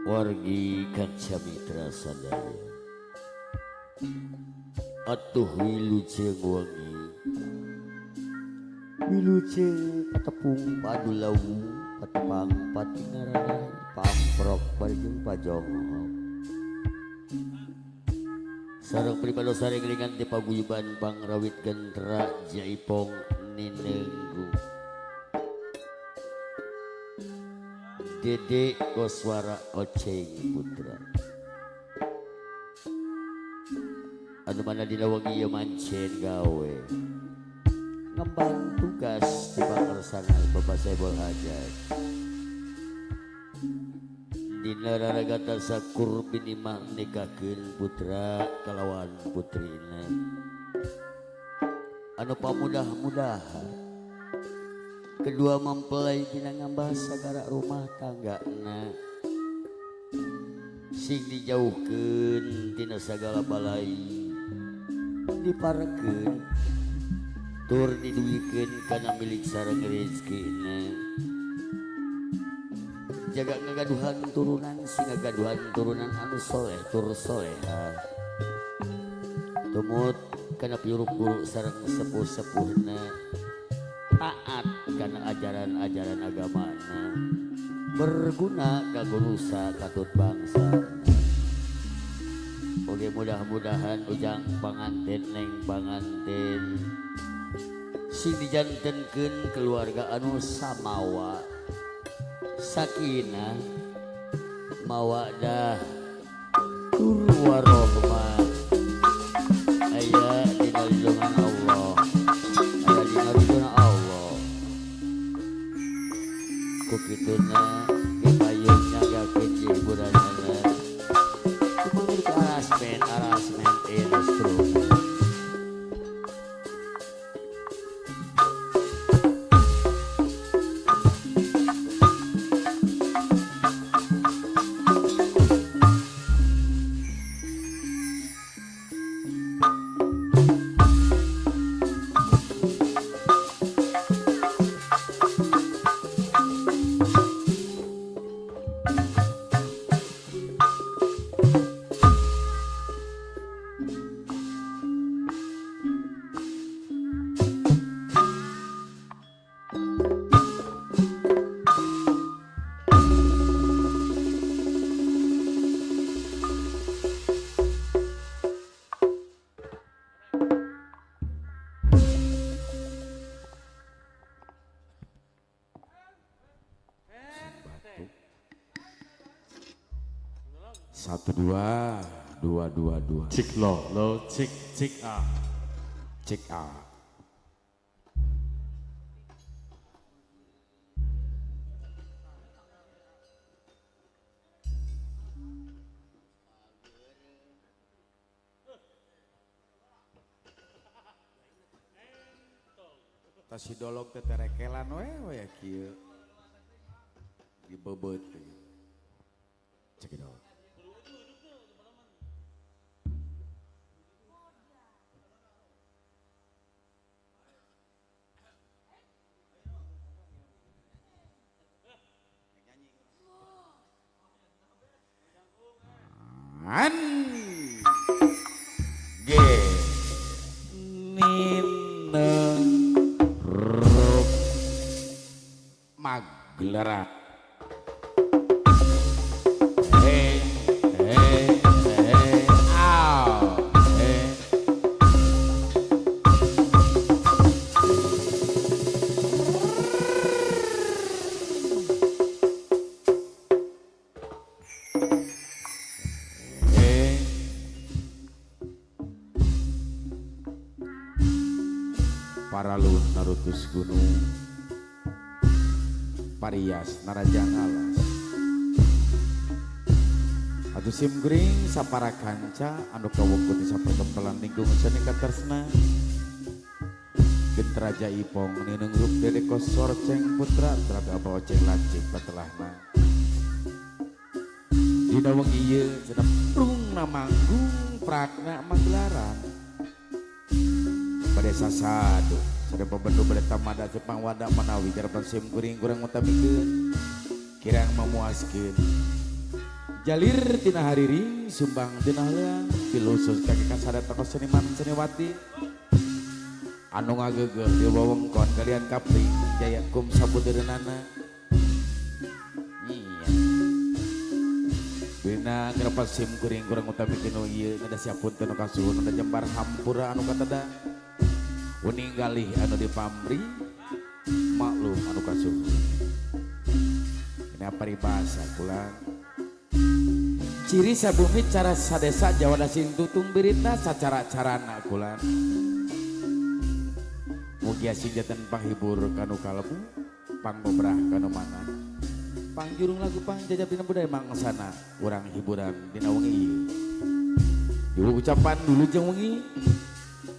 Wargi kanca mitra sadaya. Atuh wilujeng wengi. Wilujeng patepung padulawu patepang patingaran pamprok barjung pajongok. Sareng pribados saring ringan di paguyuban pangrawit gentra Jaipong Ninenggu. Dede Koswara Oceng Putra. Anu mana dina wengi ieu mancen gawe. Ngemban tugas di pangersangan Bapak Saibul Hajat. Dina raragata sakur binima nikahkeun putra kalawan putrina. Anu pamudah-mudahan kedua mempelai dina ngambah sagara rumah tanggana sing dijauhkeun tina sagala balai diparekeun tur diduikeun kana milik sareng rezekina jaga ngagaduhan turunan sing ngagaduhan turunan anu soleh tur soleha tumut kana piuruk guru sareng sepuh-sepuhna taat karena ajaran-ajaran agamana berguna kanggo nusa katut bangsa. Oke, mudah-mudahan ujang panganten neng panganten sing dijantenkeun keluarga anu samawa sakinah mawaddah tur warohmah aya dina lindungan Allah aya dina ridona Allah ku kituna dipayung nyagakeun hiburanana kumaha arasmen arasmen instrumen. Satu dua dua dua dua. Cik lo lo cik cik a cik a. Tasi dolog teh terekelan we we kieu. Dibebeut. Cek dong. An G Nina Rup Maglera He he he au he. Paralun narutus gunung parias narajang alas atuh simkuring sapara kanca anu kawungkut di sapertempelan lingkung seni katarsna Gentra Jaipong nineng grup Dede Kosor Ceng Putra telaga Abah Oceng Lancip patelahna dina wengi ieu cenah prungna manggung prakna magelaran bade sasadu sade pambendu bade tamada Jepang wada manawi jarapan simkuring kurang mutamikeun Kirang memuaskeun. Jalir tina hariri, sumbang tina heuleang, pilusus kaki kasada tokoh seniman seniwati. Anu ngagegeh di wewengkon kalian kapri jaya kum sabudeureunana. Iya. Bina ngrepas sim kuring kurang utami kinu ieu ngada siapun teu nu kasuhun da jembar hampura anu katada. Uning galih anu dipamri maklum anu kasuhun. Ini paribasa pulang. Ciri sabumi cara sadesa Jawa dasing tutung biritna sacara carana kulan. Mugia sing janten panghibur kanu kalbu, panggobrah kanu mana. Pangjurung lagu pangjajab dina budaya mangsana urang hiburan dina wengi ieu. Ieu ucapan wilujeng wengi,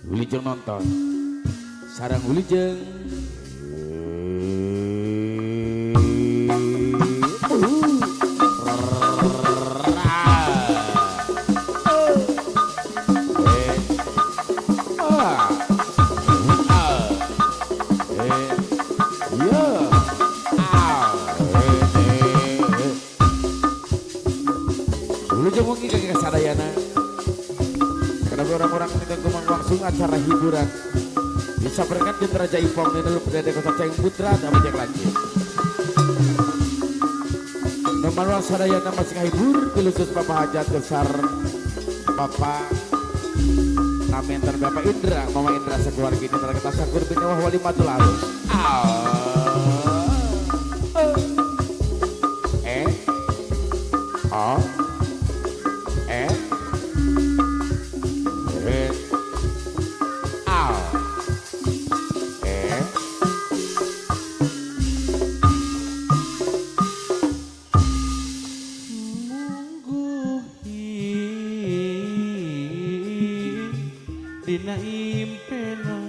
wilujeng nonton. Sareng wilujeng orang-orang langsung acara hiburan bisa berkat di Raja Ipong di dulu Pendeta Kota Ceng Putra dan banyak lagi. Nomor sadayana masih ngahibur khusus Bapak Hajat besar Bapak Namentan Bapak Indra Mama Indra sekeluarga ini terkata sakur binawah wali matul alus. E O E A E Mungguhi dina impena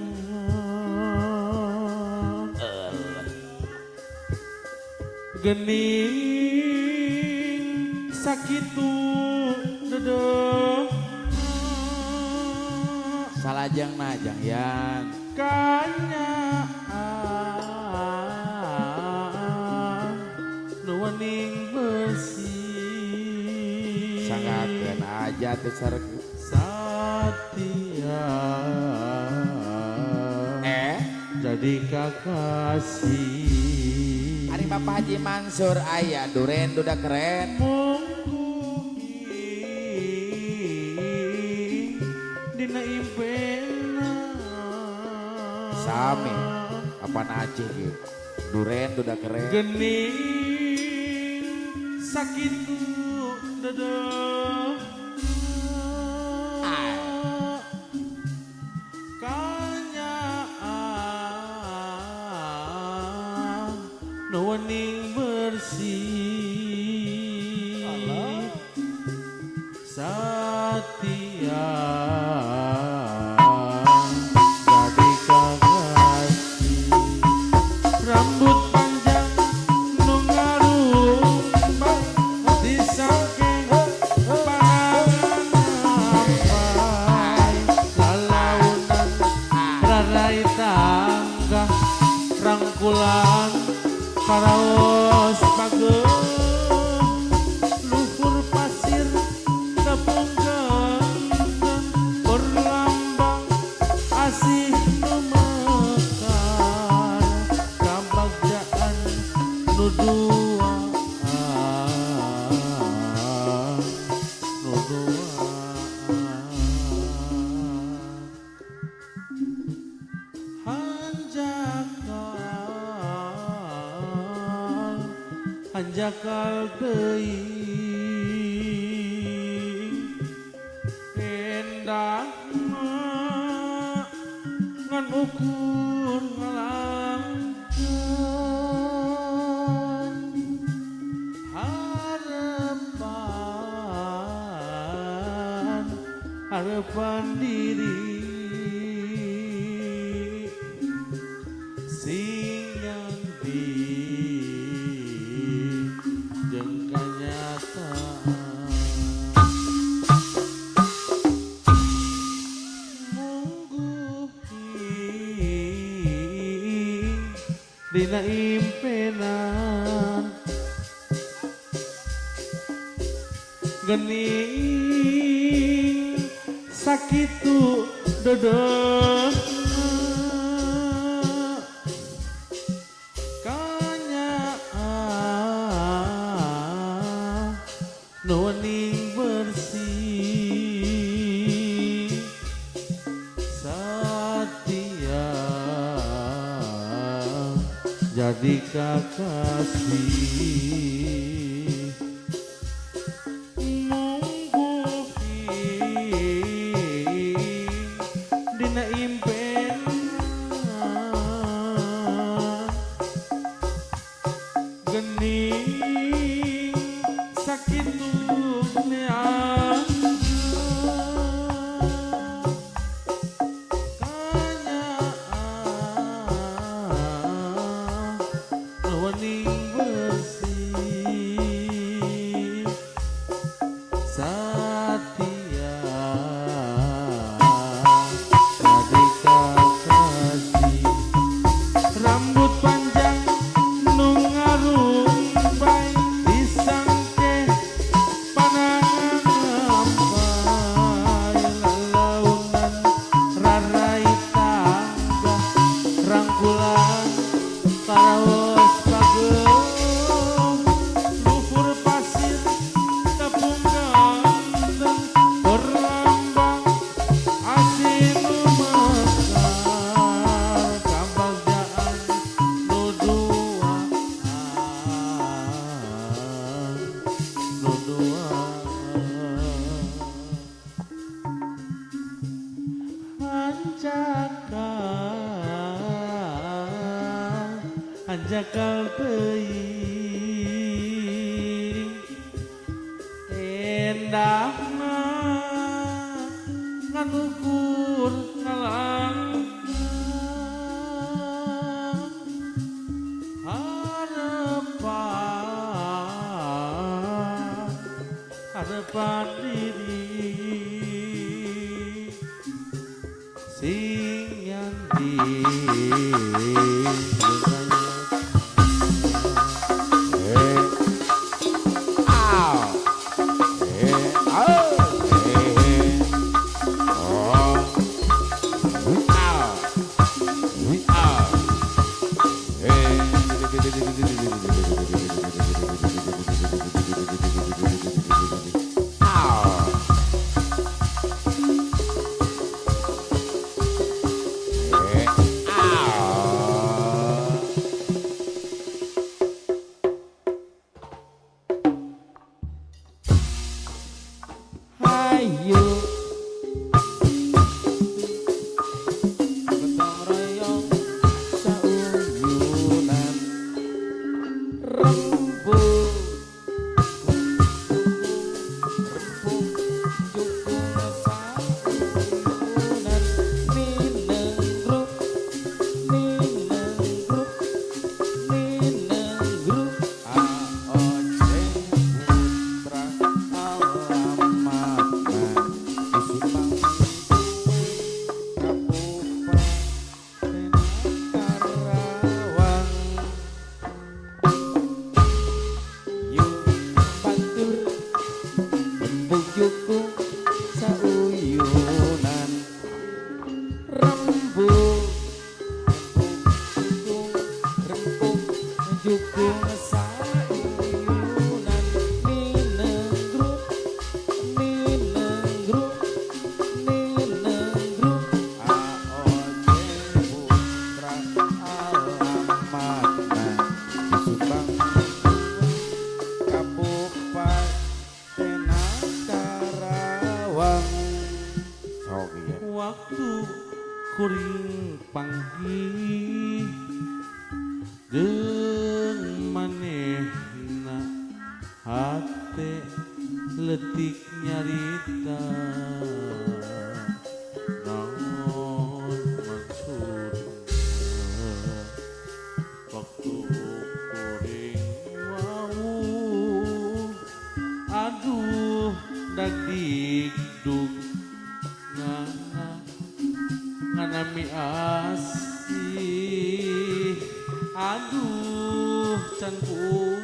gening sakitu dedeh salajeng najang yang kanya nuwaning besi sangakeun aja teu sareng satia jadi kakasih. Ari Bapak Haji Mansur aya duren duda keren Mungguhi dina impena sami apaan Aceh ge duren duda keren gening sakitu dedeh kanyaan nuwening bersih satia jadi kakasih rambut panjang nu ngarumpah disangkeng pangangan lalaunan rarai tangga rangkulan karaos pageuh luhur pasir tepung genten berlambang asih nu mekar kabagjaan nu duaan nu duaan hanjakal hanjakal teuing endah mah ngan ukur ngalangkeun harapan harapan diri sing nyanti jeung kanyataan mungguhi dina impenan Gening sakitu dodohna kanyaah nu wening bersih satia jadi kakasih mungguhi dina impenna gening sakitu neang kanyaah nu wening bersih satia jadi kakasih rambut panjang nu ngarumpay disangke panangan ngampai lalaunan rarai tangga rangkulan karaos pageuh luhur pasir tepung ganteng berlambang asin nu mekar kabagjaan nu duaan nu duaan hanjakal hanjakal teuing endahna ngan ukur ngalangkah harapan harapan diri sing nyandi. Eh, aw. Eh, aw. Eh, oh. Aw. Aw. Eh. Aw. Eh, aw. Hayu gotong royong sauyunan rembug rembug jukung sauyunan minenggruk minenggruk minenggruk. Aoceng putra alamatna di Subang Kabupaten Karawang. Yuk batur rembug jukung sauyunan rembug rembug jukung rembug jukung sauyunan minenggruk minenggruk minenggruk. Aoceng putra alamatna di Subang Kabupaten Karawang. Sok ieu. Waktu kuring panggih jeung manehna hate letik nyarita naon maksudna waktu kuring wawuh aduh dagdikdug ngana nganami asih aduh can puguh.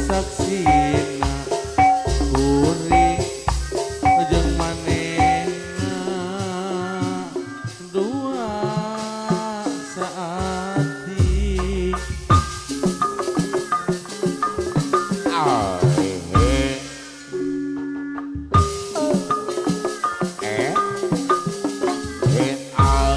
Saksina kuring jeung manehna dua saati. Ah, eh, eh, eh, ah.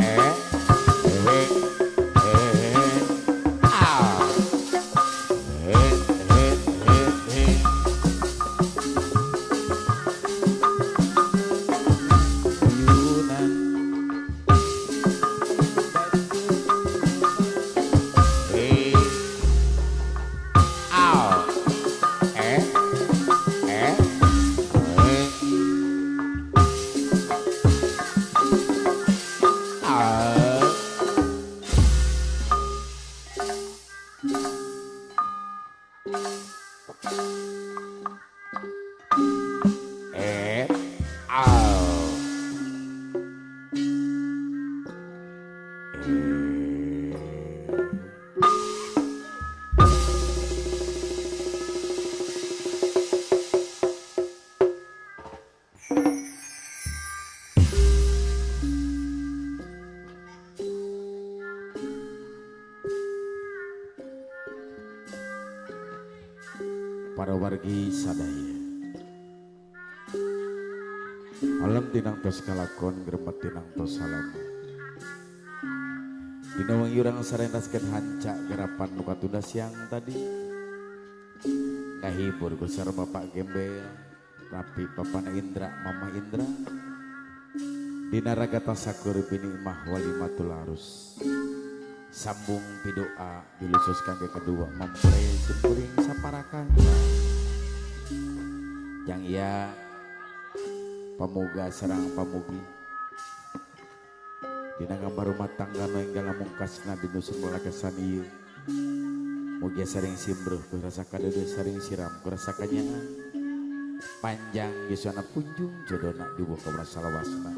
Eh, eh, eh, ah. Eh, eh, eh, eh. Ayunan. Eh. Ah. Eh. Eh. Eh. Ah. Eh. Ah. Eh. Para wargi sadaya, alam tinang tos kalakon gremet tinang tos salama. Dina wengi urang sarentaskeun hanca gerapan nu katunda siang tadi. Ngahibur ku sareng Bapak Gembel, tapi Bapana Indra, Mama Indra. Dina raga tasakur bini imah walimatul arus. Sambung pidoa dilusus kangge kedua mempelai simkuring saparakan. Yang ia pamoga sareng pamugi. Dina gambar rumah tangga nu enggal mungkasna di dusun lalakesan ieu. Mugia saring simbruh ku rasa kadeudeuh saring siram ku rasa kanyaah. Panjang yuswana punjung jodona dibuka ka salawasna.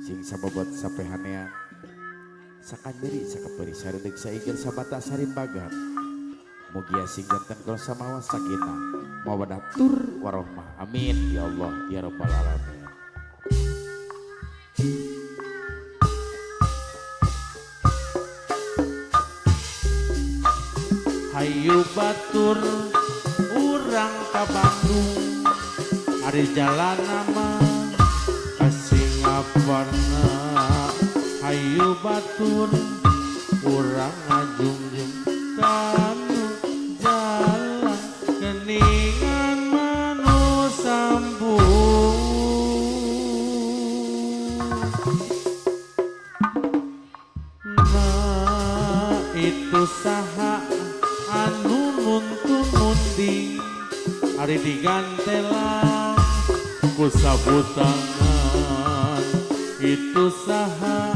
Sing sababot sapehanean sakanyeri sakapeuri saredeuk saigel sabata sarimbagan. Mugia sing janten kula samawa sakinah mawaddah tur warohmah. Amin ya Allah ya rabbal alamin. Hayu batur urang ka Bandung, ari jalana mah ka Singaparna. Hayu batur urang ngajungjung kanu jalan keningan manu sambung. Nah itu saha anu nuntun munding, ari digantelan ku sabutangan. Itu saha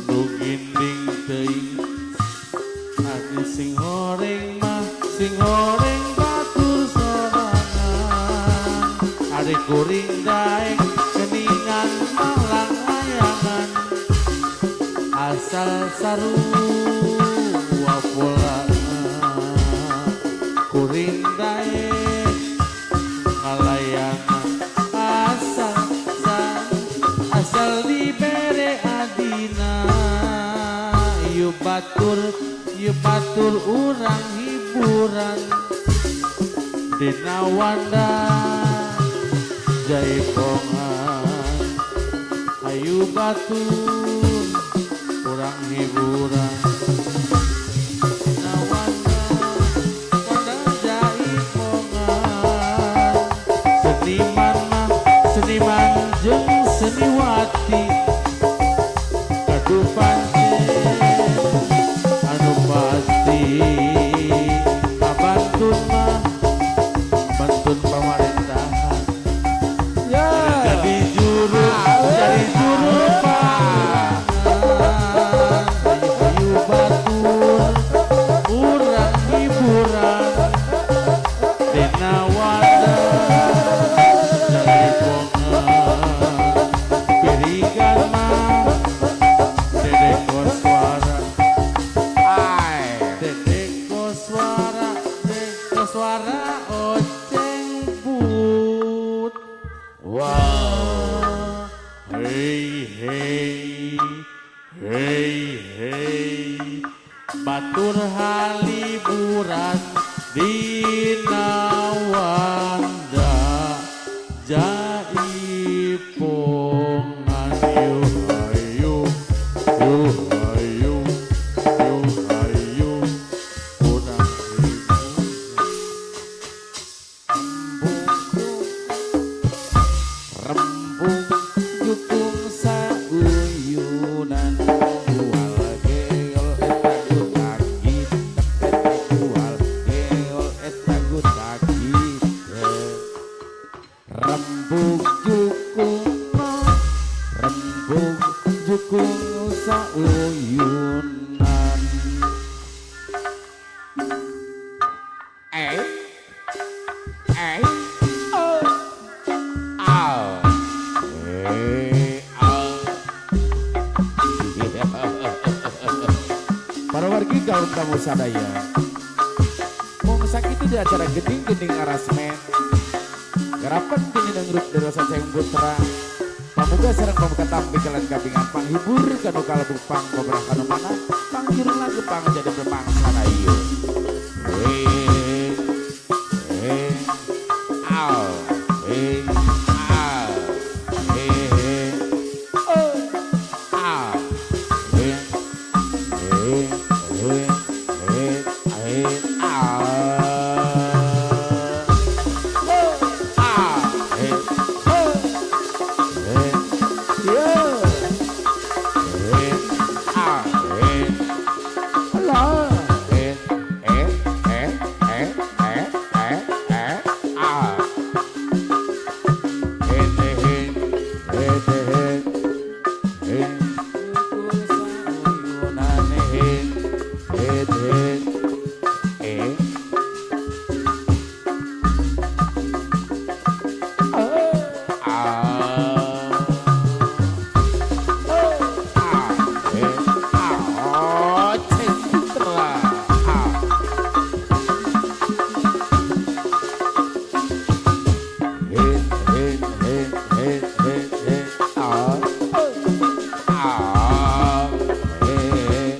nu ginding teuing, ari sing horeng mah sing horeng batur sorangan. Ari kuring daek keningan mah langlayangan, asal sarua polana. Kuring daek ngalayangan, asal asal dibere adina. Ieu batur, ieu batur urang hiburan dina wanda jaipongan. Ayu batur urang hiburan dina wanda wanda jaipongan. Seniman mah seniman jeung seniwati, gaduh pancen anu pasti. Kabantun mah bantun pamarintahan. Ya. Jadi juru, jadi juru pak. Hei hei batur haliburan dina wanda jaipongan yo hayu yo hayu yo hayu urang Rembung jukung sauyunan jual geol eta gutak gitek eta jual geol eta gutak gitek. Rembung jukung rembung jukung sauyunan. Eh eh oh ah eh ah. Para wargi kaum tamu sadaya, mung sakitu di acara geding-geding arasmen garapan gini grup Dewasa Ceng Putra. Pamuga sareng pamuga tampi kalian kapingan panghibur kanu kalebu pang kobrah kanu mana pangjurung lagu pang jadi bermang sana ieu. Eh eh aw eh aw eh eh oh aw eh eh eh eh eh aw oh aw eh oh eh yo eh aw eh Allah eh eh eh eh eh eh eh ah eh eh eh eh eh eh eh eh ah ah eh ah citra ah eh eh eh eh eh eh ah ah eh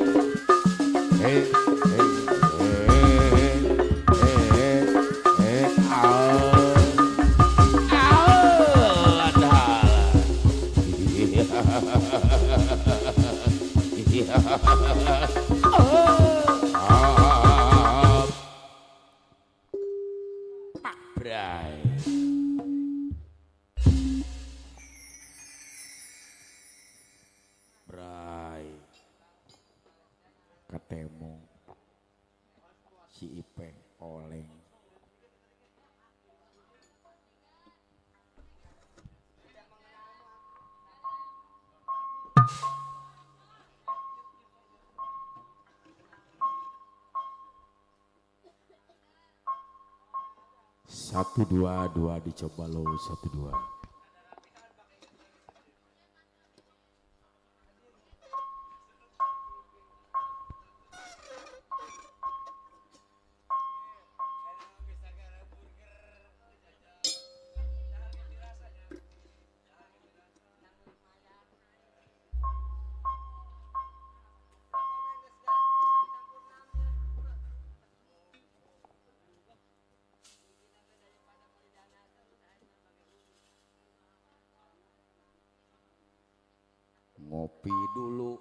eh eh eh eh eh ah ah ada. Pak Bray. Bray. Ketemu si Ipe oleng. Satu dua dua dicoba lo satu dua. Ngopi dulu.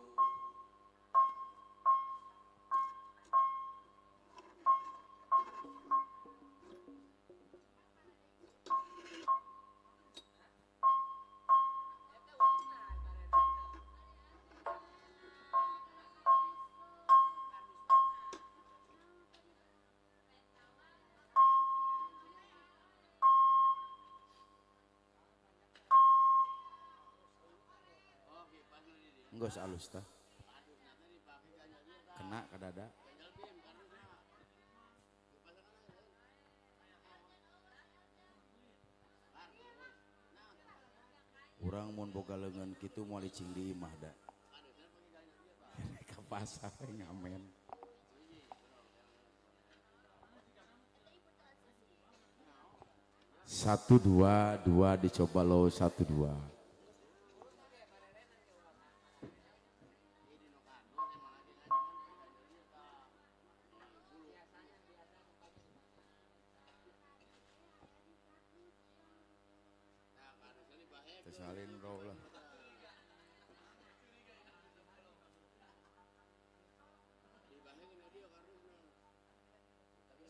Enggak alus tah. Kena ke dada. Urang mun boga leungeun kitu moal licing di imah da. Ka pasar ngamen. Satu dua dua dicoba lo satu dua. Jendro lah.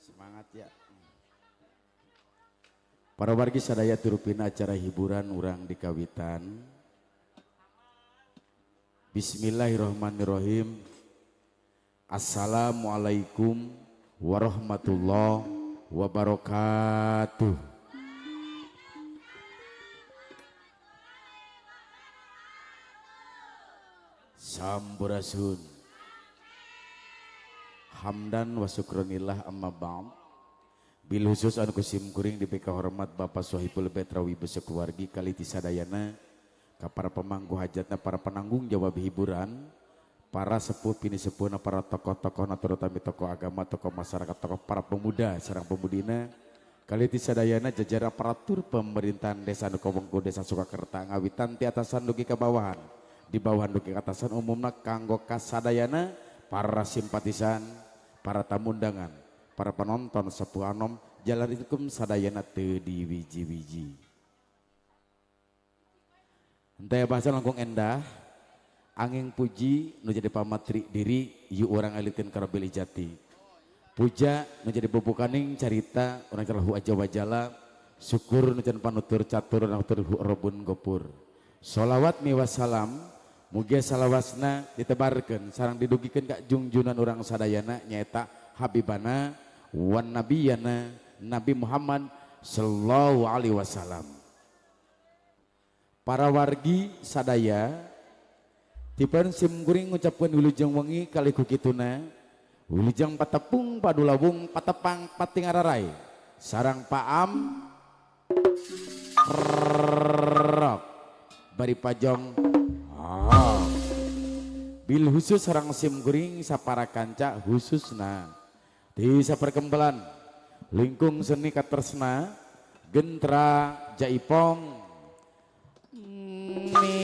Semangat ya. Para wargi sadaya turupina acara hiburan urang di kawitan. Bismillahirrahmanirrahim. Assalamualaikum warahmatullahi wabarakatuh. Sampurasun. Hamdan wa syukronillah amma ba'd. Bil khusus anu kusim kuring dipika hormat Bapak Sohibul Betrawi besekeluargi kali tisadayana ka para pemangku hajatna, para penanggung jawab hiburan, para sepuh pini sepuhna, para tokoh-tokohna, terutama tokoh agama, tokoh masyarakat, tokoh para pemuda sareng pemudina kali tisadayana jajaran aparatur pemerintahan desa anu kawengku desa Sukakerta ngawitan ti atasan dugi ka bawahan, di bawahan dugi ka atasan, umumna kanggo kasadayana para simpatisan, para tamu undangan, para penonton sepuh anom jalan hukum sadayana teu diwiji-wiji. Henteu bahasa langkung endah, angin puji nu jadi pamatri diri ieu urang aliteun ka Rabbil Jati. Puja nu jadi bubukaning carita urang celah aja wajala, syukur nu can panutur catur urang tur robun gopur. Sholawat miwasalam mugia salawasna ditebarkeun sareng didugikeun ka jungjunan urang sadayana nyaeta Habibana wan nabiyana Nabi Muhammad sallallahu alaihi wasallam. Para wargi sadaya tipen simkuring ngucapkeun wilujeng wengi kali ku kituna, wilujeng patepung padulawung patepang patingararai sarang paam rok bari pajong. Bil khusus sarang simkuring sapara kanca khususna di saperkembelan lingkung seni katresna gentra jaipong ni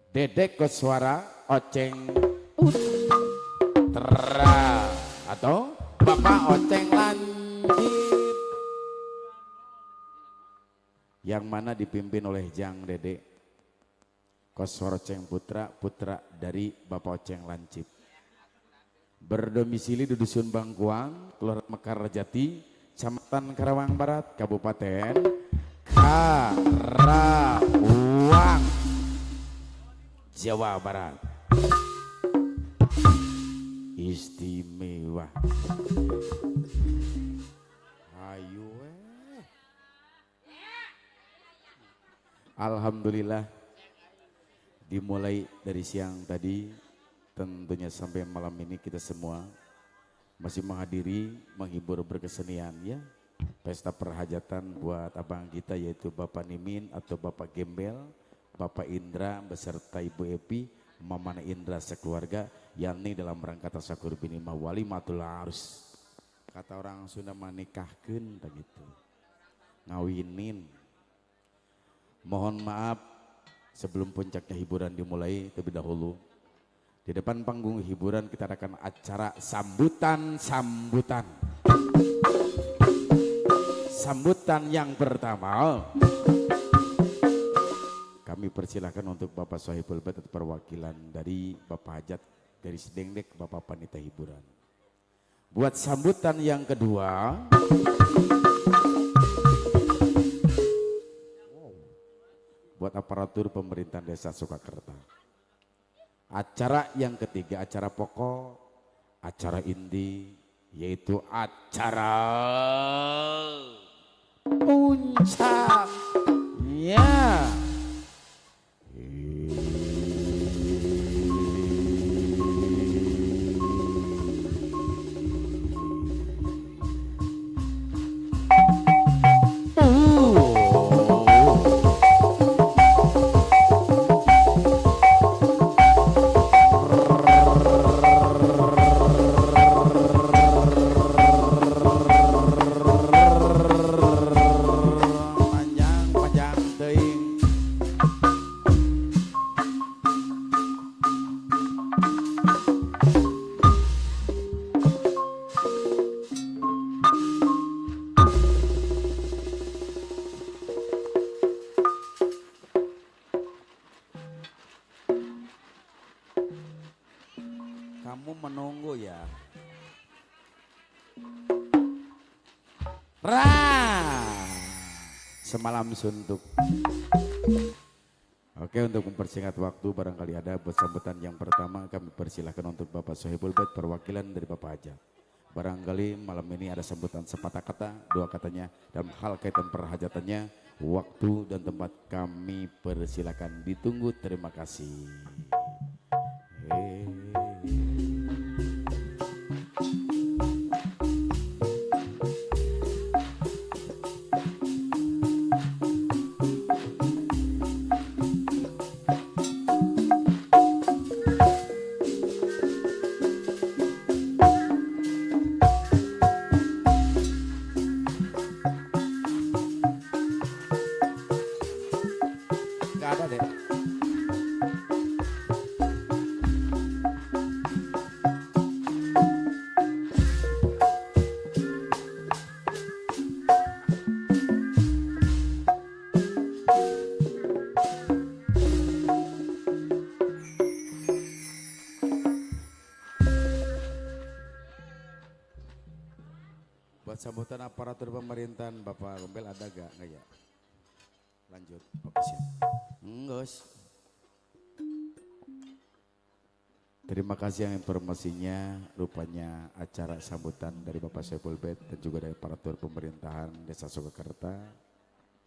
Dedek Koswara Oceng Putra atau Bapak Oceng Lanjip yang mana dipimpin oleh Jang Dede Koswara Oceng Putra, putra dari Bapak Oceng Lancip, berdomisili di Dusun Bangkuang, Kelurahan Mekarjati, Kecamatan Karawang Barat, Kabupaten Karawang, Jawa Barat. Istimewa. Ayo. Alhamdulillah dimulai dari siang tadi tentunya sampai malam ini kita semua masih menghadiri, menghibur berkesenian ya. Pesta perhajatan buat abang kita yaitu Bapak Nimin atau Bapak Gembel, Bapak Indra beserta Ibu Epi, Mamana Indra sekeluarga, yakni dalam rangka tasakur binima walimatul arus. Kata orang Sunda menikahkeun begitu. Ngawinin. Mohon maaf sebelum puncaknya hiburan dimulai terlebih dahulu. Di depan panggung hiburan kita akan acara sambutan-sambutan. Sambutan yang pertama, kami persilahkan untuk Bapak Sohibul Bait atau perwakilan dari Bapak Hajat garis dengdek Bapak Panita Hiburan. Buat sambutan yang kedua, buat aparatur pemerintahan desa Sukakerta. Acara yang ketiga, acara pokok, acara inti, yaitu acara puncaknya. Panjang-panjang teuing. Ra semalam suntuk. Oke, untuk mempersingkat waktu barangkali ada buat sambutan yang pertama kami persilahkan untuk Bapak Sohibul Bait perwakilan dari Bapak Haja. Barangkali malam ini ada sambutan sepatah kata, dua katanya dalam hal kaitan perhajatannya, waktu dan tempat kami persilakan, ditunggu, terima kasih. Hey. Gak ada deh. Buat sambutan aparatur pemerintahan Bapak Gombel ada gak? Nggak ya? Lanjut, oke siap. Enggos. Terima kasih yang informasinya, rupanya acara sambutan dari Bapak Sohibul Bait dan juga dari aparatur pemerintahan Desa Sukakerta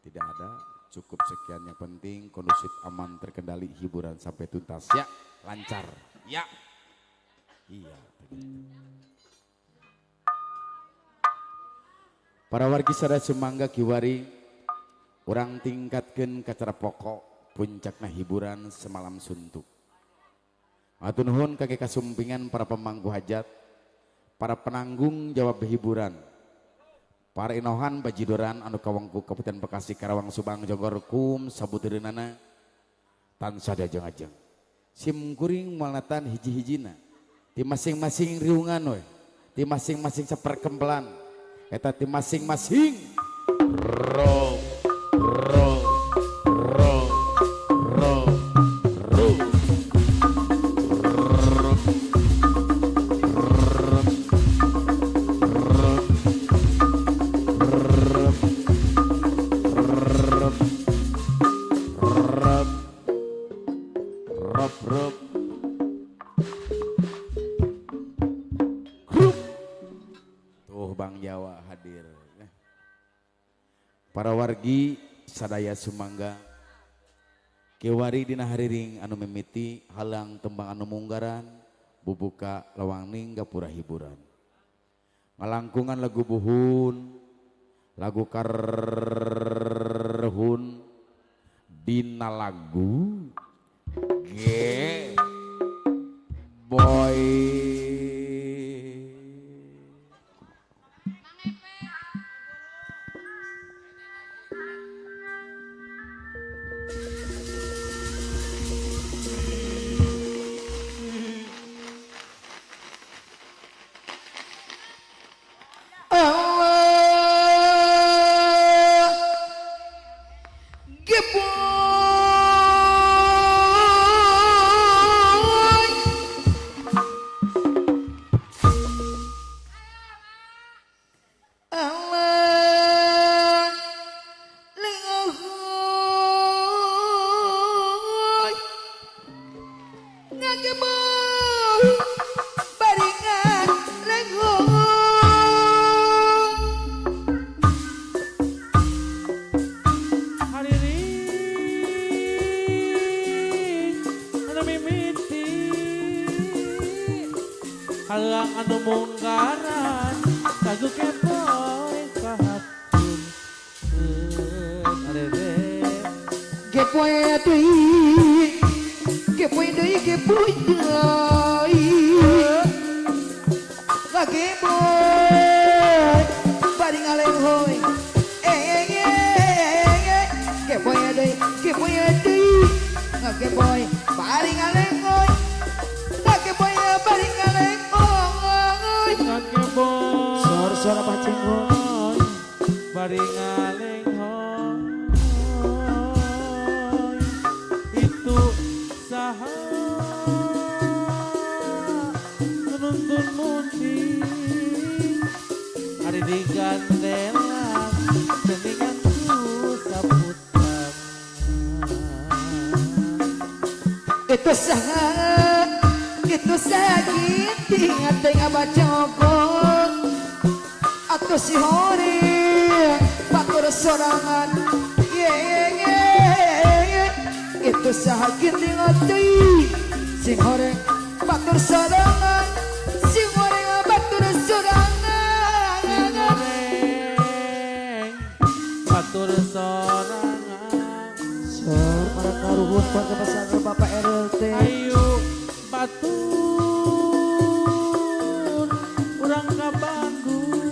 tidak ada, cukup sekian, yang penting kondusif, aman, terkendali, hiburan sampai tuntas ya, lancar ya. Iya, begitu. Para wargi sadaya sumangga kiwari urang tingkatkeun kacara pokok puncakna hiburan semalam suntuk. Hatur nuhun kage kasumpingan para pemangku hajat, para penanggung jawab hiburan, para inohan bajidoran anu kawangku Kabupaten Bekasi, Karawang, Subang, Jonggor, Kum, sabutereunana tansah diajeng-ajeng. Sim kuring moal hiji-hijina di masing-masing riungan we, di masing-masing saperkempelan, eta di masing-masing ro ro ro ro ro rop rop grup. Tuh Bang Jawa hadir. Para wargi sadaya sumangga kewari dina hariring anu mimiti halang tembang anu munggaran bubuka lawang ning gapura hiburan ngalangkungan lagu buhun lagu karhun dina lagu G boy. Allah Geboy Allah lengohoy ngageboy baringan lengohoy Hariring anu mimiti halang anu munggaran lagu kepoy kahatun hariring Gepoy deui, gepoy deui, gepoy deui. Ngageboy bari ngalenghoy. Eh eh eh, gepoy deui, gepoy deui. Ngageboy bari ngalenghoy. Ngageboy bari ngalenghoy. Ngageboy Sor-sor apa cenggot? bari ngalenghoy itu saha nuntun munding Digandelan geningan ku saputan. Itu saha, itu sakit ingat teh bacokot atau si hore batur sorangan ye ye ye. Itu sakit ingat teh sing hore batur sorangan, sing hore batur sorangan. Sing goreng batur sorangan. Sor para karuhun warga pesantren Bapak RT. Ayo batur urang ka Bandung,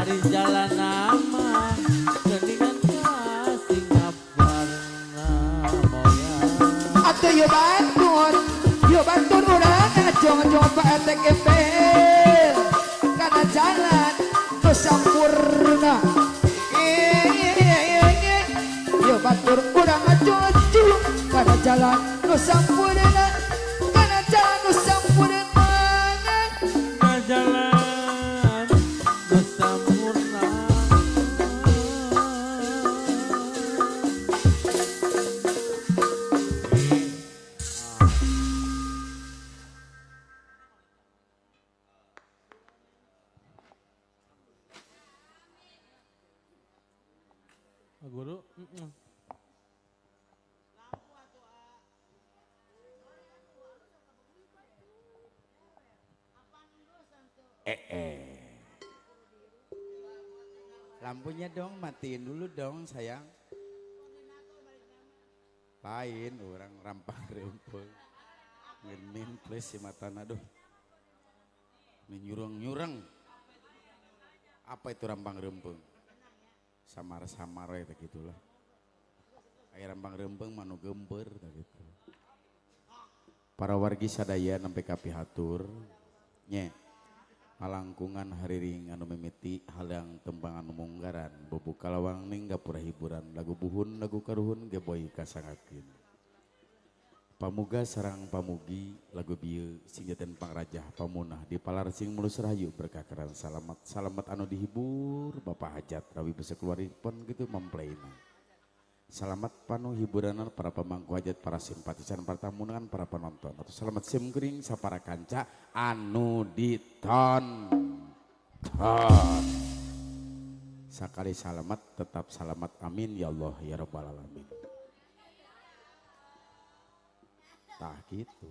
ari jalan nama geningan ka Singaparna moya. Atau yo batur, yo batur urang ngajong-ngajong Pak RT gembel karena jalan ke Sampurna. Yo batur urang ngajong-ngajong karena jalan ke Sampurna, karena jalan ke Sampurna. Ka jalan ke Sampurna. Guru. Lampunya dong matiin dulu dong sayang. Lain orang rampang rempeng. Ngenin plus si matana aduh. Nyureng-nyureng. Apa itu rampang rempeng? Samar-samar ya gitulah. Air rampang rempeng manu gemper gitu. Para wargi sadaya nembe kapihatur nye alangkungan hariring anu mimiti halang tembang anu munggaran bubuka lawang ning gapura hiburan lagu buhun lagu karuhun geboy kasangakeun. Pamuga sarang pamugi lagu bieu sing jaten pangrajah pamunah di palar sing mulus rahayu berkakaran salamat salamat anu dihibur Bapak Hajat rawi bisa keluaripun gitu memplayna. Selamat panu hiburanan para pemangku hajat, para simpatisan, para tamunan, para penonton. Atau selamat simkuring sapara kanca anu ditonton. Sakali selamat tetap selamat, amin ya Allah ya rabbal alamin. Tah gitu.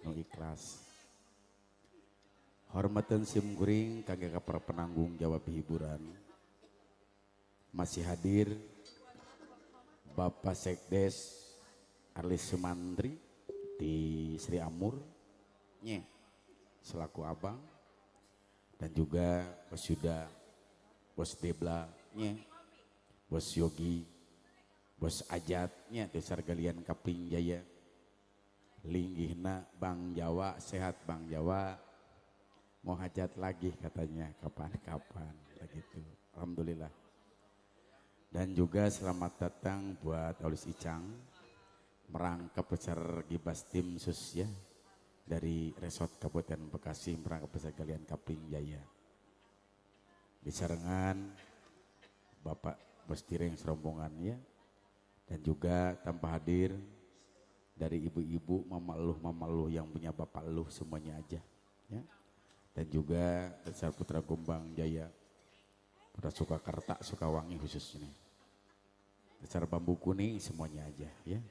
Nu ikhlas. Hormatan simkuring kangge ka para penanggung jawab hiburan. Masih hadir Bapak Sekdes Arlis Sumantri di Sri Amur nye selaku abang, dan juga Bos Yuda, Bos Debla nye, Bos Yogi, Bos Ajat nye Desa Galian Kapling Jaya, linggihna Bang Jawa, sehat Bang Jawa, mau hajat lagi katanya kapan-kapan begitu. Alhamdulillah. Dan juga selamat datang buat Aulis Icang, merangkap besar Gibas tim sus ya, dari Resort Kabupaten Bekasi, merangkap besar Galian Kapling Jaya. Disarengan Bapak Bos Tireng serombongan ya, dan juga tanpa hadir dari ibu-ibu, mama eluh yang punya bapak eluh semuanya aja ya. Dan juga Besar Putra Gombang Jaya, Putra Sukakerta, Sukawangi khususnya. Besar Bambu Kuning semuanya aja ya.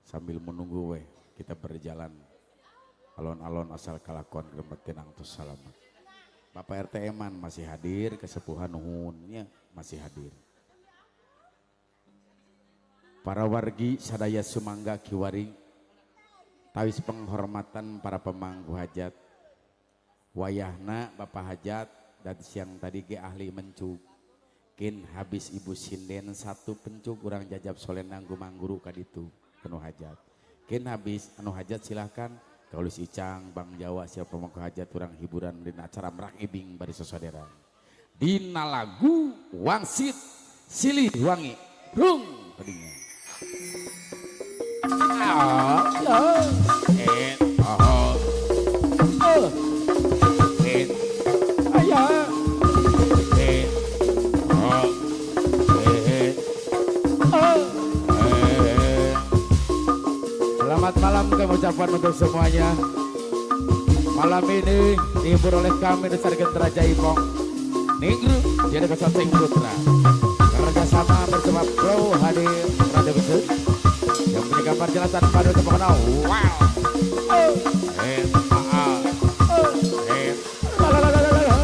Sambil menunggu weh kita berjalan alon-alon asal kalakon gremet tenang terus salamat. Bapak RT Eman masih hadir, kesepuhan nuhunnya masih hadir. Para wargi sadaya sumangga kiwari tawis penghormatan para pemangku hajat. Wayahna Bapak Hajat dan siang tadi ge ahli mencuk. Kin habis ibu sinden satu pencuk urang jajab solenang gumangguru kaditu penuh hajat. Kin habis anu hajat silahkan Kaulis Icang Bang Jawa siapa pemangku hajat urang hiburan dina acara merak ibing bari sosoderan. Dina lagu wangsit silih wangi rung tadinya. Ah, oh. ucapan untuk semuanya. Malam ini dihibur oleh kami Dasar Gentera Jaipong Ningru Jadi Kesateng Putra, kerjasama bersama Bro HD Radio Besut yang punya gambar jelasan padu terkenal. Wow. Eh, A, A. Eh, la, la, la, la, la, la.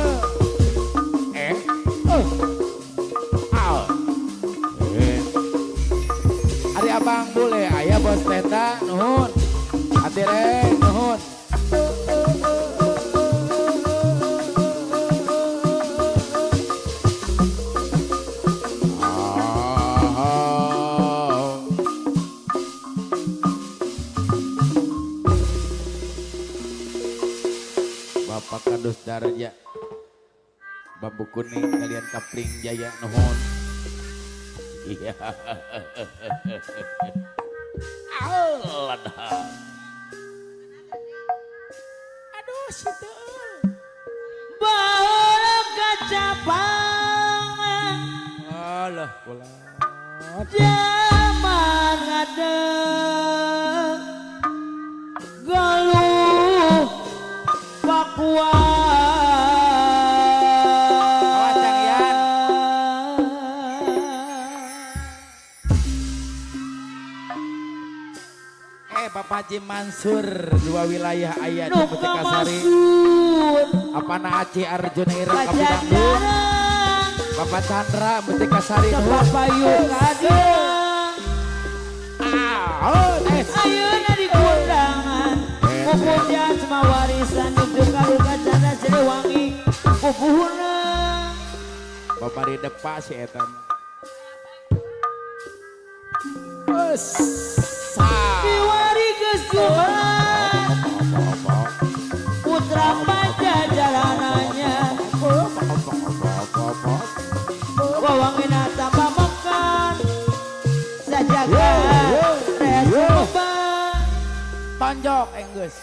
Eh, oh. A. Eh. Ari abang boleh, ayah bos teta, nuhun. Atireng, nuhun. Ah. Bapak Kadus Darja Bambu Kuning kalian Kapling Jaya, nuhun. Iya. Alah. Aduh, situ. Baheula kacapangan Alah, kula. Jaman ngadeg Galuh Pakuan. Awas, Cang Ian. Eh, Bapak Haji Mansur, dua wilayah ayah di Nu Mutikasari. kamasud Apana Aceh Arjuna Ira Kabupaten. Pajajaran. Bapak Chandra Mutikasari, nuhun. Sapapayu kadieu. Ah, oh, es. Ayeuna di kondangan Mupujan semua warisan Nuju kaluka canda Siliwangi Pupuhuna. Bapak di depan si eta. Esa. Diwari geus juang Putra Pajajarananya Wawangina tambah makan Sajaga Res Subang. Tonjok enggeus.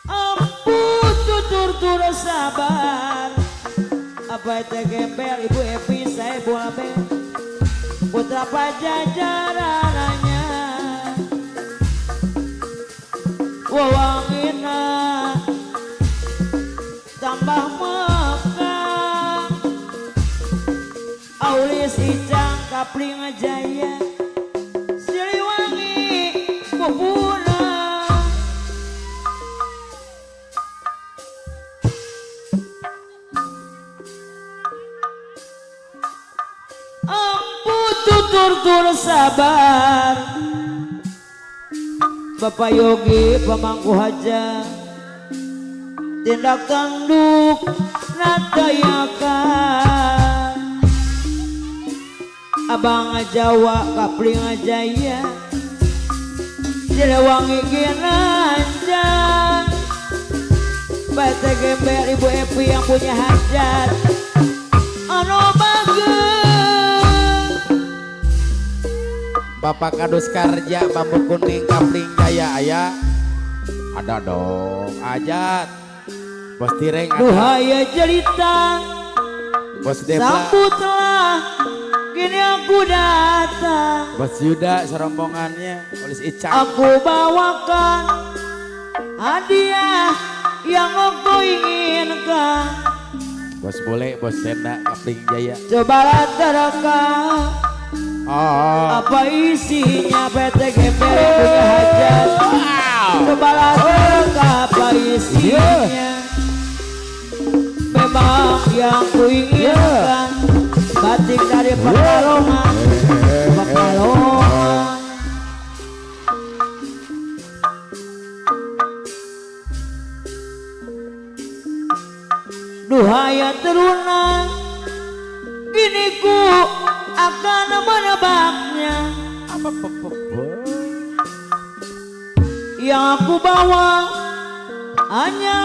Ampun tutur tur sabar. Apa itu gembel Ibu Evi saya bola Putra Pajajarananya Wawangina tambah mekang Aulis Icang Kapling Jaya Siliwangi Bubuna. Ampun tutur tur sabar. Bapak Yogi pemangku hajat Tindak tanduk natayakan Abang Jawa Kapling Jaya Siliwangi Ginanjar PT Gembel Ibu Evi yang punya hajat Anu bagus. Bapak Kadus Karja Bambu Kuning Kapling Jaya ayah. Ada dong, ajat. Bos Tireng ada. Duhaya cerita. Bos Debla. Sambutlah kini aku datang. Bos Yuda serombongannya, Polis Icang. Aku bawakan hadiah yang aku inginkan. Bos Bole, Bos Sena, Kapling Jaya. Cobalah terka Oh. apa isinya PT Gembel yang punya hajat. Cobalah terka apa isinya. Memang yang ku inginkan batik dari Pekalongan, Pekalongan. Duhaya teruna, kini ku akan menebaknya. Apa Yang aku bawa hanya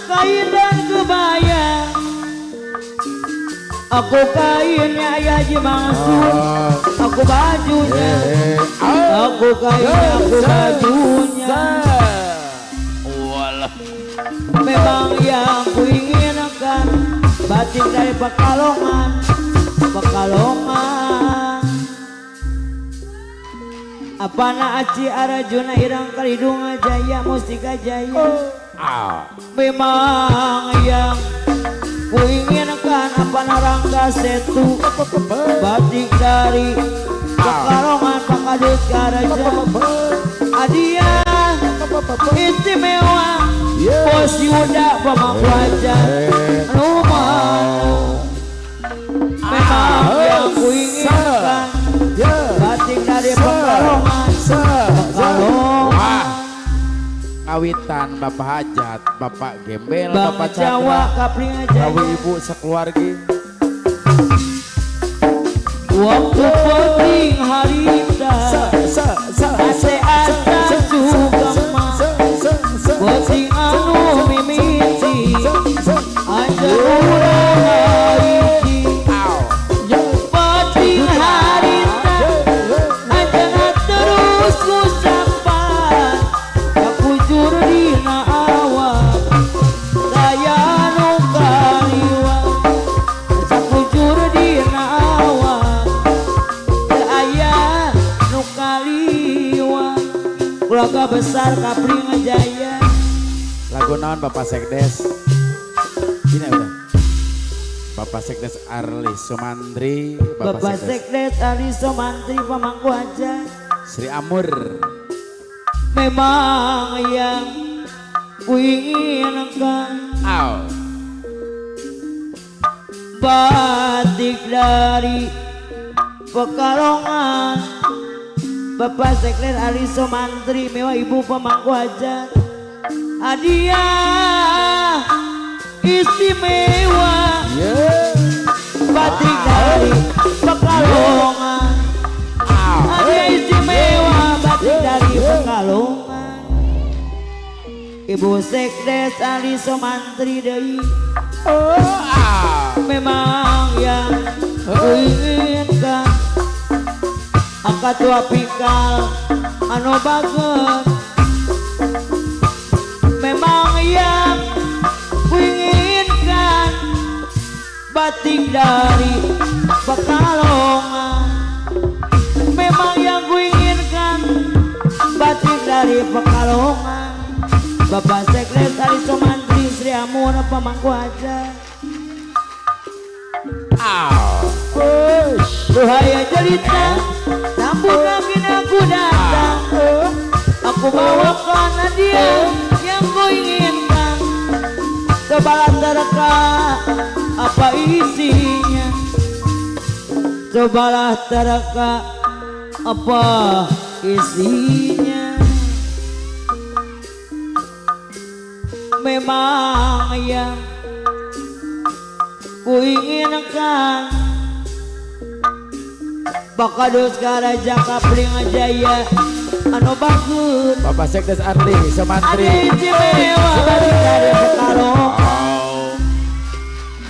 kain dan kebaya. Aku kainnya ya Haji Mansur, aku bajunya, aku kainnya, aku bajunya. Walah. Memang yang ku inginkan batik dari Pekalongan, Pekalongan. Apana Aci Arjuna Irang Kalidung Jaya Mustika Jaya. Ah. Memang yang kuinginkan apana Rangga Setu batik dari Pekalongan Pakadut Karaja. Adia istimewa Bos Yuda pemangku hajat rumah. Memang yang kuinginkan batik dari Pekalongan, Pekalongan. Kawitan Bapak Hajat, Bapak Gembel, Bang Bapak Jawa Chandra, Kapling Jaya. Rawi Ibu sekeluarga. Waktu penting harita ase asa sugema penting anu mimiti aja urang hiji penting harita aja terus ngusapan kakujur dina awak daya nu kaliwat sakujur dina awak teu aya nu kaliwat. Keluarga besar Kapling Jaya. Lagu naon Bapak Sekdes? Ini udah. Bapak Sekdes Arli Sumantri, Bapak, Bapak Sekdes Sekdes Ali Somantri pemangku hajat. Sri Amur. Memang yang kuinginkan Aw. batik dari Pekalongan. Bapak Sekdes Ali Somantri mewah ibu pemangku hajat. Hadiah istimewa batik dari Pekalongan. Hadiah istimewa batik dari Pekalongan. Ibu Sekdes Ali Somantri deui. Memang yang kuinginkan angkat tua pikal anu bager. Memang yang kuinginkan batik dari Pekalongan. Memang yang kuinginkan batik dari Pekalongan. Bapak Sekdes Ali Somantri Sri Amur pemangku hajat. Duhaya jelita sambut kami aku datang. Aku bawakan hadiah yang kuinginkan. Cobalah terka apa isinya. Cobalah terka apa isinya. Memang yang kuinginkan Bakadus Karaja Kapling Jaya anu bagus. Bapak Sekdes Arli Somantri. Ada istimewa batik dari Pekalongan.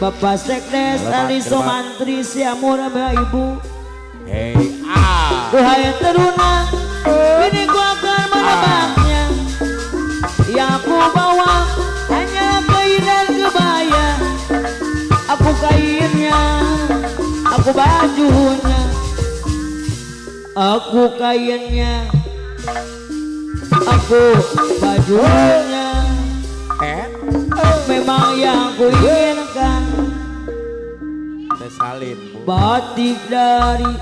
Bapak Sekdes Ali Somantri Siamur Ibu. Hey ah. Duhai teruna, kini ku akan menebaknya. Yang aku bawa hanya kain dan kebaya. Aku kainnya, aku bajunya. Aku kainnya, aku bajunya. Memang yang kuinginkan Salin, Bu. batik dari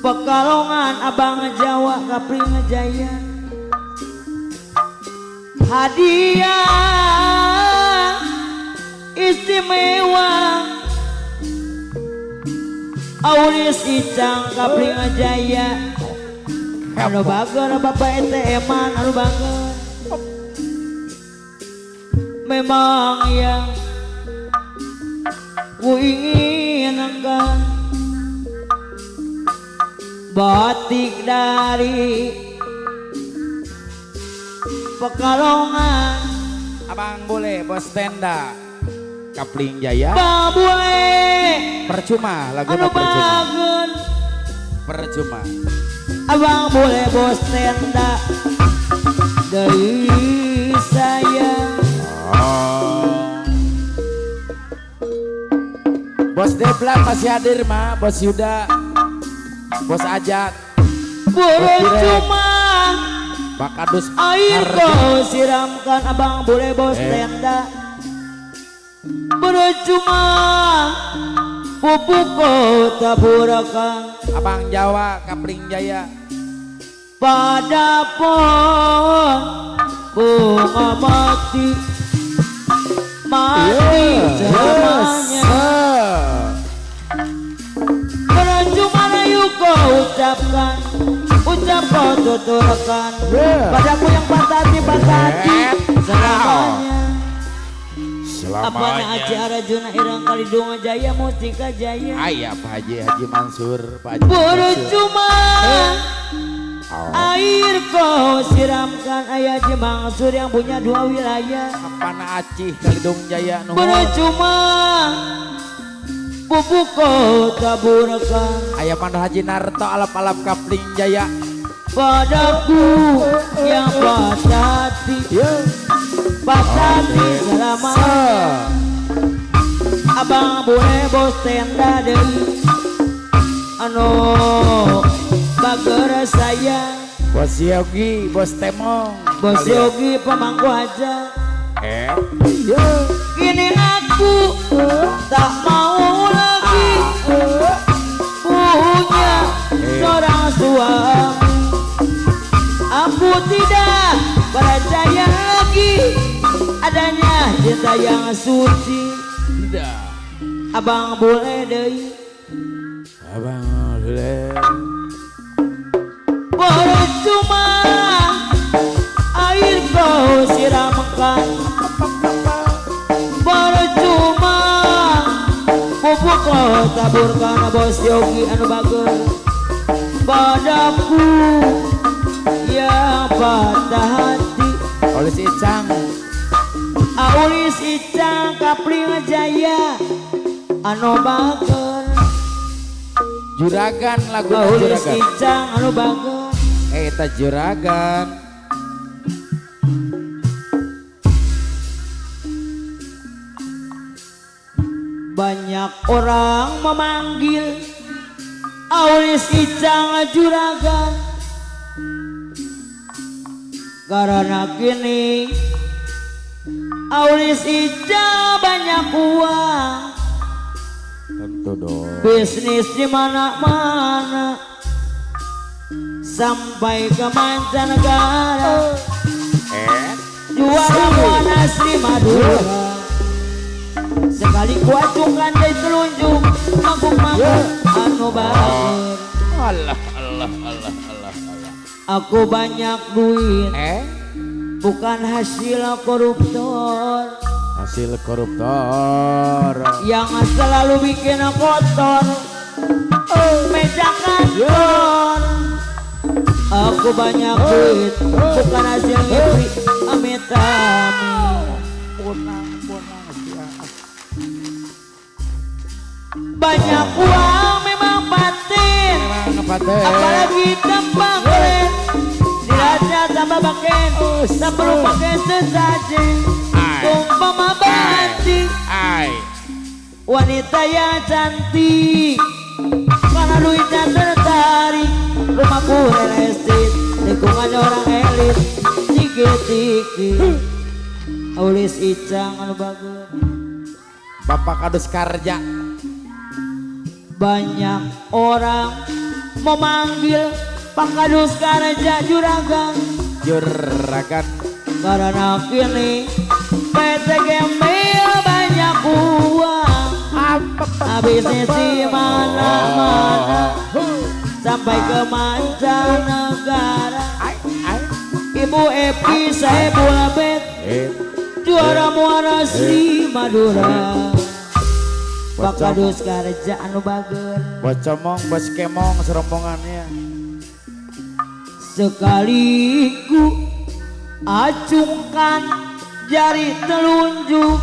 Pekalongan Abang Jawa Kapling Jaya. Hadiah istimewa Aulis Icang Kapling Jaya. Anu bager Bapak ETM-an anu bager. Memang yang kuinginkan batik dari Pekalongan. Abang boleh bos tenda Kapling Jaya. Bang boleh Percuma lagu anu percuma. bager. Percuma. Abang boleh bos tenda dari saya. Oh. Bos Debla masih hadir mah, Bos Yuda, Bos Ajat. Percuma Pak Kadus air kau siramkan abang boleh bos tenda. Percuma pupuk kau taburkan Abang Jawa Kapling Jaya. Pada pohon bunga mati mati selamanya. Percuma rayu kau ucapkan, ucap kau tuturkan padaku yang patah hati, patah hati selamanya. Apana Aceh Arjuna Irang Kalidunga Jaya Mustika Jaya. Ayah Pak Haji Haji Mansur, Pak Haji Mansur. Percuma air kau siramkan ayah Haji Mansur yang punya dua wilayah. Apana Aceh Kalidung Jaya nuhun. Percuma pupuk kau taburkan Ayah Panda Haji Narto alap-alap Kapling Jaya. Padaku yang patah hati, patah hati selamanya. Abang boleh bos tenda deui anu bager saya. Bos Yogi, Bos Temong, Bos Yogi pemangku aja. Kini aku tak mau lagi punya seorang suami. Aku tidak percaya lagi adanya cinta yang suci. Abang boleh deui, Abang boleh. Percuma air kau siramkan, percuma pupuk kau taburkan. Bos Yogi anu bager padaku yang patah hati. Aulis Icang, Aulis Icang Kapling Jaya anu bager. Juragan lagu Aulis Juragan. Icang anu bager. Eta juragan. Banyak orang memanggil Aulis Icang juragan, karena kini Aulis Icang banyak uang. Tentu dong. Bisnis di mana-mana sampai ke mancanegara. Juara Buana Sri Madura. Sekali kuacungkan dari telunjuk mangkuk-mangkuk anu bager. Allah Allah Allah Allah Allah. Aku banyak duit bukan hasil koruptor. Hasil koruptor yang selalu bikin kotor meja kantor. Aku banyak duit bukan hasil ngipri amit amit. Banyak uang memang paten, apalagi tambah keren. Diraja tambah baken, tak perlu pakai sesaji. Umpama batik wanita yang cantik, karena duitnya tertarik. Rumahku real estate, lingkungan orang elit. Tiki-tiki Aulis Icang anu bagus. Bapak Kadus Karja. Banyak orang memanggil Pak Kadus Karja juragan. Juragan. Karena kini PT Gembel banyak uang. Habisnya di mana-mana sampai ke mancanegara. Ibu Epi saya Bulabet juara Muara Sri Madura. Pak Kadus Karja anu bager. Bos comong, bos kemong serombongannya. Sekaliku acungkan jari telunjuk.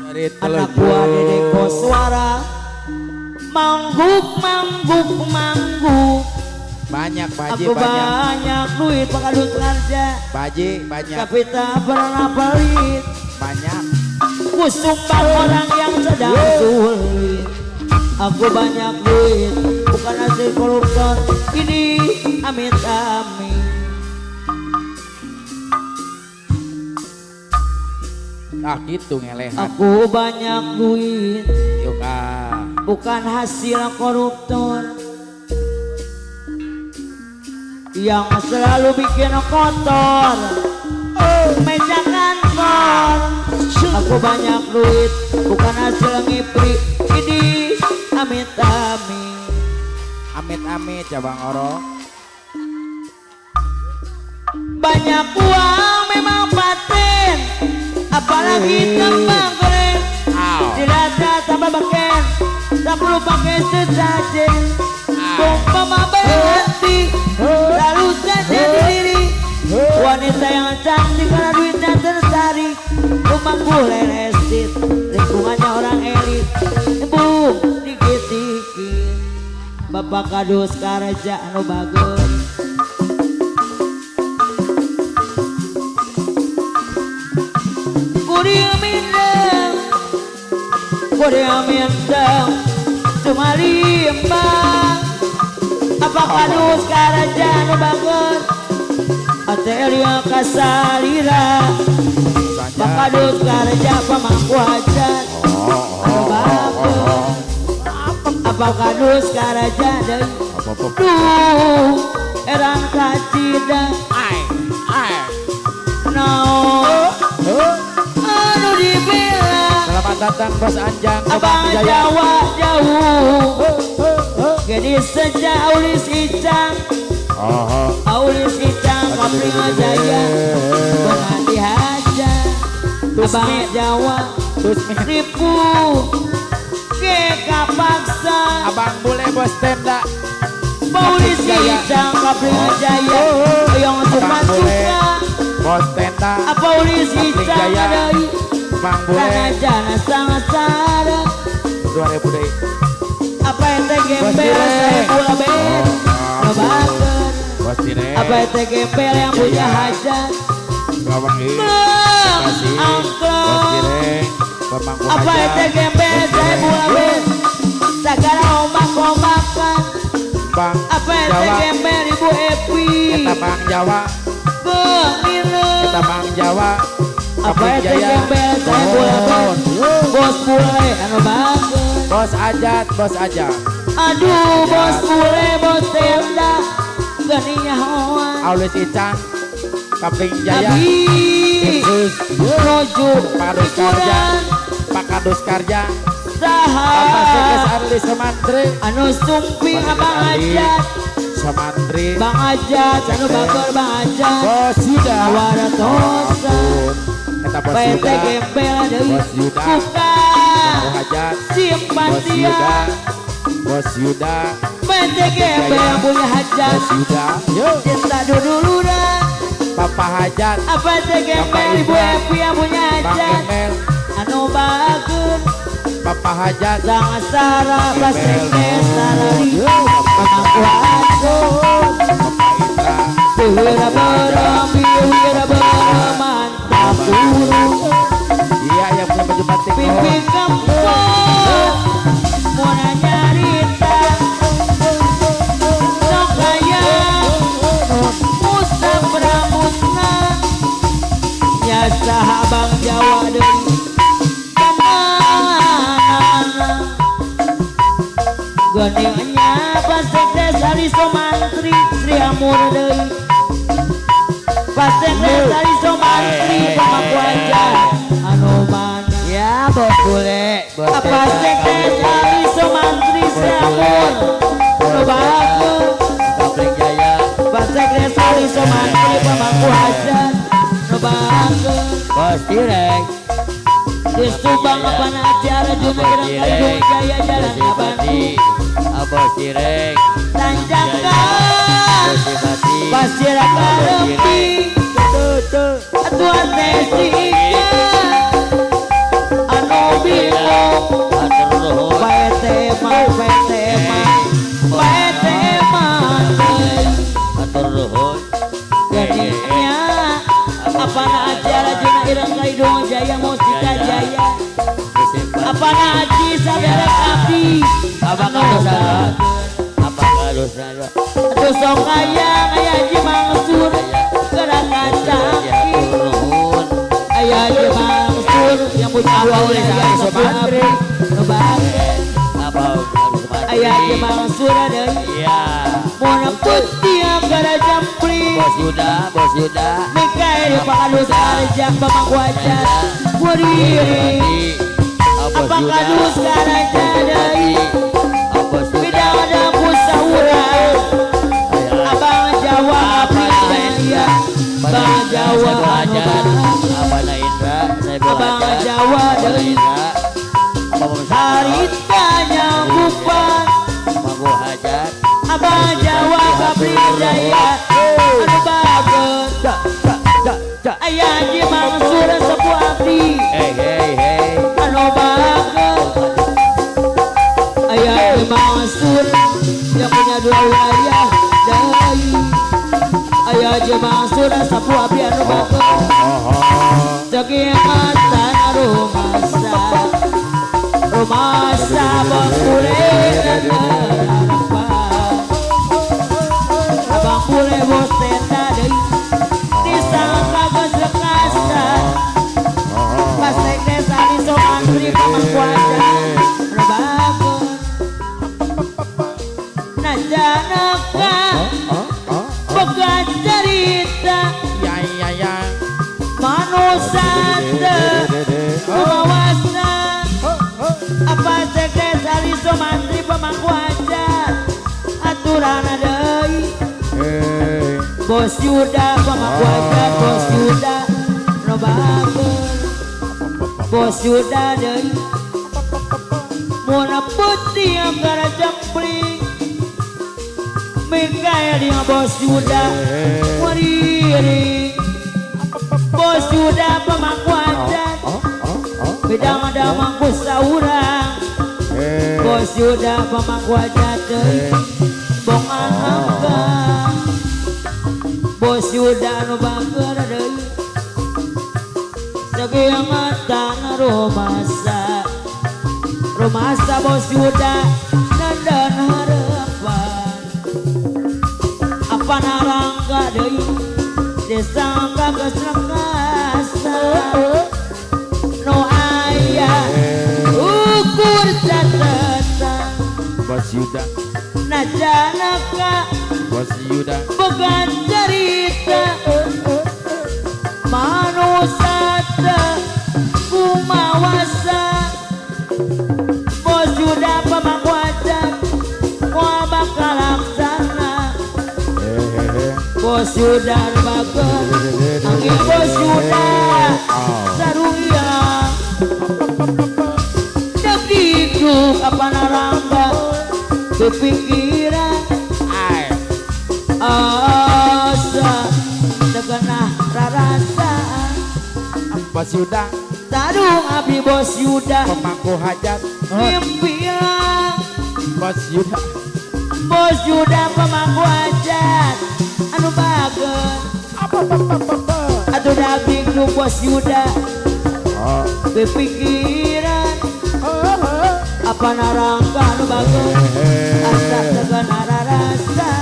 Jari telunjuk. Anak buah Dede Koswara mangguk mangguk mangguk. Banyak Pak Haji, Aku banyak duit Pak Kadus Karja. Pak Haji banyak. Tapi tak pernah pelit. Banyak. Ku sumbang orang yang sedang sulit. Aku banyak duit bukan bukan hasil koruptor. Ini amit amit. Ah gitu ngelehan. Aku banyak duit yuk ah. Bukan hasil koruptor yang selalu bikin kotor meja kantor. Aku banyak duit bukan hasil ngipri. Ini amit amit. Amit amit cabang orok. Banyak uang memang paten, apalagi tembang goreng. Tidak tambah beken, tak perlu pakai sesajen. Umpama berhenti, lalu saja diri. Wanita yang cantik karena duitnya tertarik. Rumahku leresit, lingkungannya orang elit. Bu, dikit-dikit Bapak Kadus Karja anu bagus. Kuring mindeng cuma limbang. Apa Kadus Karja anu bagus. Atelia kasalira. Bapak Kadus Karja pemangku hajat anu bagus. Apa Kadus Karja deui. Duh erang kacida. Naon anu dibela. Selamat datang Bos Anjang. Abang Jawa jauh. Jadi sejak Aulis Icang, Aulis Icang Kapling Jaya Bengati hajat. Abang Jawa tipu geka paksa. Abang boleh bos tenda. Aulis Icang Kapling Jaya yang suka-suka. Bos tenda. Apa Aulis Icang deui. Bang boleh. Karena jana sangat sadar. 2000 deui. Apa ente gembel saya pula ben. Bager. Apa ente gembel yang punya hajat. Apa ente gembel saya pula ben. Segala ombak-ombakan. Apa ente gembel Ibu Epi. Eta Bang Jawa. Eta Bang Jawa. Apa ente gembel saya pula ben. Bos bule anu bager. Bos Ajat, bos Ajat. Aduh bos bule, bos tenda geninya hoan. Aulis Icang, Kapling Jaya, Yesus, Rojo, Pak Kadus Karja, Pak Kadus Karja, Saha, Bapak Sekes Arli Semantri, anu sumping Abang Ajat, Semantri, Bang Ajat, anu bagor Bang Ajat, Bos Yuda, Waratosa, Eta Bos Yuda, Bos Yuda, bukan simpatia, Bos Yuda, PT gembel yang punya hajat, Bos Yuda, cinta duduluran, Papa Hajat, apa PT gembel Ibu Epi yang punya hajat, anu bagus, Papa Hajat, jangan sarah pasek sarari, pemangku hajat, wira berami wira bermantap guru. Iya yang punya baju batik. Pipi kempot, mau nyarita, sok kaya, musab rambutna, nyasa Abang Jawa deui, kanana, geningnya Pasekdes Ali Somantri, Sri Amur deui, Pasekdes Ali Somantri, pemangku hajat. Ya bos bule, bos apa Sekdes Ali Somantri Sri Amur, bagus. Kapling Jaya, Pak Sekdes Ali Somantri pemangku hajat, bagus. Bos Tirek, di Subang apa acara Juna Irang Jaya Jalan Abadi, Bos Tirek, Tanjakan, Pasir Karepi, Tuan Tesi. Jadinya apa acara Juna Irang Kaidung Jaya Mustika Jaya. Apa aji saudara abdi. Apa Terus Atuh sok aya aya Haji Mansur gerakan caki. Aya Haji Mansur yang punya wilayah Sumantri. Aya Haji Mansur deui. Iya. Mun putih gara jampli. Bos Yuda, Bos Yuda. Mikael Pak Kadus pemangku hajat. Muriri. Apa kadus garaja deui. Bidang pusawura. Abang Jawa Aprilia. Bang Jawa Abang Jawa deui. Harita nyanggupan. Abang Jawa Aprilia. Anu bagus. Aya Haji Mansur sepuh abdi. Anu bagus. Aya Haji Mansur yang punya dua wilayah deui. Aya Haji Mansur sepuh abdi anu bagus. Sakiatan rumasa. Rumasa bangkule abang bule bos tenda deui. Disangka geus lekasa. Pas rek desa di Somantri pamangku hajat anu bagus. Najanaka boga carita manusa teu kumawasa. Apa cek desa di Somantri pamangku hajat aturana deui. Bos Yuda pamangku hajat, Bos Yuda nu bagus. Bos Yuda deui. Mun putih gara jempling. Mikael yang Bos Yuda muriri. Bos Yuda pamangku hajat. Bidang ada mangku saurang. Bos Yuda pamangku hajat deui. Bongan angka. Bos Yuda nu bager deui. Sakiamatan rumasa. Rumasa Bos Yuda nandan harapan. Apa narangga deui desangka geus lekasa. Nu aya ukur catatan. Bos Yuda Najanaka Bos Yuda boga carita manusa teu kumawasa. Bos Yuda pamangku hajat moal bakal laksana. Bos Yuda nu bager angin Bos Yuda saruya. Degdikduk apa narangga kepikiran. Asa tegenah rarasa. Bos Yuda Tarung abdi Bos Yuda pemangku hajat. Mimpilah Bos Yuda. Bos Yuda pemangku hajat anu bager. Atuh dagdikduk Bos Yuda kepikiran. Apa narangga anu bager asa tegenah rarasa.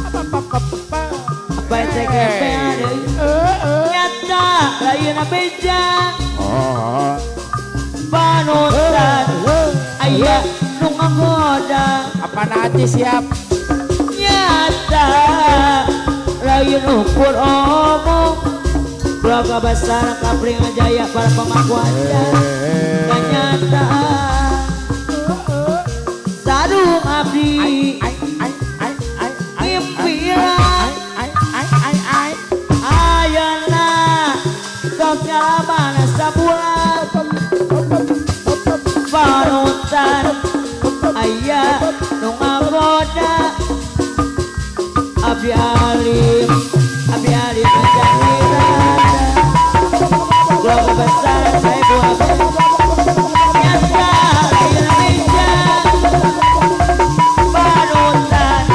Apa CGP deui nyata lain beja. Panutan aya nu ngagoda. Apa nanti siap nyata lain ukur omong. Keluarga besar Kapling Jaya para pemangku hajat kenyataan. Sarung abdi impian. Ayana sok nyalaman sabulan. Panutan aya nu ngagoda. Abdi alim, abdi alim menjadi rada. Keluarga besar saya buat nyata lain beja. Panutan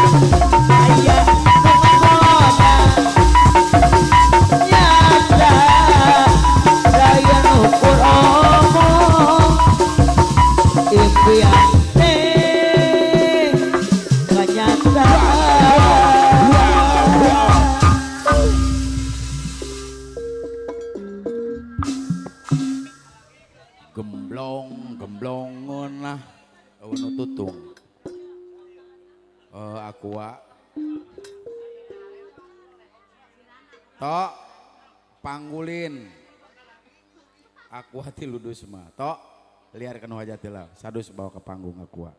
aya nu ngagoda. Nyata lain ukur omong. Impian teh kenyataan. Aqua. Tok panggulin. Aqua 3 dus mah. Tok liar kanu hajat heula. Sadus bawa ke panggung Aqua.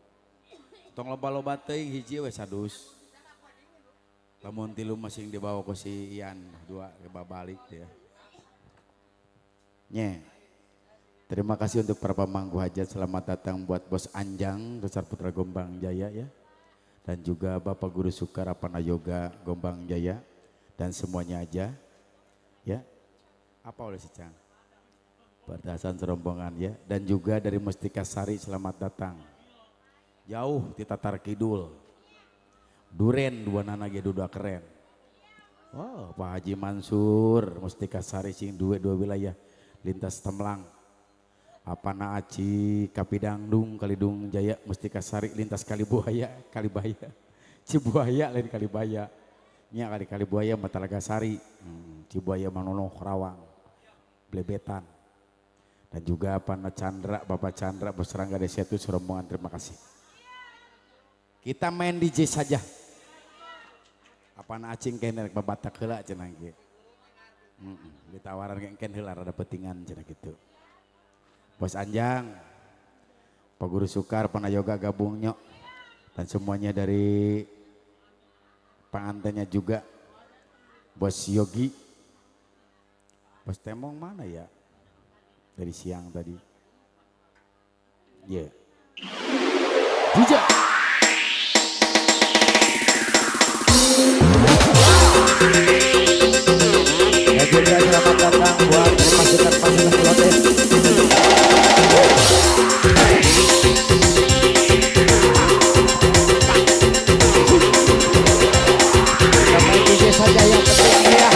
Tong loba-loba teuing hiji we sadus. Lamun 3 masing dibawa ku si Ian 2 kebabalik ya. Nye. Terima kasih untuk para pemangku hajat. Selamat datang buat Bos Anjang Besar Putra Gombang Jaya ya. Dan juga Bapak Guru Sukar Apana Yoga Gombang Jaya dan semuanya aja ya. Apa oleh si Cang? Perdasan serombongan ya. Dan juga dari Mustika Sari selamat datang. Jauh di Tatar Kidul. Duren dua nana ge dua keren. Wow, Pak Haji Mansur Mustika Sari sing dua wilayah lintas Temlang. Apana Aci, Kapidangdung, Kalidung Jaya, Mustika Sari, lintas Kalibuaya, Kalibaya, Cibuaya lain Kalibaya, nya kali Kalibuaya Matalaga Sari, Cibuaya Manono Rawang, Blebetan, dan juga Apana Chandra, Bapak Chandra, Bos Rangga Desa itu serombongan terima kasih. Kita main DJ saja. Apana Acing kene rek babatak heula cenah ge. Ditawaran engken heula rada petingan cenah kitu. Bos Anjang, Pak Guru Sukar, Panayoga gabungnya dan semuanya dari pengantinnya juga, Bos Yogi, Bos Temong mana ya dari siang tadi, ya, yeah. Jujur. Dan juga selamat datang buat pasukan-pasukan protes. Kita main DJ saja yang penting ya.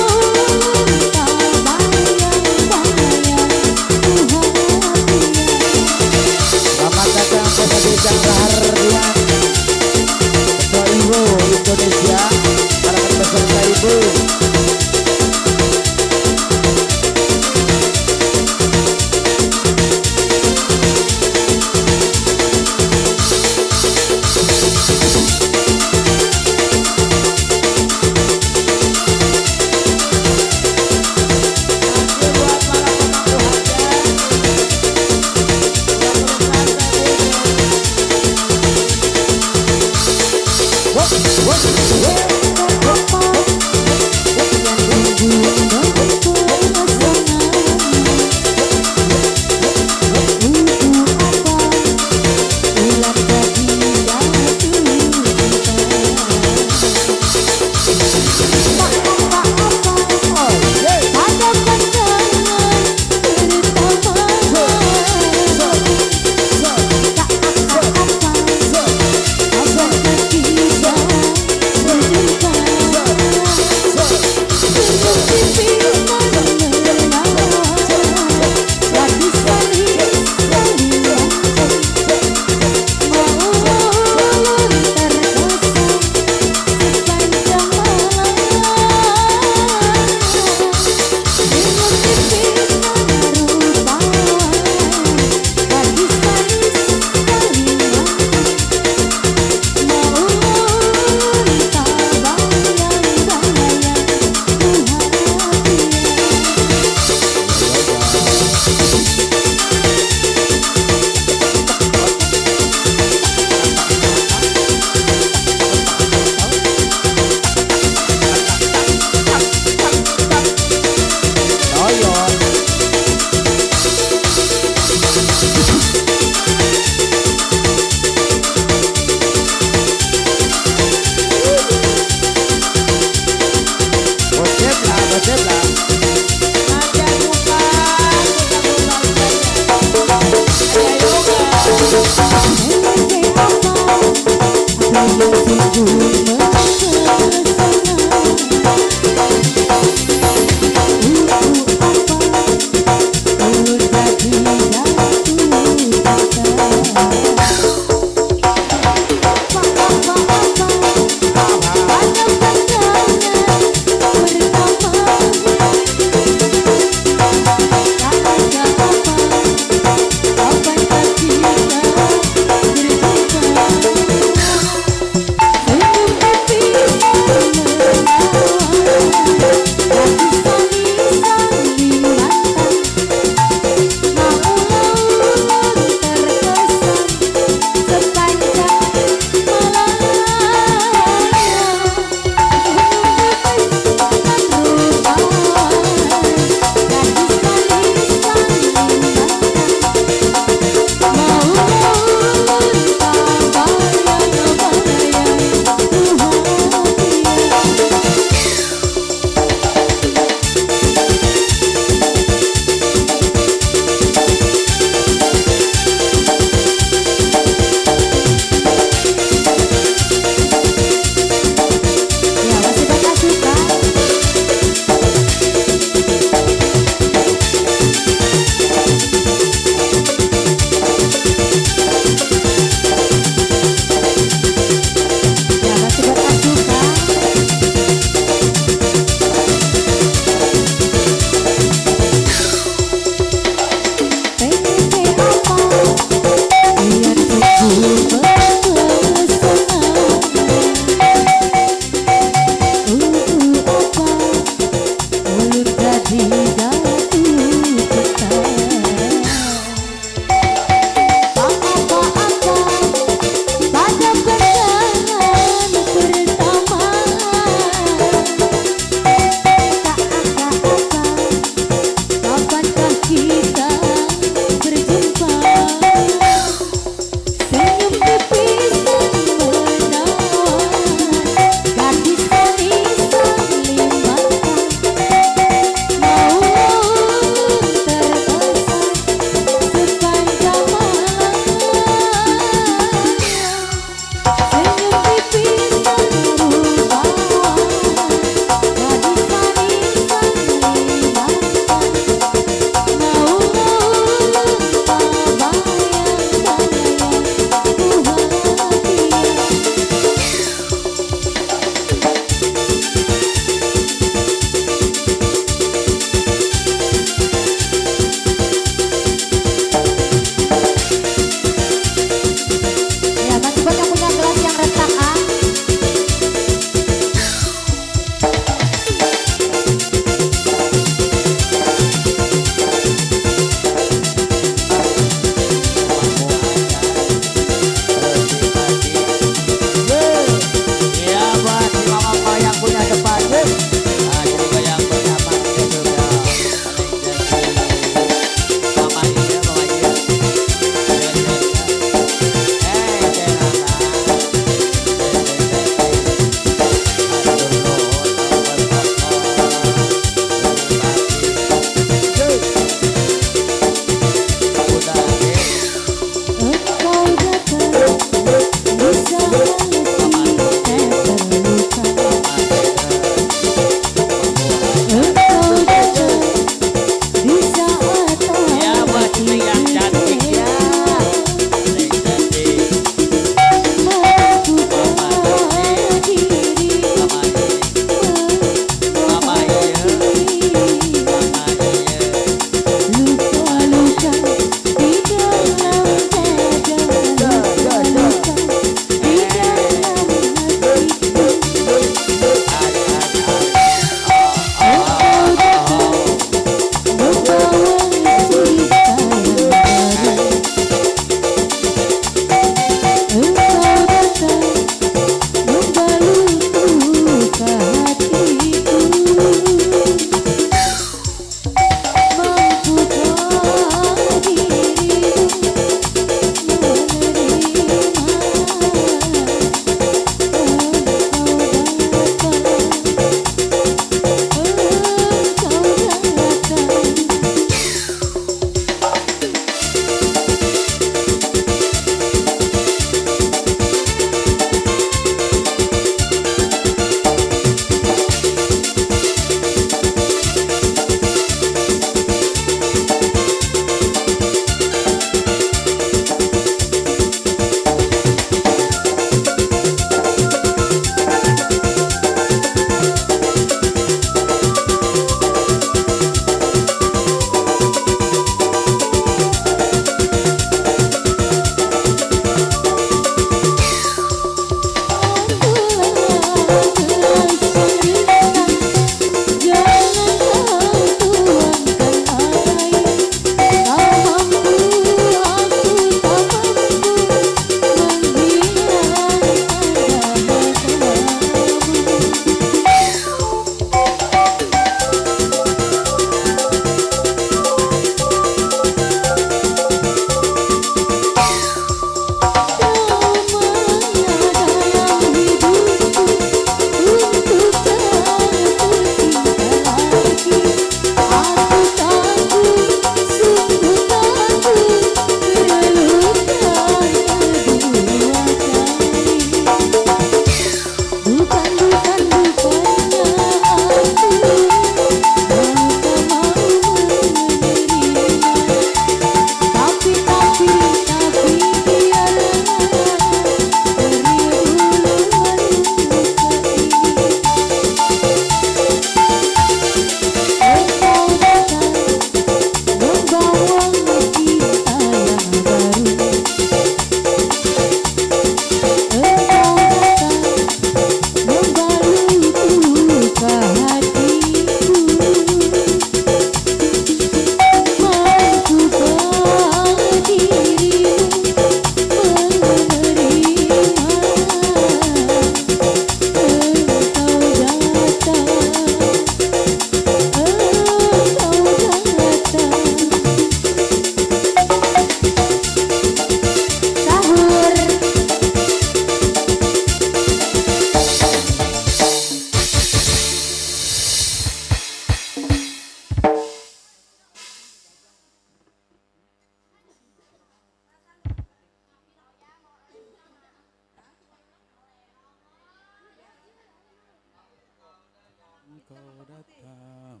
kau datang.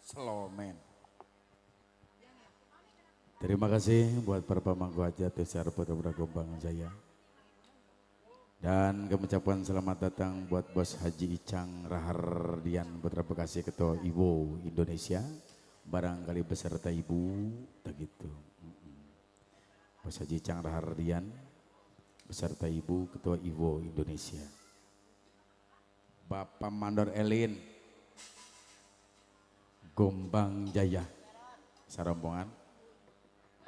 Slomen. Terima kasih buat para pemangku hajat Desa Putra Gombang Jaya. Dan kami ucapkan selamat datang buat Bos Haji Icang Rahardian Putra Bekasi Ketua Iwo Indonesia. Barangkali beserta ibu, begitu. Bos Haji Icang Rahardian beserta ibu Ketua Iwo Indonesia. Bapak Mandor Elin Gombang Jaya sarombongan.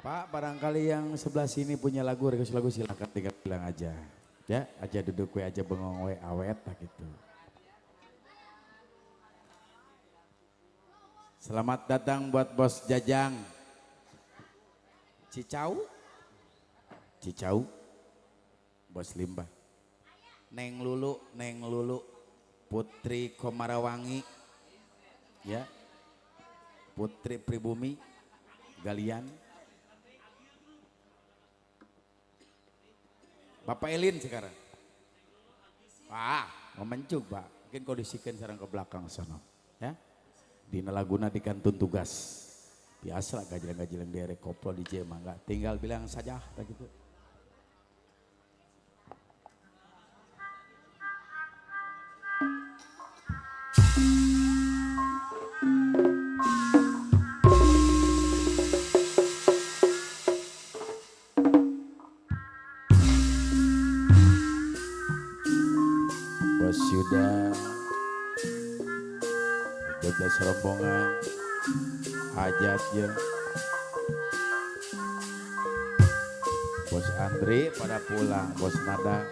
Pak, barangkali yang sebelah sini punya lagu, request lagu silakan tinggal bilang aja. Ya, aja duduk we aja bengong we awet tak gitu. Selamat datang buat Bos Jajang Cicau. Cicau. Bos Limbah. Neng Lulu, Neng Lulu Putri Komarawangi. Ya. Putri Pribumi Galian. Bapak Elin sekarang. Pak, mau mencuk Pak. Mungkin kondisikan sekarang ke belakang sana. Ya. Dina Laguna di kantun tugas. Biasa lah gajilan-gajilan derek koplo di Jema enggak. Tinggal bilang saja gitu. Bos Yuda, 12 rombongan, hajat ya. Bos Andri pada pulang, Bos Nada.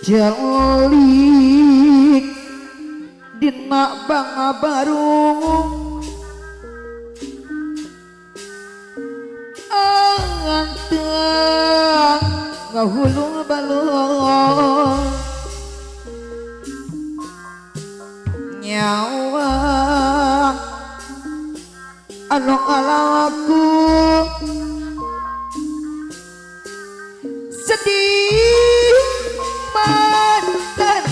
Jelik dina banga baru anteng ngahulung balung nyawa anu alaku sedih mantan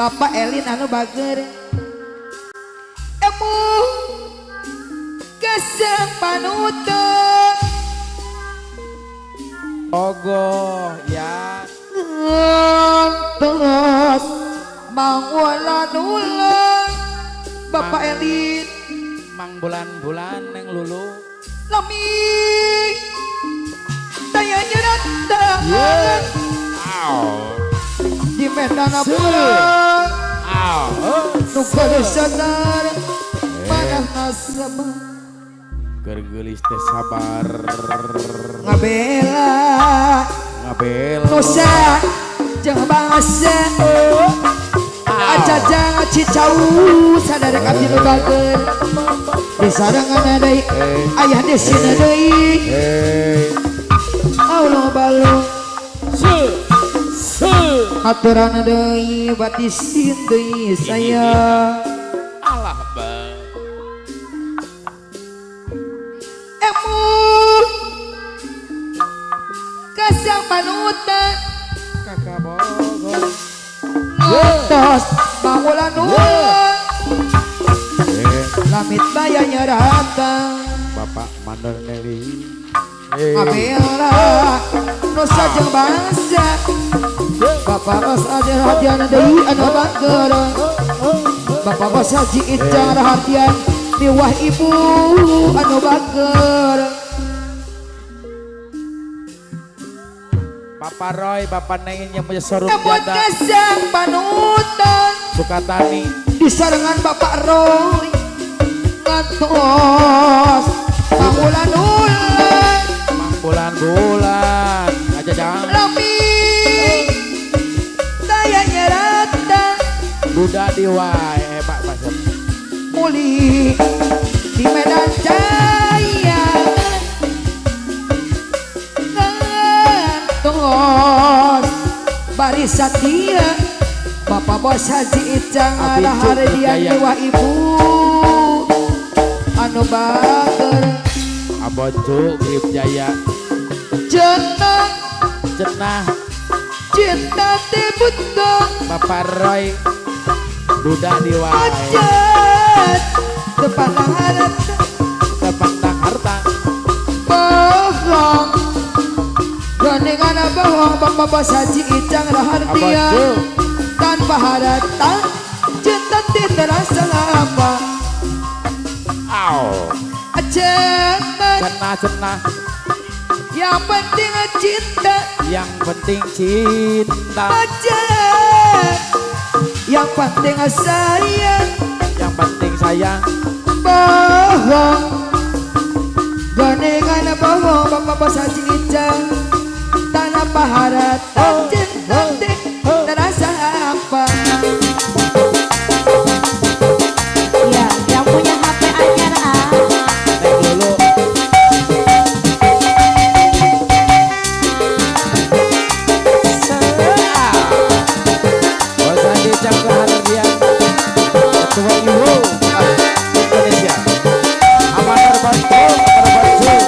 Bapak Elin anu bager emu keseng panutan Ogoh ya ngantos mangulan ulang Bapak Elin mang bulan-bulan neng lulu lami daya nyerata di medan pulang nu kudu sadar manah nasaba Gergelis teh sabar ngabela ngabela nusa jeung bangsa aja Cicau sadar abdi nu bager disarengan deui ayah desina deui Allah balung aturan deui batisin deui saya alah bang emu kasang panutan kakak bogor ngantos bangulan ulang lamit baya nyerata Bapak Mandor Nelly ngabela nusa jeung bangsa Bapak Bos Haji Rahardian deui anu bager Bapak Bos Haji Icang Rahardian miwah ibu anu bager Bapak Roy, Bapak Nengin yang punya showroom janda kesang panutan Sukatani disarengan Bapak Roy ngantos pangulan ulang mang bulan Bulan aja jangan Lami daya nyerata Duda diwae Pak Pasep muli di Medan Jaya ngantos barisan dia Bapak Bos Haji Icang Abi ada Cuk hardian Jaya. jiwa ibu anu bager Abocu Grip Jaya jeneng Cenah cinta teh buta Bapak Roy Duda diwae Macet depan harta Sepandang harta bohong gorengan bohong Bapak Bos Haji Icang Rahardian Abocu tanpa harta cinta tidak terasa apa Aw Cenah Cenah cenah yang penting cinta Yang penting cinta Macet yang penting sayang Yang penting sayang bohong gorengan bohong Bapak Bos Haji Icang tanpa harta cinta terasa apa. Iya, yang punya HP anyar ah. Naik dulu Bos Haji Icang Rahardian Ketua IWO Indonesia Amanar Bantu Amanar Bantu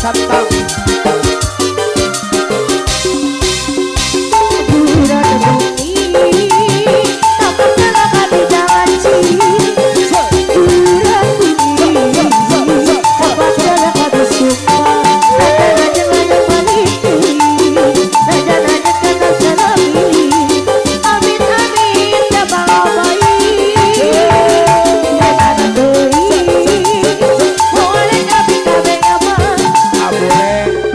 Santang. Abure.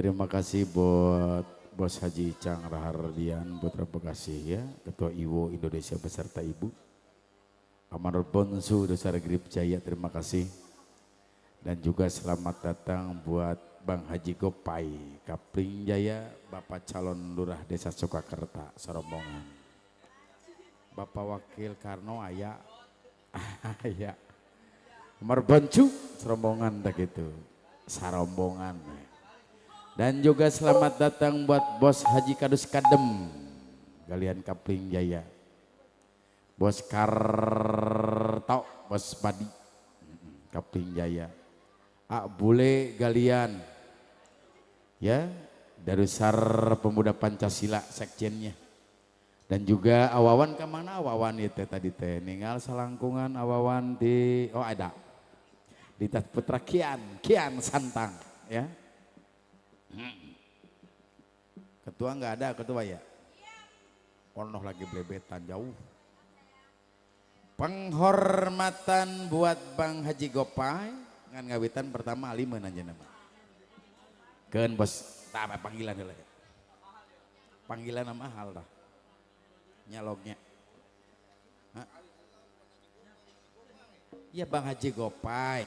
Terima kasih buat Bos Haji Cang Rahardian Putra Bekasi ya, Ketua IWO Indonesia beserta Ibu. Amanur Bonsu Dosar Grip Jaya, terima kasih. Dan juga selamat datang buat Bang Haji Gopai Kapling Jaya, Bapak calon lurah Desa Sukakerta Sorombongan. Bapak Wakil Karno aya. Aya. Amar Boncu serombongan tak gitu. Sarombongan. Dan juga selamat datang buat Bos Haji Kadus Kadem Galian Kapling Jaya. Bos Karto, Bos Padi Kapling Jaya. A Bule Galian ya, dari Sar Pemuda Pancasila sekjennya. Dan juga awawan kemana awawan itu tadi teh ninggal salangkungan awawan di oh ada di Tas Putra Kian, Kian Santang ya. Ketua nggak ada ketua ya? Ono lagi blebetan jauh. Penghormatan buat Bang Haji Gopai ngan ngawitan pertama alimeun anjeunna mah. Keun bos, tah panggilan heula. Panggilan nama hal dah. Nyalognya. Ya Bang Haji Gopai.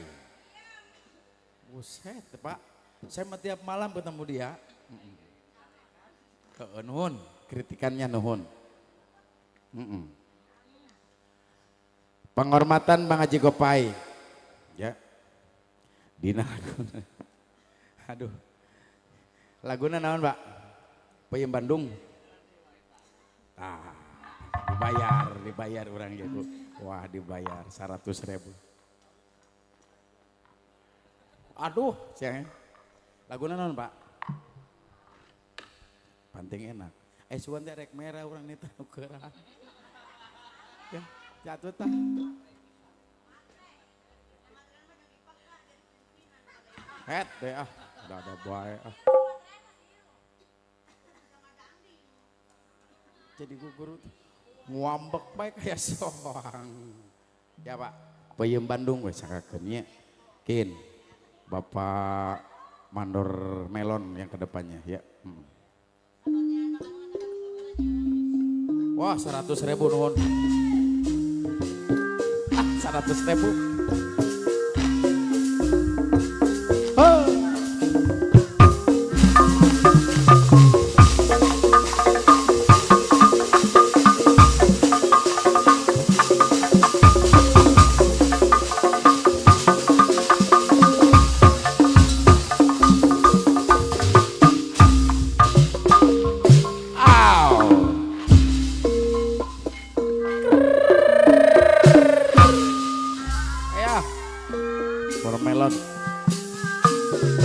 Buset Pak. Saya mah tiap malam ketemu dia. Nuhun, kritikannya nuhun. Penghormatan Bang Haji Gopai. Ya. Dina laguna. Aduh. Laguna naon, Pak? Peyem Bandung. Ah, dibayar, dibayar orang gitu. Wah, dibayar 100.000. Aduh, siang. Laguna naon, Pak? Panting enak. Suan teh rek merah urang nita nu keurah. Ya, jatuh tah. Het deh ah, udah ada bae ah. Jadi guru ngambek bae kayak soang. Ya, Pak. Peyem Bandung we sakakeun nya. Kin. Bapak Mandor Melon yang kedepannya ya. Wah, 100.000 nuhun. Ah, 100.000. Oh.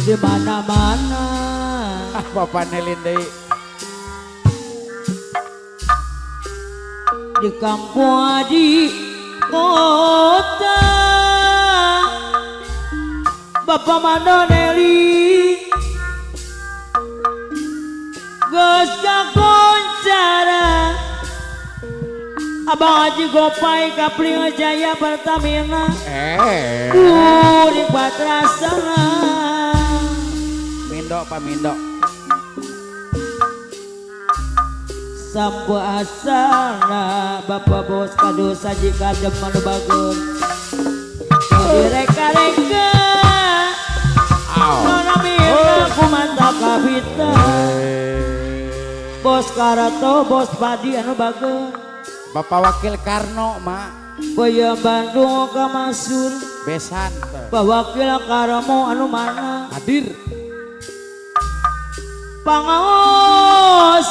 Di mana-mana. Bapak Nelin deui. Di kampung di kota. Bapak Mandoneli geus kakoncara. Abang Haji Gopai Kapling Jaya Pertamina. Kuring patrasana. Mindo Pak Mindo. Sampo asana Bapak Bos Kadus Haji Kadem anu bagus. Direka-reka. Nona Mirna kumanta kabita. Bos Karato Bos Padi anu bagus. Bapak Wakil Karno mak. Boya Bandung ka Masur. Besan. Bapak Wakil Karmo anu mana. Hadir. Pangaos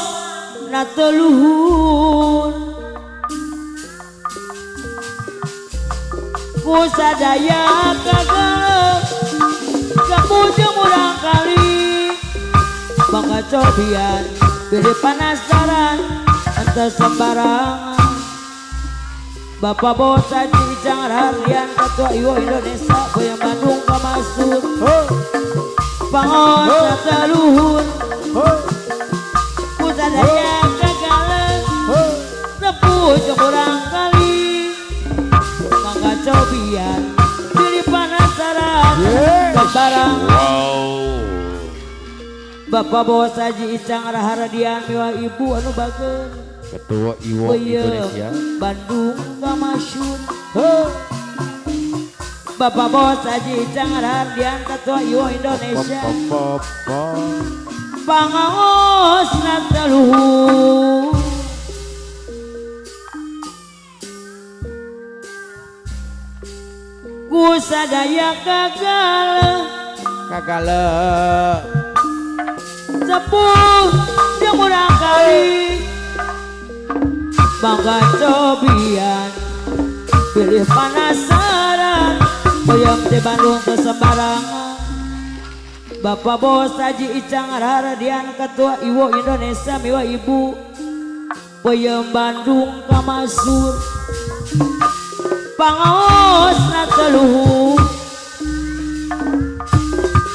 nateluhun kusadaya kagak kapujung urang kali bangga cobian pilih penasaran ente sembarangan. Bapak Bos Haji Icang Raharian Ketua IWO Indonesia Boya Bandung ka Masur. Pangaos nateluhun kusadaya kagalen tepuh urang kali mangga cobian pilih penasaran sembarangan. Bapak Bos Haji Icang Rahardian miwah ibu anu bager. Ketua IWO Indonesia Bandung Kamasyur. Bapak Bos Haji Icang Rahardian Ketua IWO Indonesia. Pangaos na teluhur. Ku sadaya gagal gagal sepuh jeung murang kali bangga cobian pilih panasaran peyem di Bandung ke sembarangan. Bapak Bos Haji Icang Rahardian Ketua IWO Indonesia miwah ibu peyem Bandung Kamasur. Pangaos na teluhur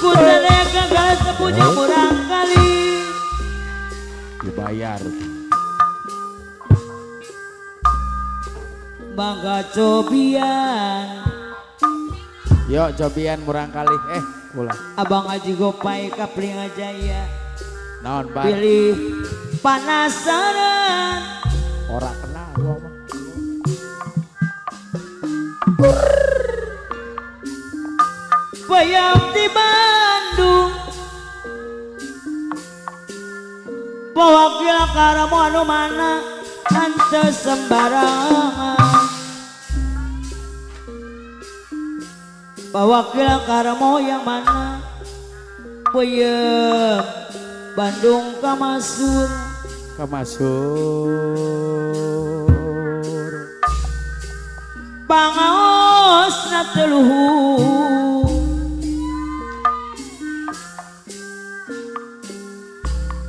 ku sadaya gagal sepuh jeung murang kali dibayar. Bangga cobian. Yo cobian murang kali ulah. Abang Haji Gopai Kaplinga Jaya. Naon bar. Pilih panasaran. Ora kenal gua mah. Peyem di Bandung. Pewakil karamo anu mana henteu sembarangan. Pewakil karamo yang mana peyem Bandung Kamasur. Kamasur. Pangaos na teluhur.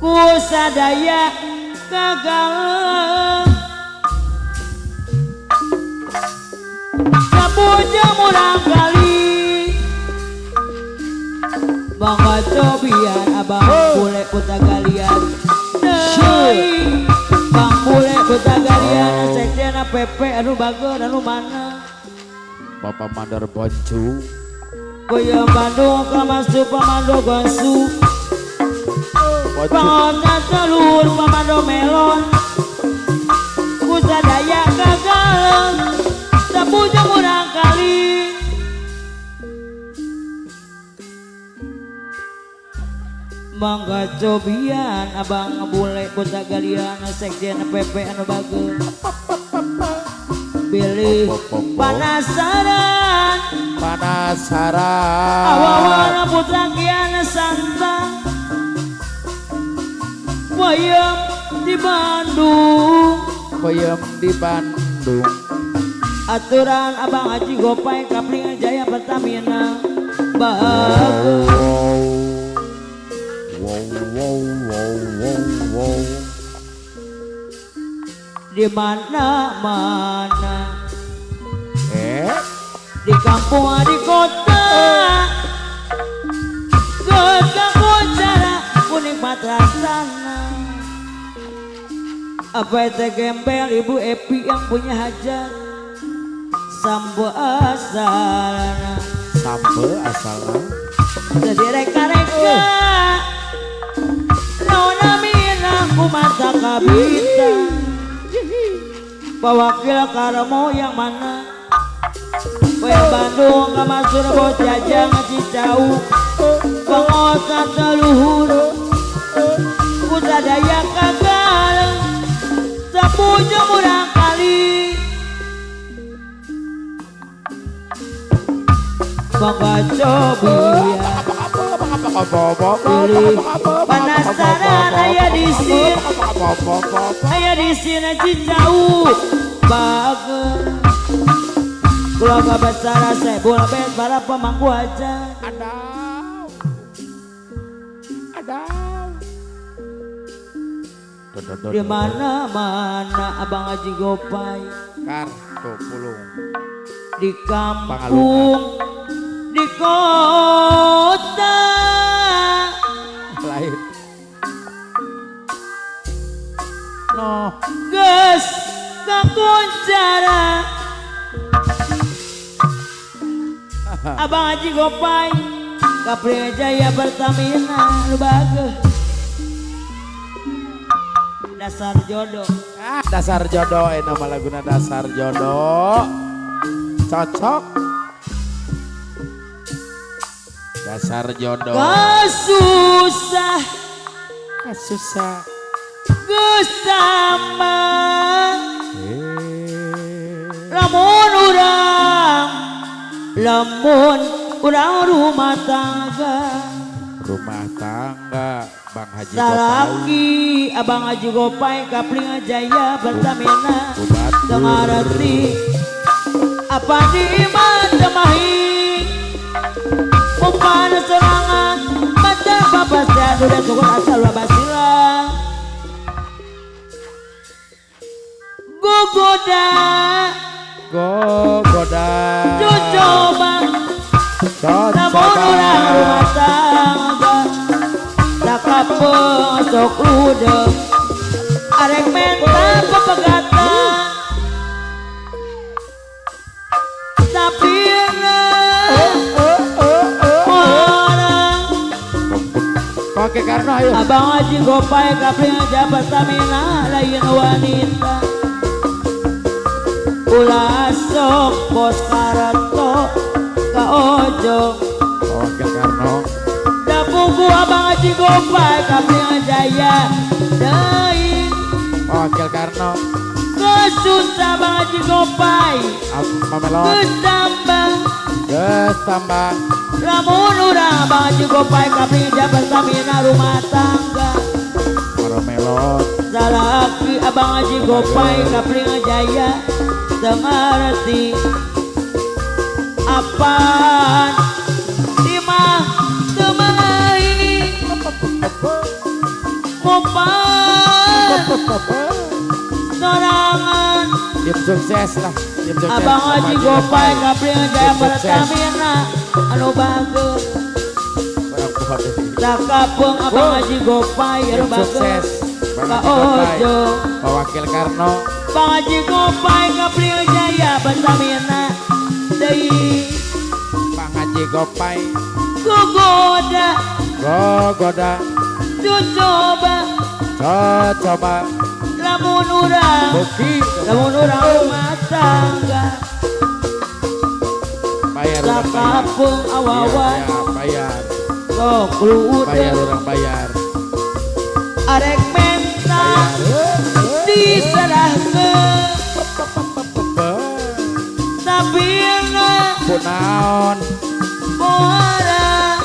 Ku sadaya gagal sapuja murang kali bangga cobian abang bule kota galian deui bang bule kota galian sekjena PP anu bager anu mana Bapak Mandor Boncu Peyem Bandung Kamasur Pamando Gonsu Pangona telur pamando melon ku sadaya gagal sapuja murang kali mangga cobian abang bule kota galian sekjen PP anu bager pilih panasaran panasaran awawana putra kian santang peyem di Bandung peyem di Bandung aturan Abang Haji Gopai Kaplingan Jaya Pertamina bagus. Wow wow wow wow wow. Di mana-mana di kampung di kota geus cara kunikmat rasana. Apa itu gembel Ibu Epi yang punya hajat sambo asalna sambo asalna jadi reka-reka nona mina kumata kabita pewakil karamo yang mana Peyem Bandung Kamasur Bos Jajang Cicau pengosa teluhur kusadaya gagal sapuja murang kali bangga cobian pilih panasaran aya di sini aya di sini Cicau bager keluarga besar saya bola band para pemangku aja adau adau di mana mana Abang Haji Gopai kartu pulung di kampung di kota lain no geus kakuncara Abang Haji Gopai Kapri Jaya Pertamina lu bagus. Dasar jodoh. Ah, dasar jodoh nama laguna dasar jodoh. Cocok. Dasar jodoh. Kesusah. Kesusah. Gesama. Lamun urang, lamun urang rumah tangga. Rumah tangga Bang Haji Salaki Abang Haji Gopai Kapling Jaya Pertamina Tengarti apa di mata mahi umpan serangan mata bapak seadu dan syukur asal basila gogoda gogoda coba namun urang rumah tangga kapeng sok udeng arek menta pepegatan tapi orang oke Karno ayo Abang Haji Gopai Kapling aja Pertamina lain wanita ulah sok bos karato ka ojo. Oke Karno Buku Abang Haji Gopai Kapling Jaya deui. Wakil Karno. Kesusah Abang Haji Gopai. Mamelon. Kesambang. Kesambang. Lamun urang Abang Haji Gopai Kapling Jaya Pertamina rumah tangga. Mamelon. Salaki Abang Haji Gopai Kapling Jaya tengarti apaan timah sorangan. Tim sukses lah. Tim sukses. Abang Haji Gopai Kapling Jaya Pertamina anu bagus. Sakapeung Abang Haji Gopai anu bagus. Ka ojo. Pak Wakil Karno. Bang Haji Gopai Kapling Jaya Pertamina deui. Bang Haji Gopai. Gogoda. Gogoda. Coba coba lamun urang lamun urang rumah tangga bayar urang sakapeung awawan bayar sok luudeung bayar urang bayar arek menta diserahkeun tapi kunaon muara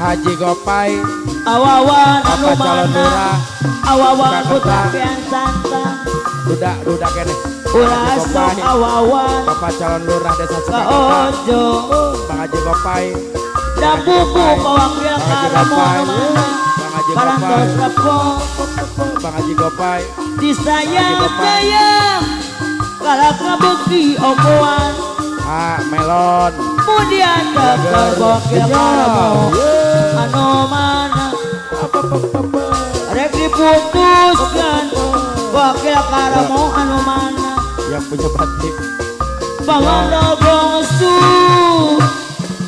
Haji Gopai awawan anu mana awawan putra pian santang duda kene ulah sok awawan bapak calon lurah desa Sukakerta Bang Haji Gopai da buku pawakil karamo anu mana Bang Haji parantos Gopai repo Bang Haji Gopai disayang sayang kalah kabeuki ogoan ah melon kemudian tekor bokil karamo anu mana rek diputuskan wakil karamo anu mana yang punya batik pamando bongsu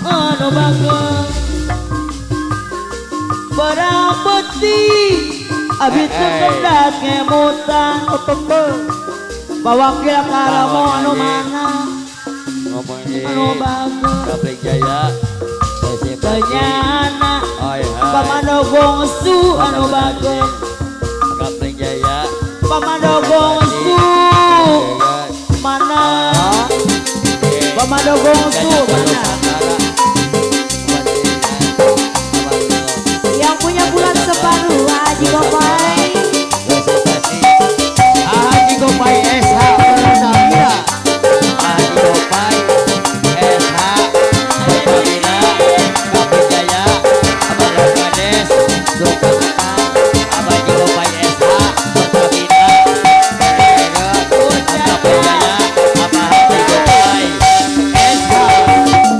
anu bagus barang beti abi teu ngemutan bawakil karamo anu mana anu bagus Kapling Jaya ternyana pamando bongsu anu bagus Kapling Jaya pamando bongsu mana pamando bongsu mana yang punya bulan separuh Haji Gopai Haji Gopai SH Pertamina Haji Gopai SH Pertamina Kapling Jaya Abang Kades Sukakerta Abang Haji Gopai SH Pertamina Kapling Jaya Abang Haji Gopai SH.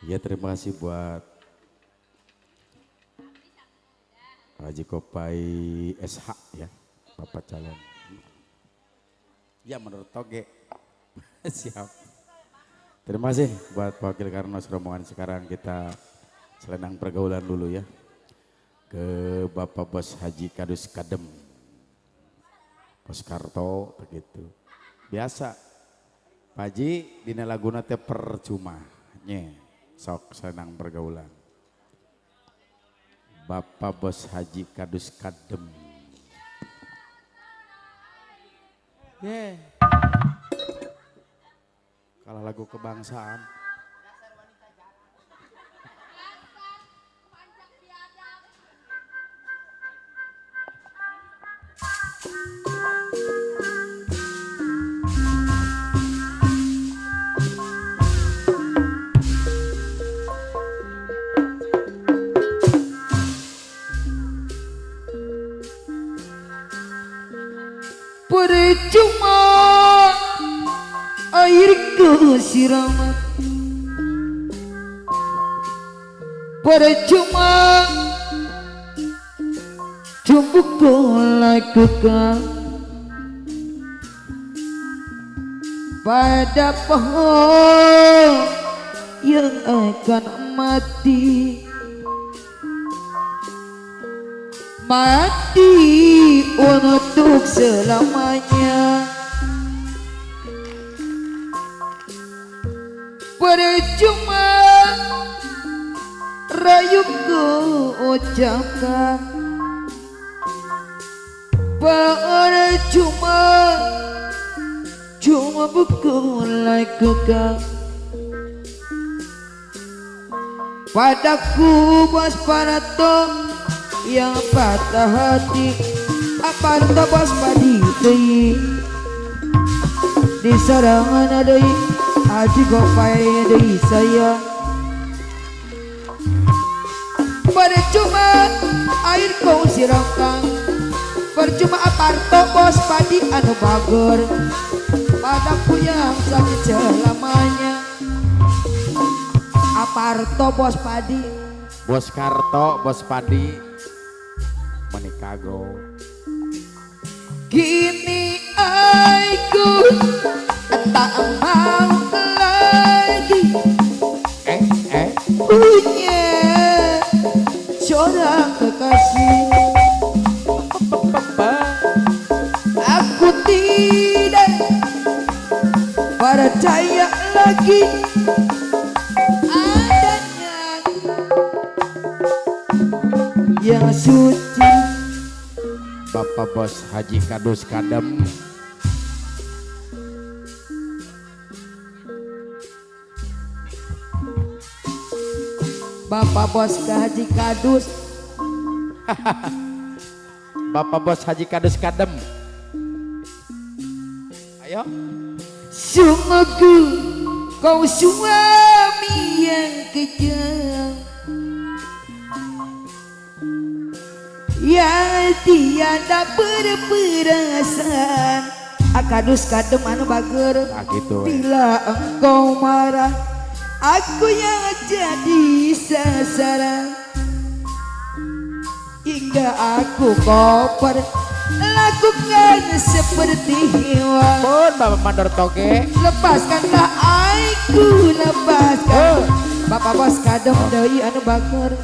Ya terima kasih buat Haji Kopai SH ya, Bapak calon. Ya menurut Toge. Siap. Terima kasih buat Wakil Karno rombongan. Sekarang kita selendang pergaulan dulu ya. Ke Bapak Bos Haji Kadus Kadem. Bos Karto begitu. Biasa. Pak Haji dina laguna teh percuma nye. Sok selendang pergaulan. Bapak Bos Haji Kadus Kadem. Yeah. Kalau lagu kebangsaan. Percuma airku siraman, percuma cumbuku lakukan pada pohon yang akan mati. Mati untuk selamanya. Percuma rayuku ucapkan, percuma cuma buku lakukan padaku Bos Parato yang patah hati. Apa bos padi deui di sorangan deui Haji Gopai deui saya. Percuma air kau siramkan, percuma aparto bos padi anu bager padaku yang sakit selamanya. Aparto bos padi, Bos Karto, bos padi menikago. Kini aku tak mau lagi punya seorang kekasih. Aku tidak percaya lagi adanya yang suci. Bapak Bos Haji Kadus Kadem. Bapak Bos Haji Kadus. Bapak Bos Haji Kadus Kadem. Ayo. Sungguh kau suami yang kejam, yang tiada berperasaan. Akadus kadem anu bager. Nah, gitu, bila engkau marah aku yang jadi sasaran. Hingga aku koper lakukan seperti hewan. Pun Bapak Mandor Toge. Lepaskanlah aku, lepaskan. Bapak Bos kadem deui anu bager.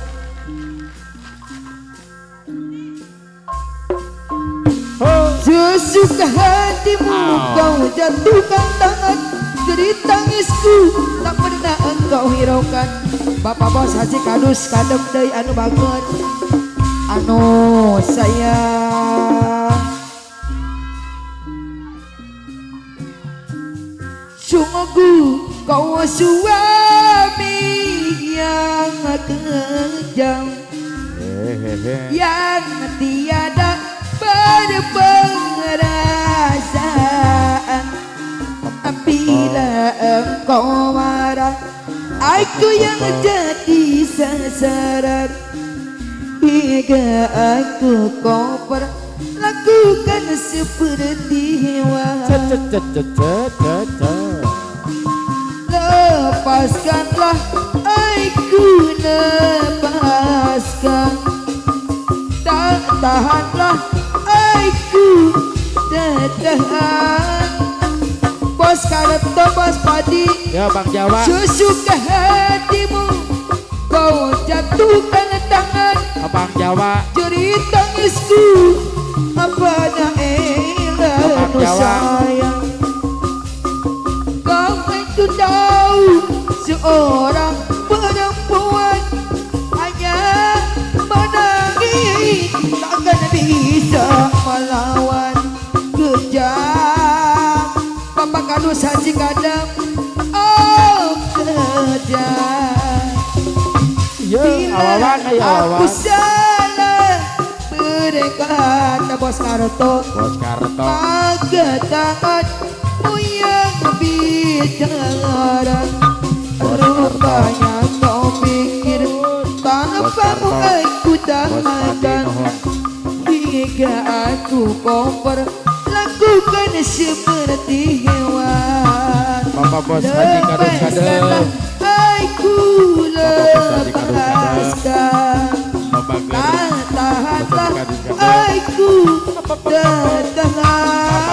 Sesuka hatimu kau jatuhkan tangan, jadi tangisku tak pernah engkau hiraukan. Bapak Bos Haji Kadus kadem deui anu bager anu sayang. Sungguh kau suami yang kejam, yang tiada berperasaan. Bila engkau marah aku yang jadi sasaran. Hingga aku kau perlakukan seperti hewan. Lepaskanlah aku lepaskan. Tak tahanlah aku tahan. Bos Karto, bos Padi, ya Bang Jawa, sesuka hatimu kau jatuhkan tangan. Abang Jawa, jerit tangisku apa elah sayang. Kau itu tahu seorang perempuan hanya menangis takkan bisa melawan kejam. Bapak Kadus Haji Kadam, oh kejam. Bila aku salah berkata Bos Karto, Bos Karto, maka tanganmu yang bicara. Rupanya kau pikir tanpamu aku tahan, hingga aku kompor lakukan seperti hewan. Bapak Bos Haji Kadus Kadem, aku lepaskan. Tahanlah aku tahan. Bapak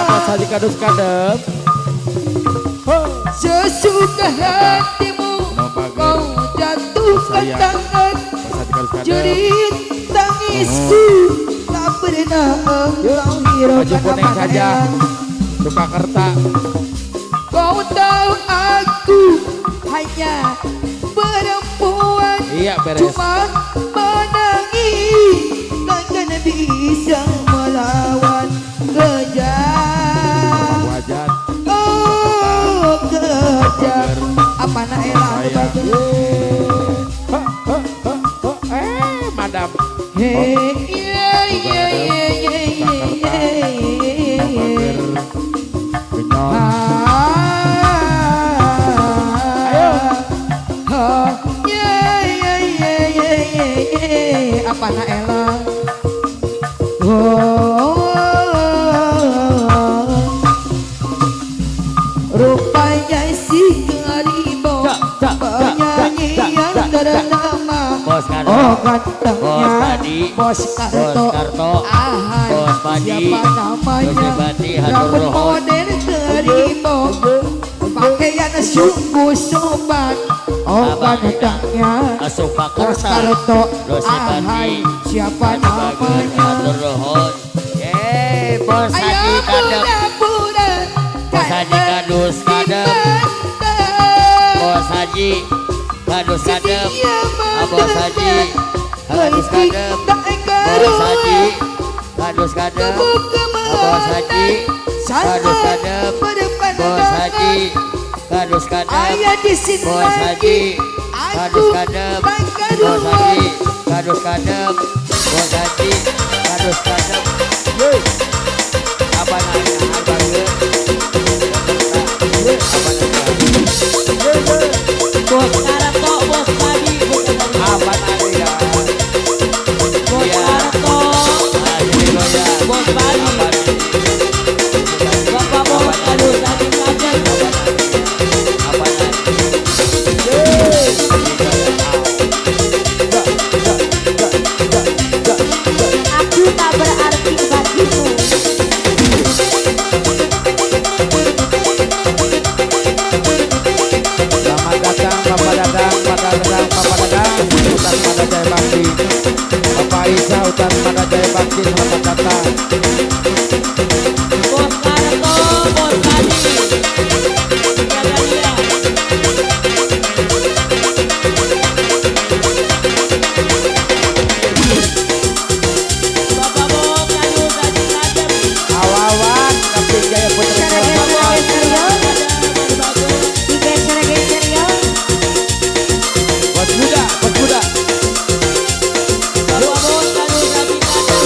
Bos Haji Kadus Kadem, sesuka hatimu kau jatuhkan tangan. Jerit tangisku tak pernah engkau hiraukan. Baju saja Sukakerta. Kau tahu aku hanya perempuan, iya, beres. Cuma menangis takkan bisa melawan kejam. Oh kejam. Apa nak elah madam. Hey, yeah, yeah, yeah, yeah, yeah. Apa nak elah. Oh, rupanya si Karibo penyanyi yang ternama. Oh gantengnya Bos Karto, Ahai, siapa namanya, rambut model Karibo, pakaian sungguh sopan. Oh gantengnya Bos Karto, Ahai, siapa namanya. Bos Haji Kadem, Bos Haji Kadus Kadem, Bos Haji Kadus Kadem, Bos Haji Kadus Kadem, Bos Haji Kadus Kadem, Bos Haji Kadus Kadem, Bos Haji Kadus Kadem, Bos Haji Kadus Kadem, Bos Haji Kadus Kadem, Bos Haji Kadus Kadem. Apa namanya? Apa namanya? Bos Karto, Bos Padi, apa namanya? Bos Karto, Bos Padi, Bapak Bos Kadus Haji Kadem. Apa namanya? Aku tak berarti bagimu. Selamat datang Bapak Dadang, Bapak Dadang, Bapak Dadang, Hutan Mada Jaya Bakti. Bapak Isa Hutan Mada Jaya Bakti, selamat datang. Bos Karto, Bos Padi, jaga dia. Bapak Bos Kadus Haji Kadem. Awawan, Kapten Jaya Putra. Digeser-geser yo. Bos muda, bos muda. Bapak Bos Kadus Haji Kadem.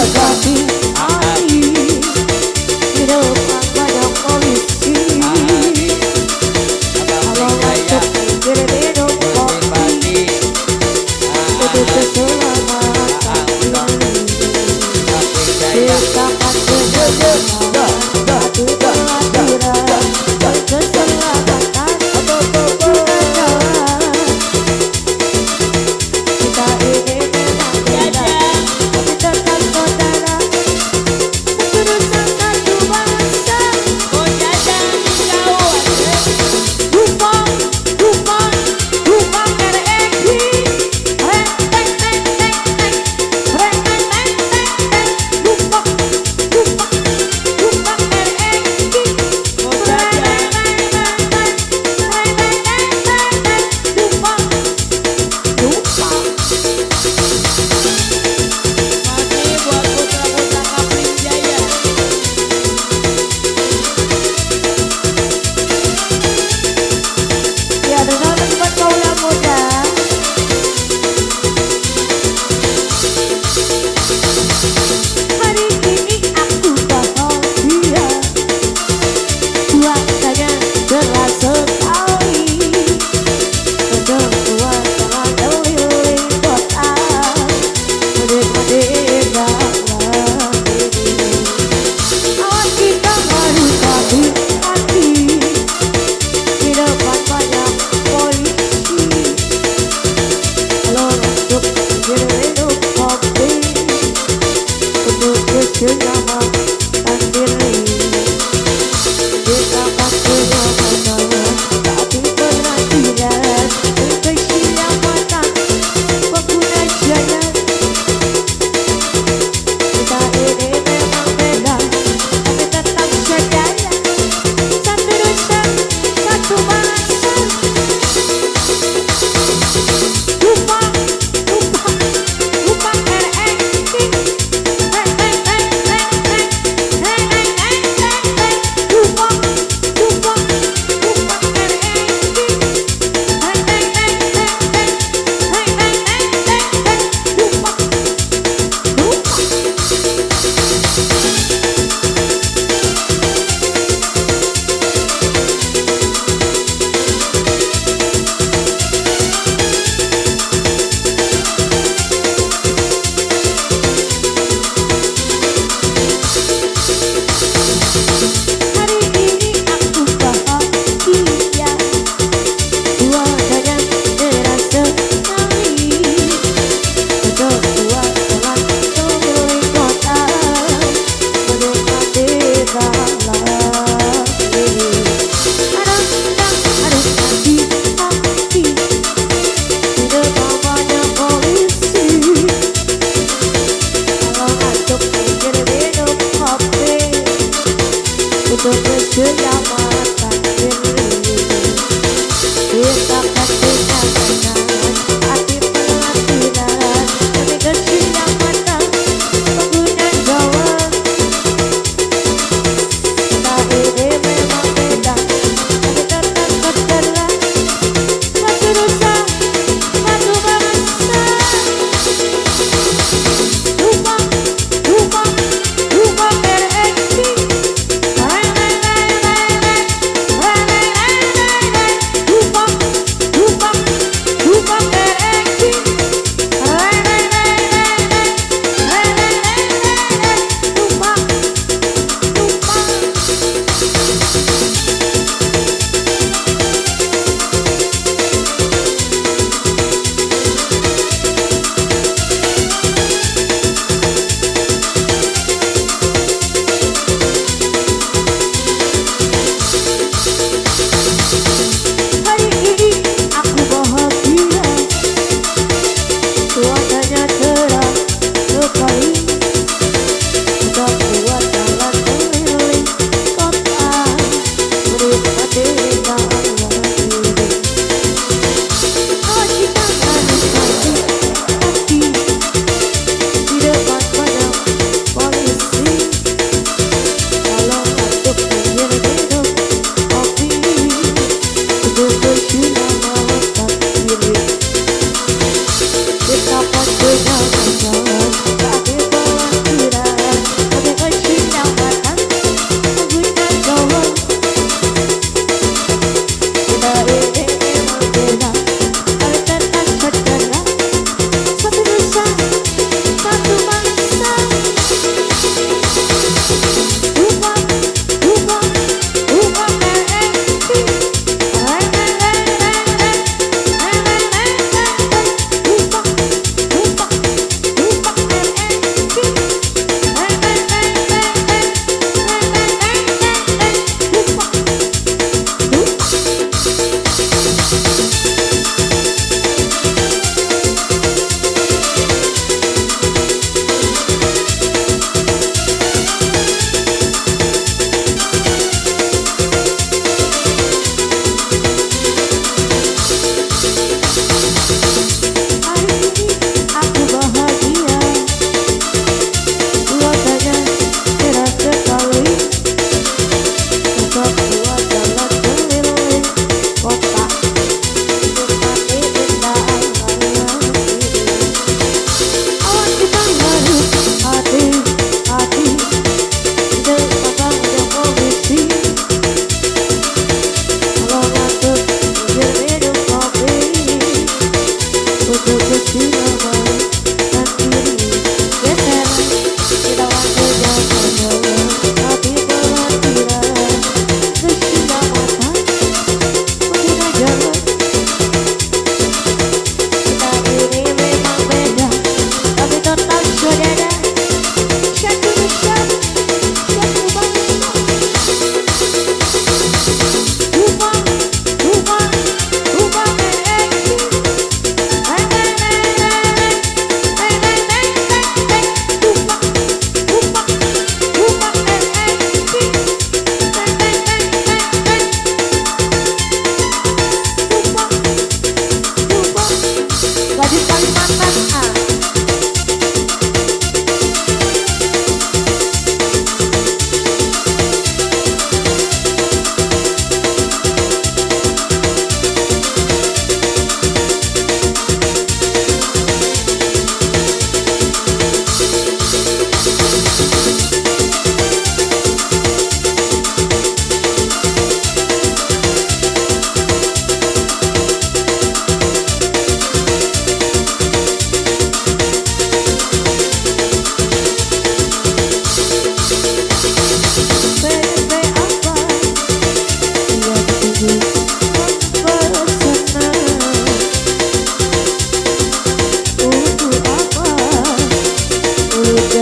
sakit hati. Di depan banyak polisi. Kalau ngantuk minggir minum kopi. Untuk keselamatan diri. Betapa keselamatan satu pengaturan keselamatan jalan. Kita ini memang beda, tapi tetap saudara.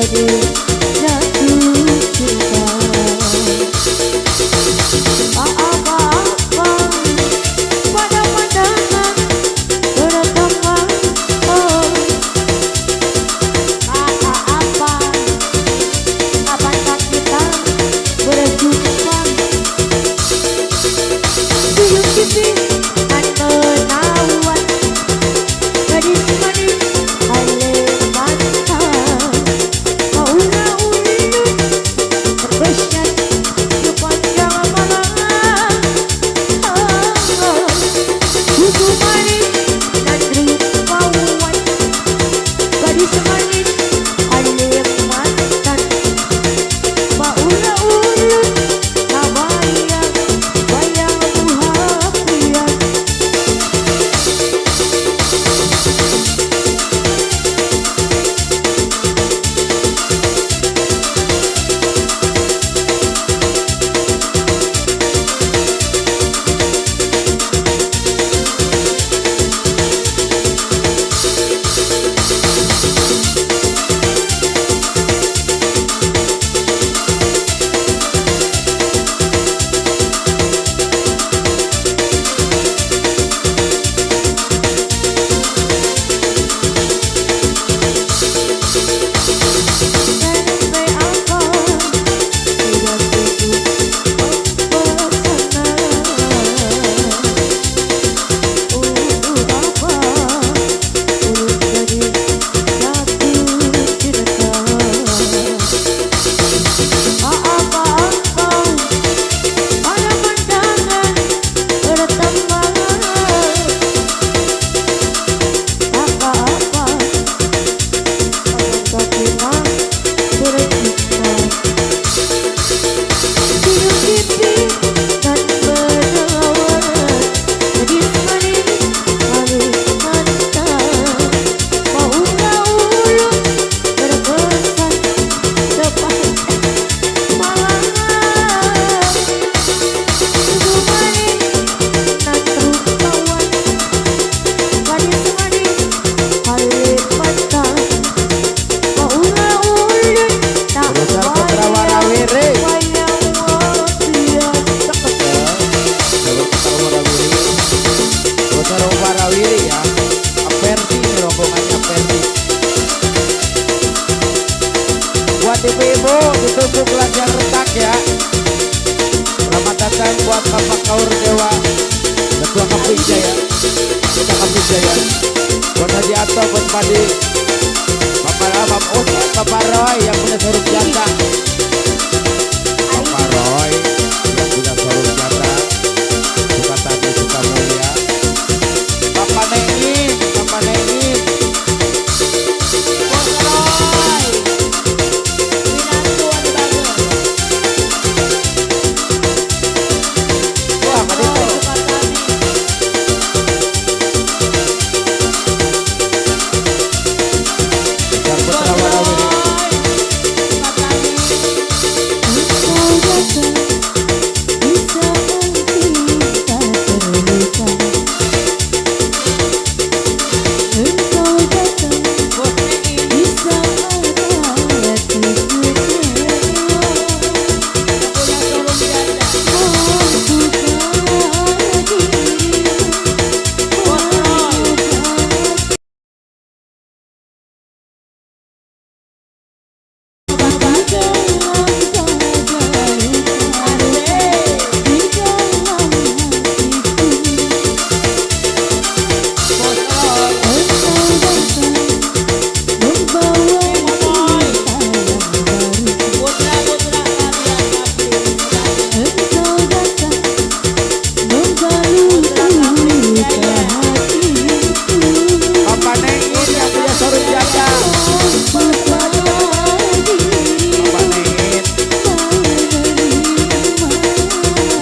Jadi jatuh cinta. Tak apa-apa pada pandangan berteman. Oh, Tak apa-apa, kapankah kita berjumpa. Buyung pipi dan menawan, gadis manis Kalimantan. Mauna ulun terkesan sepanjang malam. Susu manis dan rupawan, gadis manis Kalimantan. Mauna ulun kabayang bayang muhafian. Sampai apa tidak begitu mempersona. Untuk apa urut jadi jatuh cinta. Tak apa-apa pada pandangan berteman. Tak apa-apa akankah kita bercinta. Tidur pipi dan menawan, gadis manis Kalimantan. Mauna ulun berpesan sepanjang malam. Susu manis dan rupawan, gadis manis Kalimantan. Mauna ulun tak Produser Putra bayang Warawiri. bayang wasiat. Jalur Putra Warawiri. Putra Warawiri ya. Aperti ini rombongannya Aperti. Buat ibu-ibu ditunggu kelancar retak ya. Selamat datang buat Bapak Kaur Dewa, Ketua Kapri Jaya, Ketua Kapri Jaya. Buat Haji Ato, buat Padi, Bapak Bapak Ustaz, Bapak Roy yang punya soruk jatah. Bapak Roy yang punya soruk jatah. Suka tadi suka mulia. Bapak Nengin, Bapak Nengin. Bos Roy, Winantu anu bagus. Wah, Roy tadi tuh. Sukatani. Yang Bos Putra Warawiri. Roy Sukatani. Engkau datang di saat kita terluka. Engkau datang Bos Nein, di saat hati kecewa. punya showroom biasa. Mampukah dirimu Bos Roy, mampukah di dalam Asik. bagai luka, di dalam hatiku. Bos Roy, Engkau datang membawa Momoy, cinta yang baru. putra putra kalian Kapri, Engkau datang membalut Putra Kapri luka Jaya. hatiku. Bapak Nengin yang punya soruk jatah. Mampukah dirimu Bapak Nengin menerima.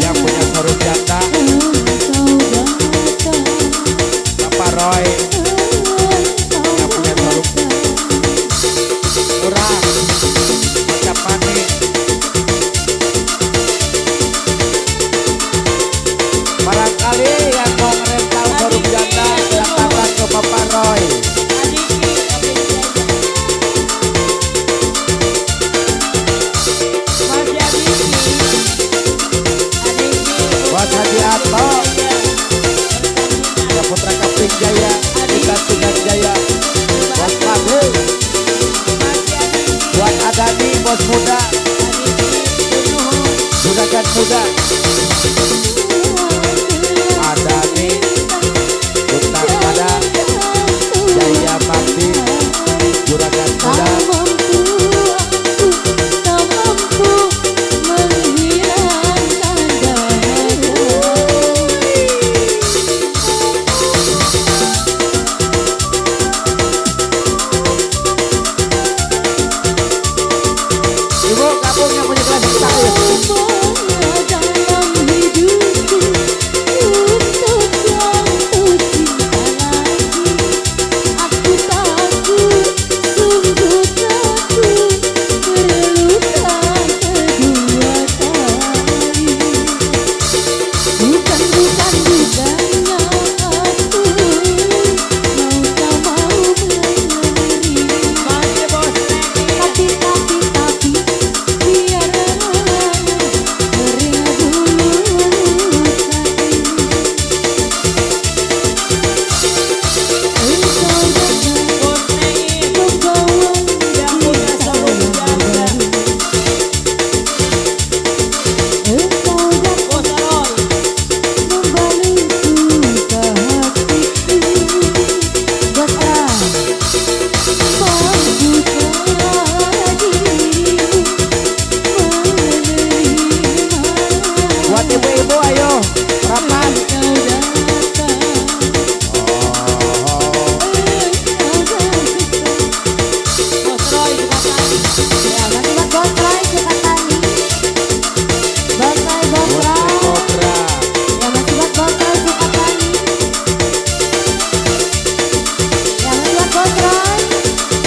yang punya soruk jatah. Engkau datang, Bapak Roy engkau yang punya soruk datang. kurang. Kocap manis. Barangkali yang mau ngerental soruk jatah datanglah ke Bapak Roy. Adiki Kapri Jaya. bos muda, juragan muda. Ada nih Utang pada Jaya Bakti, juragan muda. Tak mampu menghilangkan dahaga. Ibu kampung yang punya kelas kita ayo. Dalam hidupku untuk jatuh cinta lagi, aku takut, sungguh takut terluka kedua kali. Bukan bukan bukannya aku mau tak mau menerima. Masih bos Neni. Tapi tapi tapi biarlah kering dulu luka ini. Engkau datang Bos Neni membawa yang punya kisah sabun yang janda. baru. Engkau datang Bos Roy. membalut luka hatiku. Bos Roy, mampukah dirimu menerima? Buat ibu-ibu ayo rapat. Engkau datang, engkau datang. Bos Roy Sukatani. Ya, masih buat Bos Roy Sukatani. Bos Roy, Bos Bos Roy. Kobra. Ya, masih buat Bos Roy Sukatani. Ya, masih buat Bos Roy.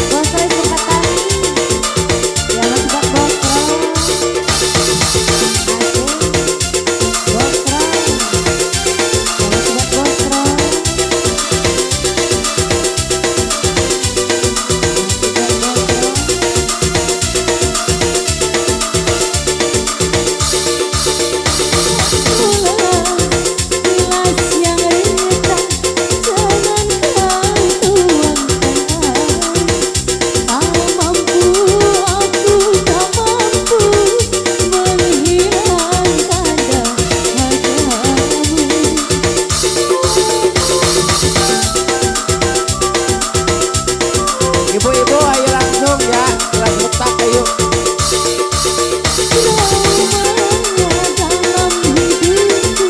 Bos Roy Sukatani. Ya, masih buat Bos Roy. Asik. Bos Roy. Ya, masih buat Bos Roy. Masih buat Bos Roy. Gelas yang retak, jangan kau tuangkan air. Tak mampu aku, tak mampu menghilangkan dahagamu. Ibu-ibu ayo langsung ya, kelas letak ayo. Traumanya dalam hidupku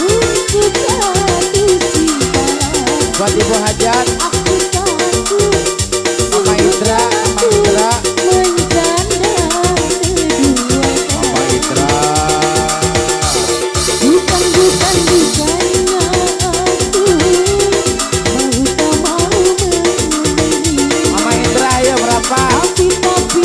untuk jatuh cinta lagi. Buat ibu hajat, Aku takut, Mama sungguh Indra, Mama takut Indra, menjanda kedua Mama kali. Indra. Bukan bukan bukannya aku mau tak mau menerima. Mama Indra ayo berapa? Tapi tapi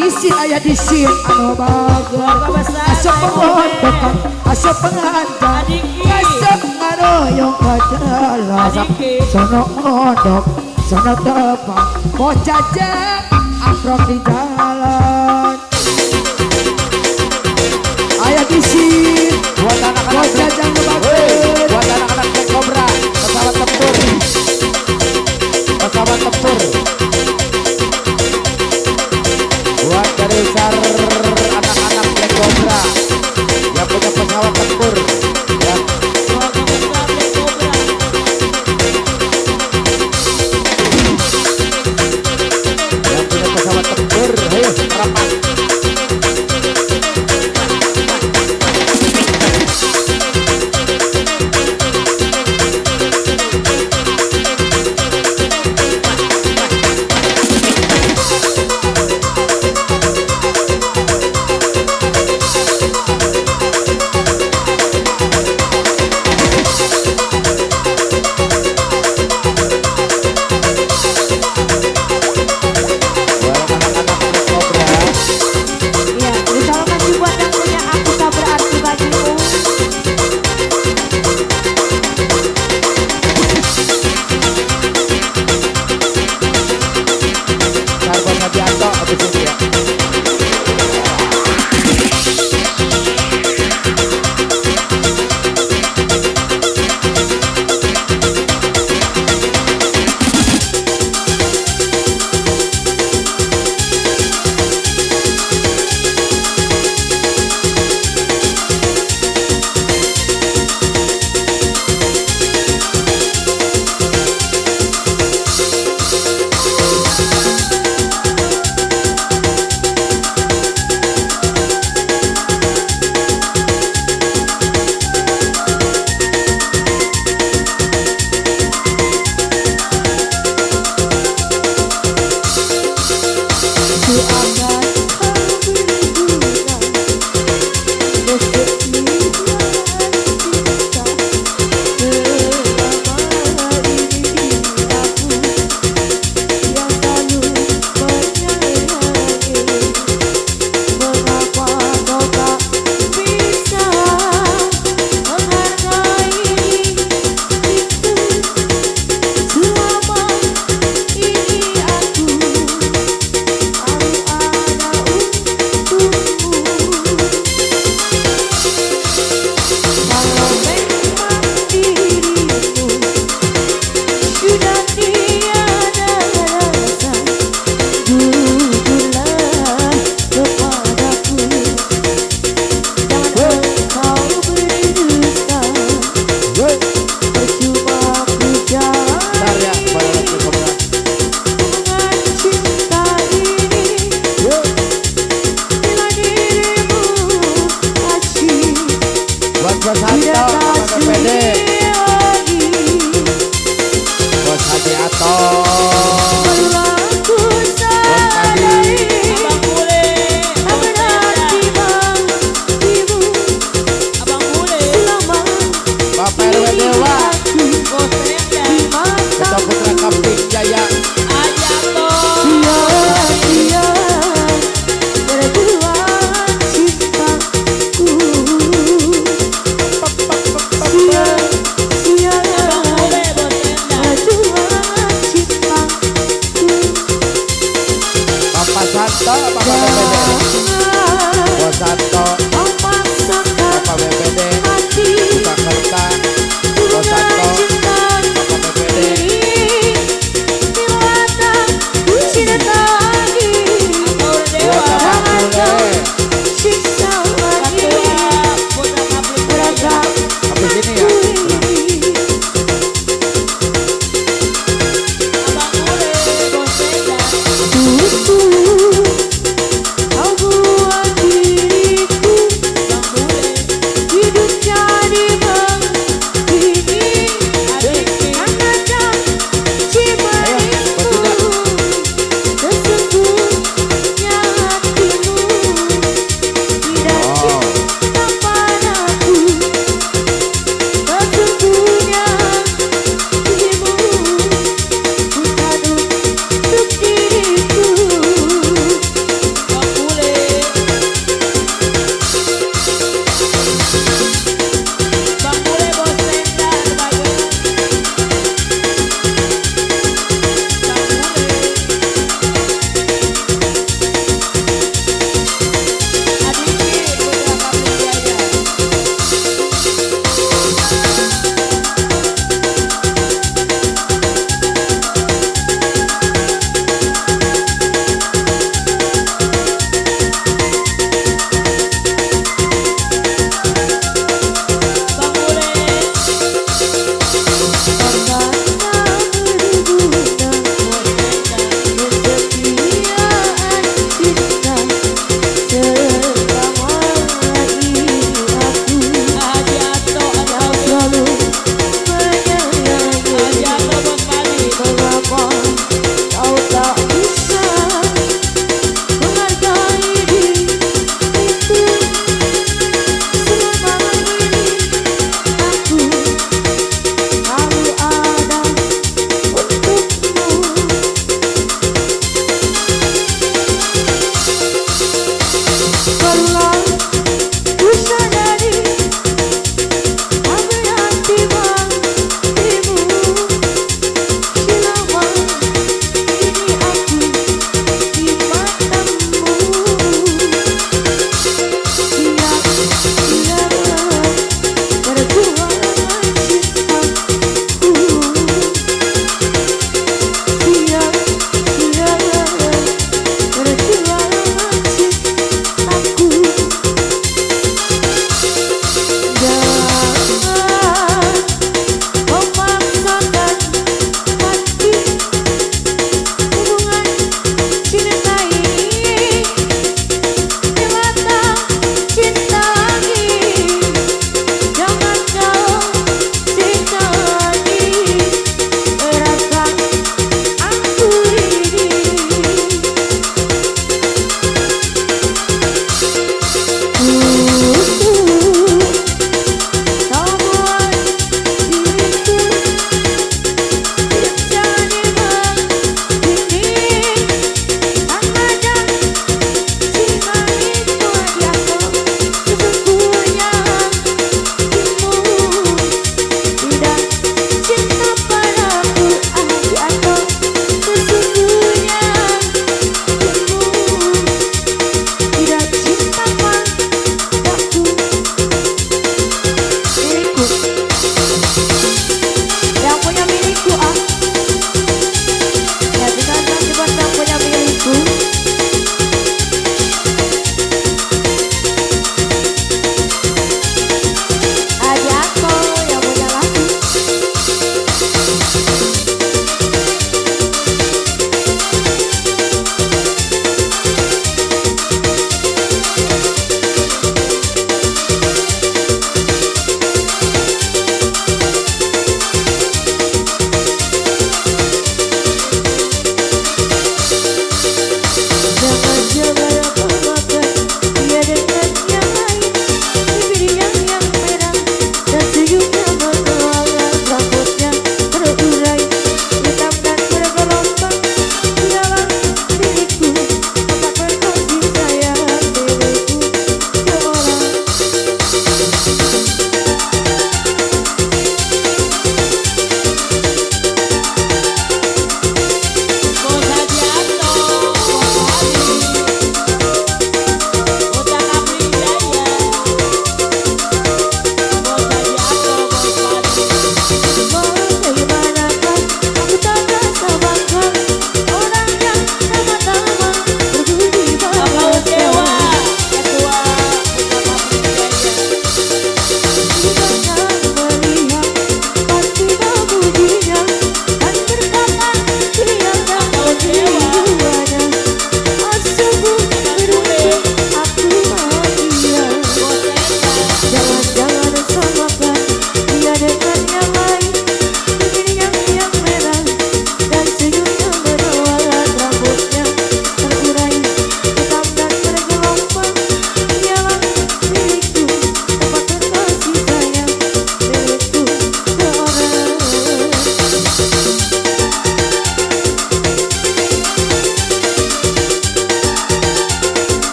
Disin aya disin anu bager. Asup pengondokan, asup penganjang, asup ngaroyong ka jalan. Sono ngondok, sono tepang, bocah jang amprok di jalan. Aya disin buat anak-anak bocah jang bager. Buat anak-anak Black Cobra, pesawat tempur. Pesawat tempur. Buat dari sar anak-anak Black Cobra yang punya pesawat tempur ya. Yang punya pesawat tempur, ayo rapat.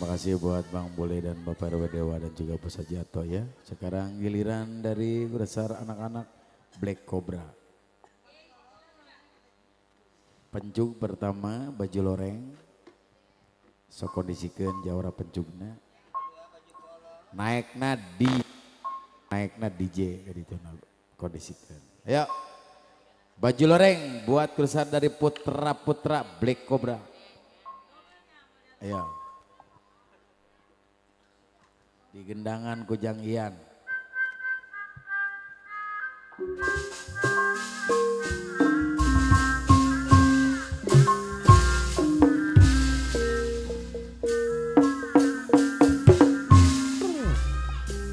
Terima kasih buat Bang Bule dan Bapak RW Dewa dan juga Bos Haji Ato ya. Sekarang giliran dari besar anak-anak Black Cobra. Pencuk pertama baju loreng. Sok kondisikeun jawara pencukna. Naekna di naekna DJ gitu kondisikeun. Ayo. Baju loreng buat kerusakan dari putra-putra Black Cobra. Ayo. Di gendangan Kujang Ian.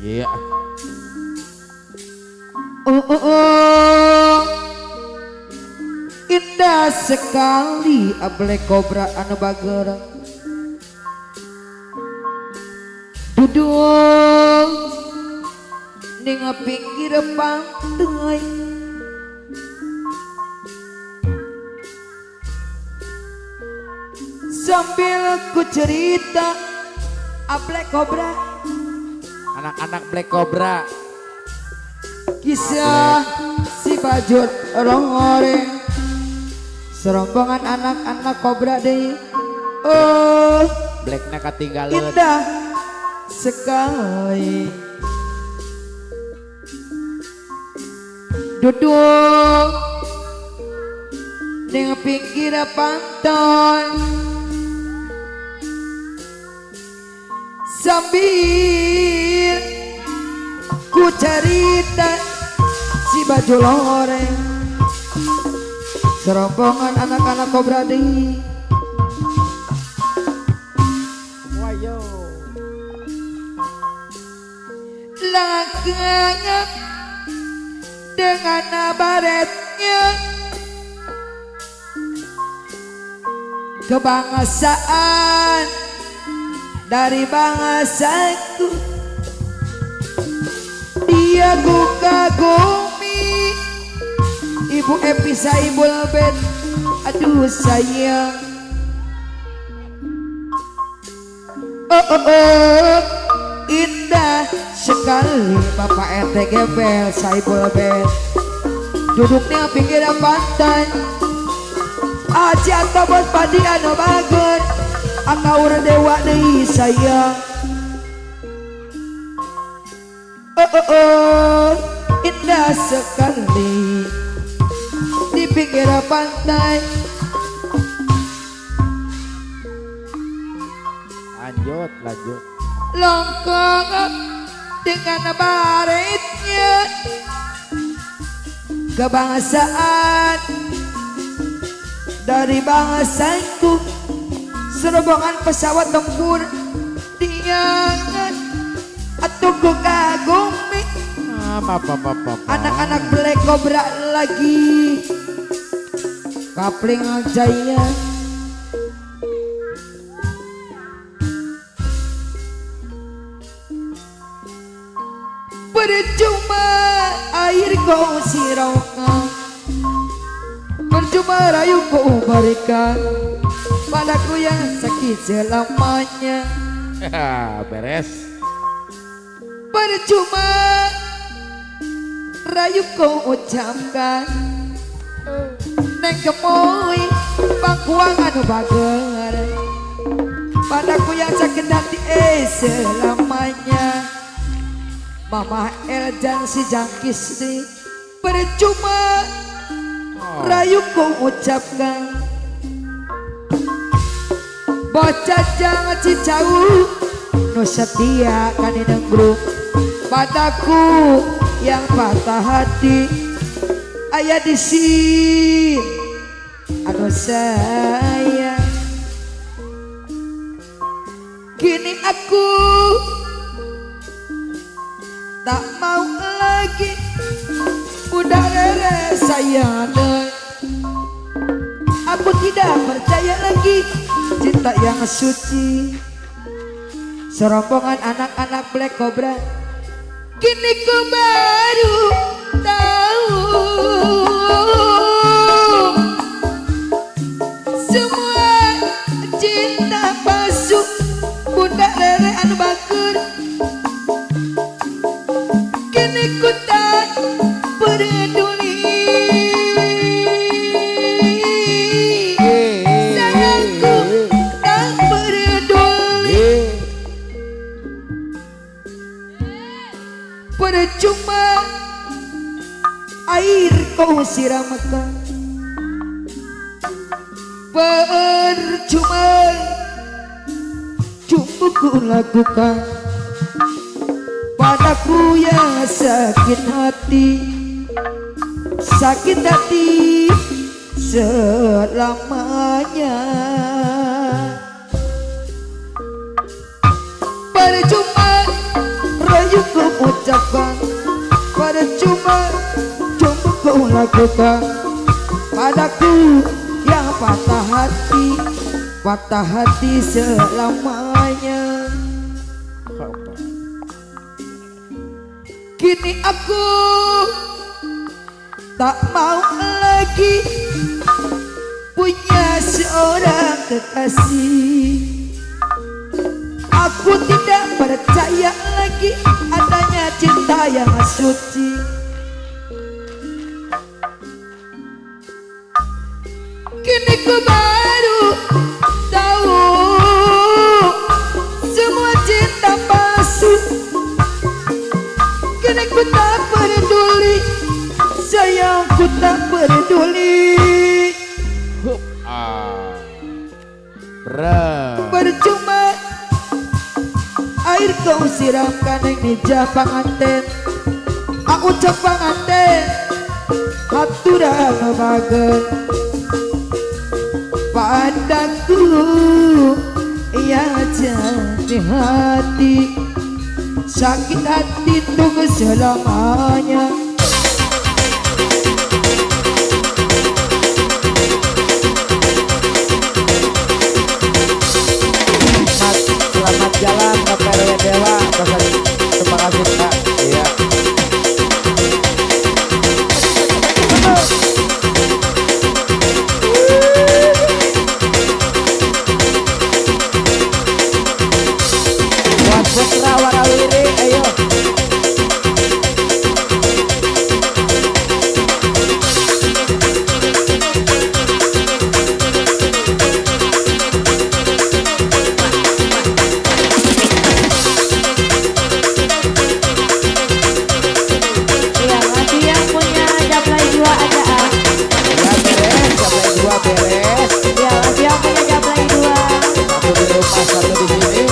Iya. Oh, oh, oh. Indah sekali Black Cobra anu bager. Duduk ning pinggir pantai. Sambil ku cerita Black Cobra, anak-anak Black Cobra, kisah si bajut rongoreng, serombongan anak-anak kobra deh. Oh, Blackna katinggalan. Indah sekali. Duduk di pinggir pantai sambil ku cerita si baju loreng, serombongan anak-anak kobra di. Wayo. Langkahnya dengan baretnya kebangsaan dari bangsaku, dia ku kagumi. Ibu Epi Saibul Ben, aduh sayang. Oh, oh, oh, indah sekali Bapak RT Gebel Saibul Ben, duduknya pinggir pantai. Aji atau bos padi anu bager, akaur dewa deui sayang. Oh, oh, oh, indah sekali di pinggir pantai. Lanjut, lanjut. Longkong dengan baretnya kebangsaan dari bangsaku, serombongan pesawat tempur diangan atau ku kagumi. Anak-anak Black Cobra lagi kapling jaya. Percuma air kau siraukan, percuma rayu kau berikan padaku yang sakit selamanya. Beres. Percuma rayu kau ucapkan, neng gemoy pangkuang anu bager padaku yang sakit hati selamanya. Mama Eljan si jangkis di, percuma rayu kau ucapkan. Bocah jangan cicau nu setia kanineng grup padaku yang patah hati ayah di sini anu sayang. Kini aku tak mau lagi udah rere sayang. Aku tidak percaya lagi cinta yang suci. Serombongan anak-anak Black Cobra, kini ku baru tahu semua cinta palsu. Bunda kau siramkan. Percuma cumbu ku lakukan padaku yang sakit hati, sakit hati selamanya. Percuma rayu ku ucapkan, percuma cumbu ku lakukan padaku yang patah hati, patah hati selamanya. Kini aku tak mau lagi punya seorang kekasih. Aku tidak percaya lagi adanya cinta yang suci. Kini ku baru tahu semua cinta palsu. Kini ku tak peduli, sayang ku tak peduli. Percuma air kau siramkan yang meja panganten, aku cek panganten hatura bagen padaku ya jatuh hati, sakit hati untuk selamanya. Selamat jalan Bapak RW Dewa. Terima kasih Pak. Iya. Buat Putra Warawiri, ayo. Iya, lagi yang punya jablay 2 aja ah. Ya beres, jablay 2 beres. Iya, lagi yang punya jablay 2. Satu di rumah, satu di sini.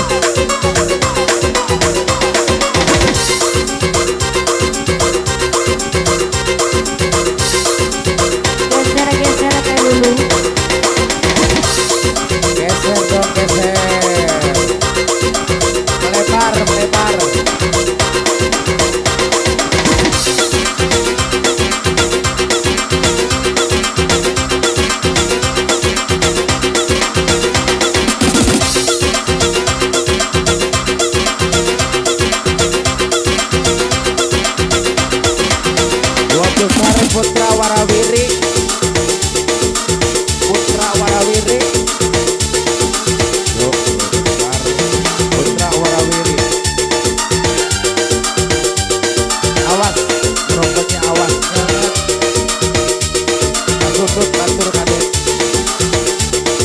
Geser-geser kayak dulu. Geser dong, geser. Melebar, melebar. Buat Putra Warawiri, Putra Warawiri, yuk, Putra Warawiri. Awas, rokoknya awas. Sudut atur kadet.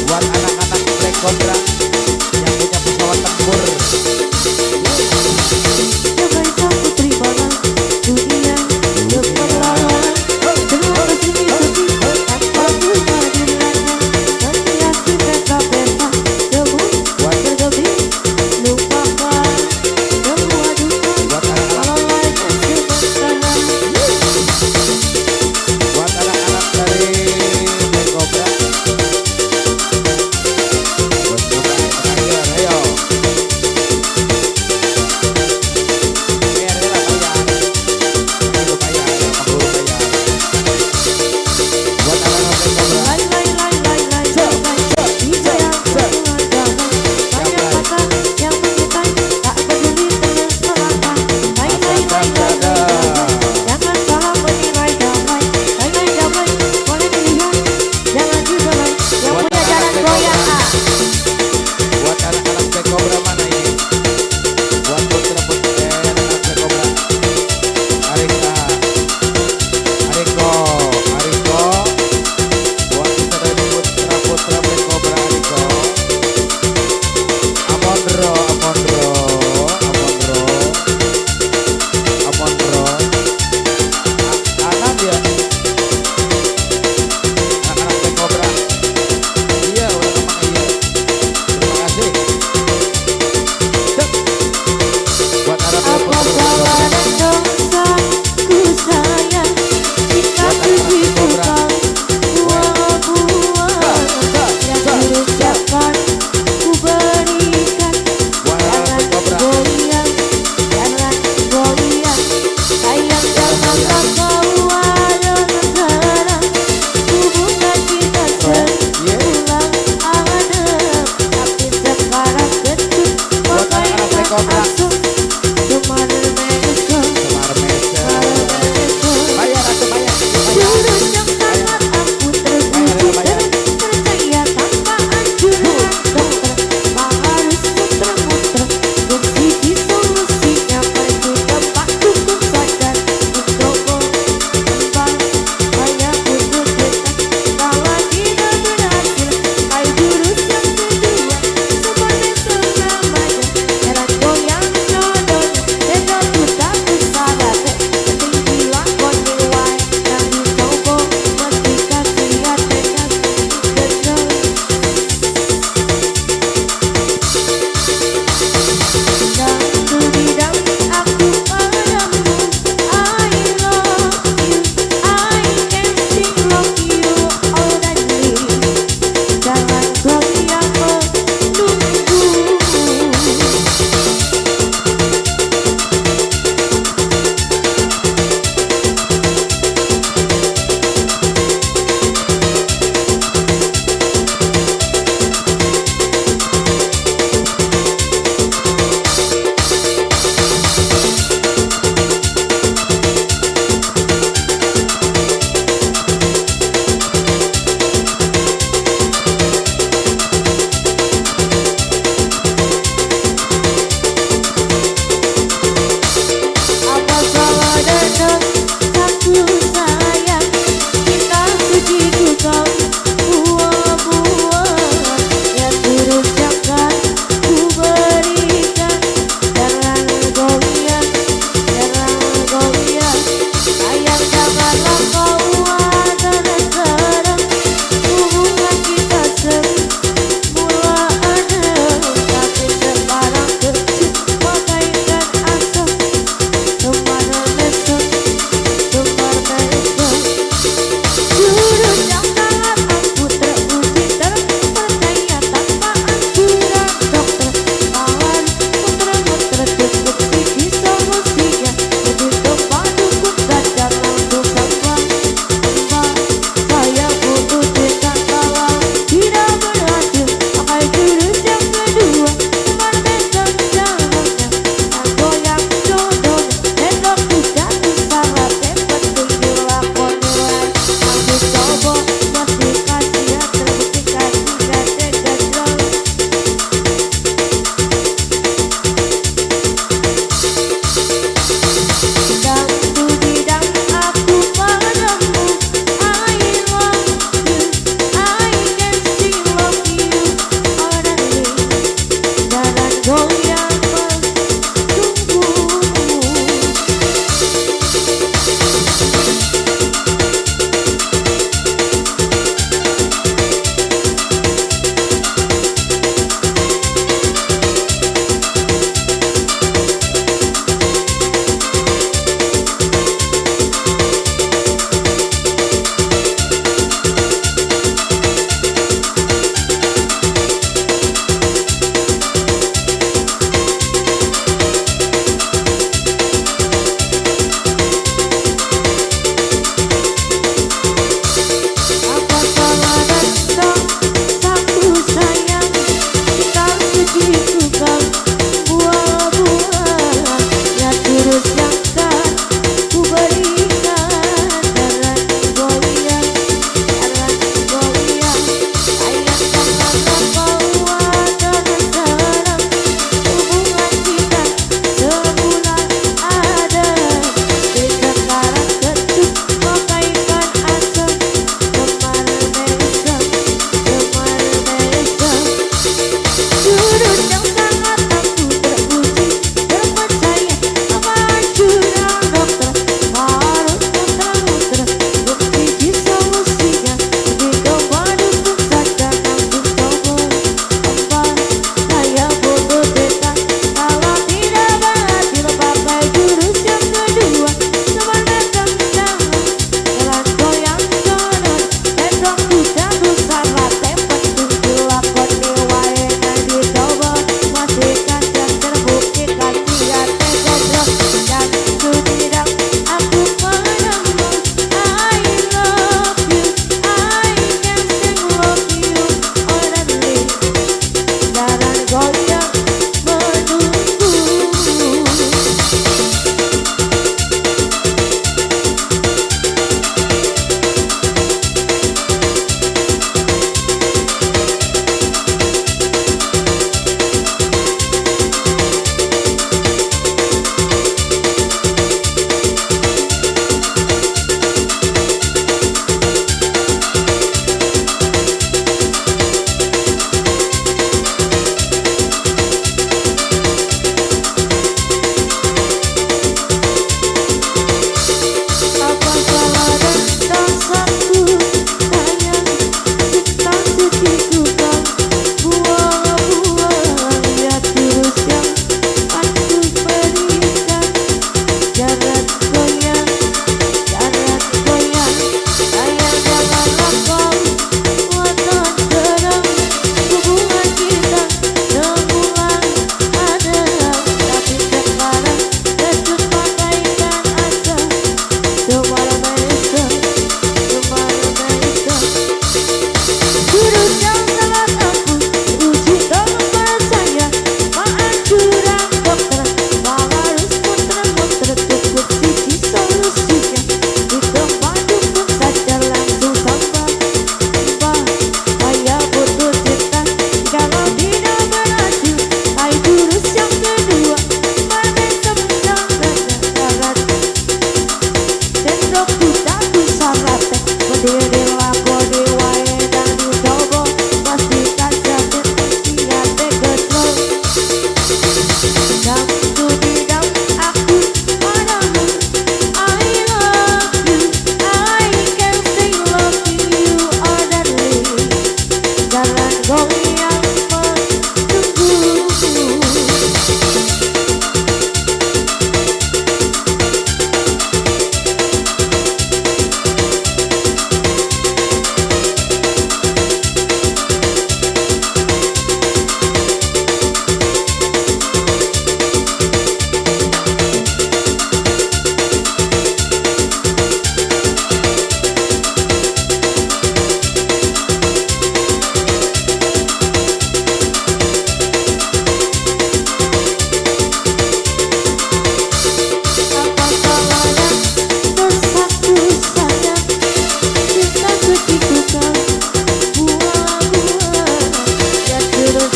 Buat anak-anak Black Cobra yang punya pesawat tempur. Buat anak-anak dari Black Cobra, bosku.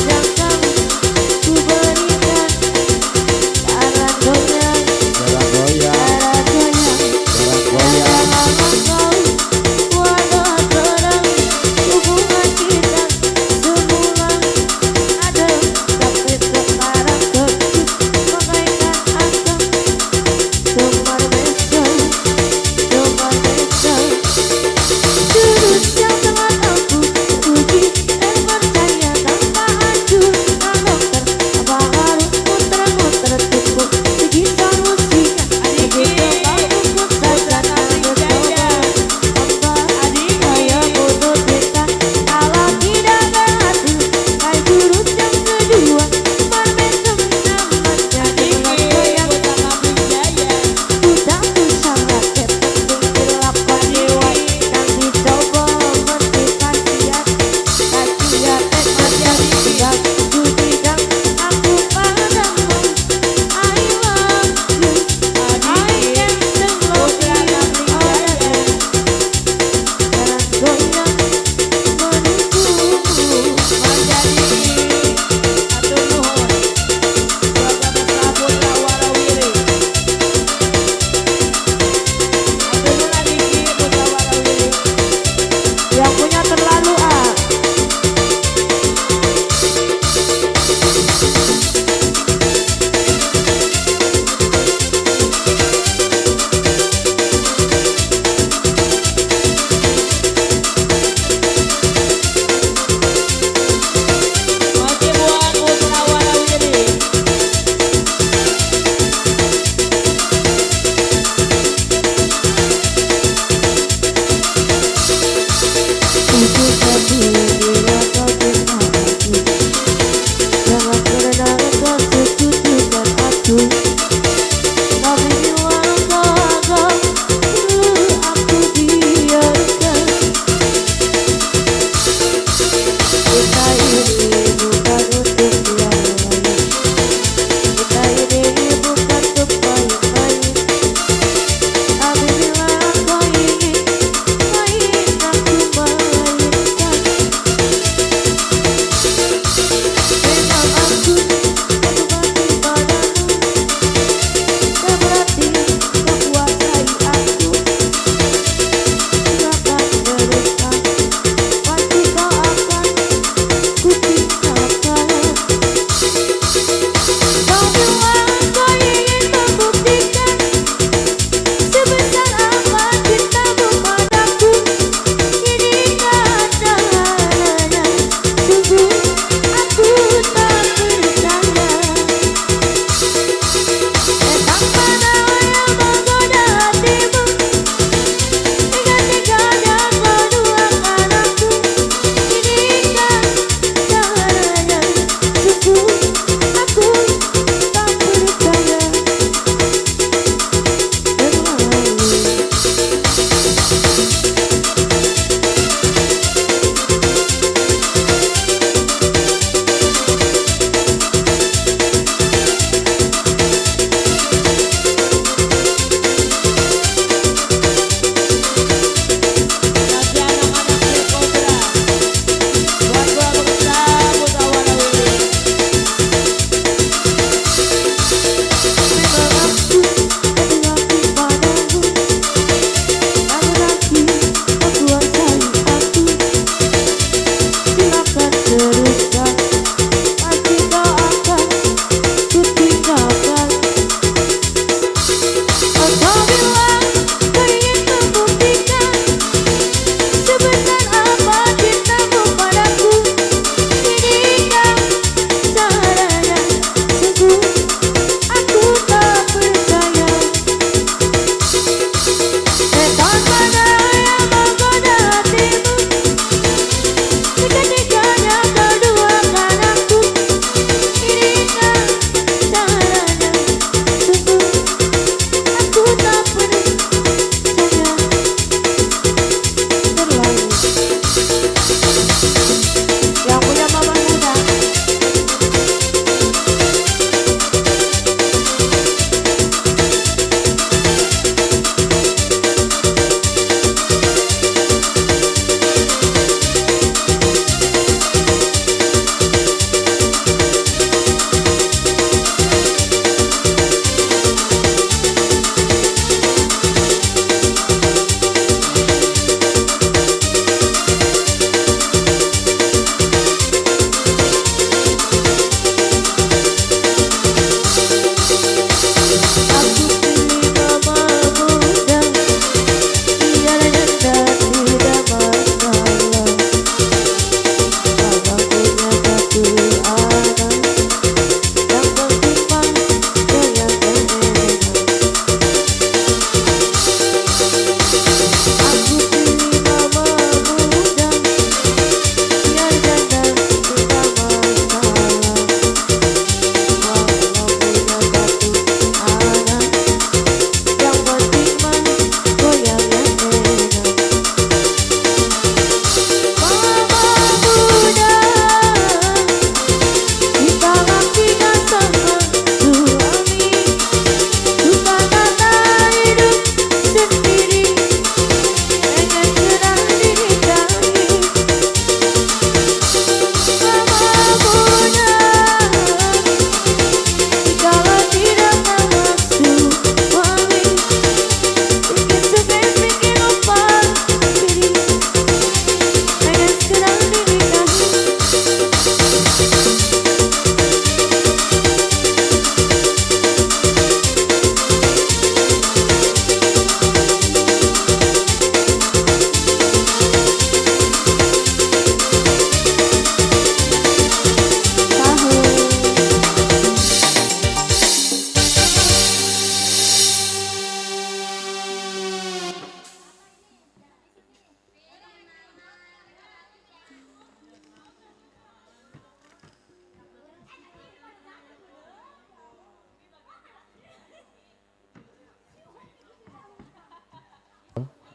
yang kau ku berikan. Cara goyang, Cara goyang, cara goyang, cara goyang. lama kau walau terang hubungan kita semula ada, tapi sekarang kecut bagaikan asam. Semar mesra, semar mesra. Terus yang telah aku uji dan percaya tanpa acuh.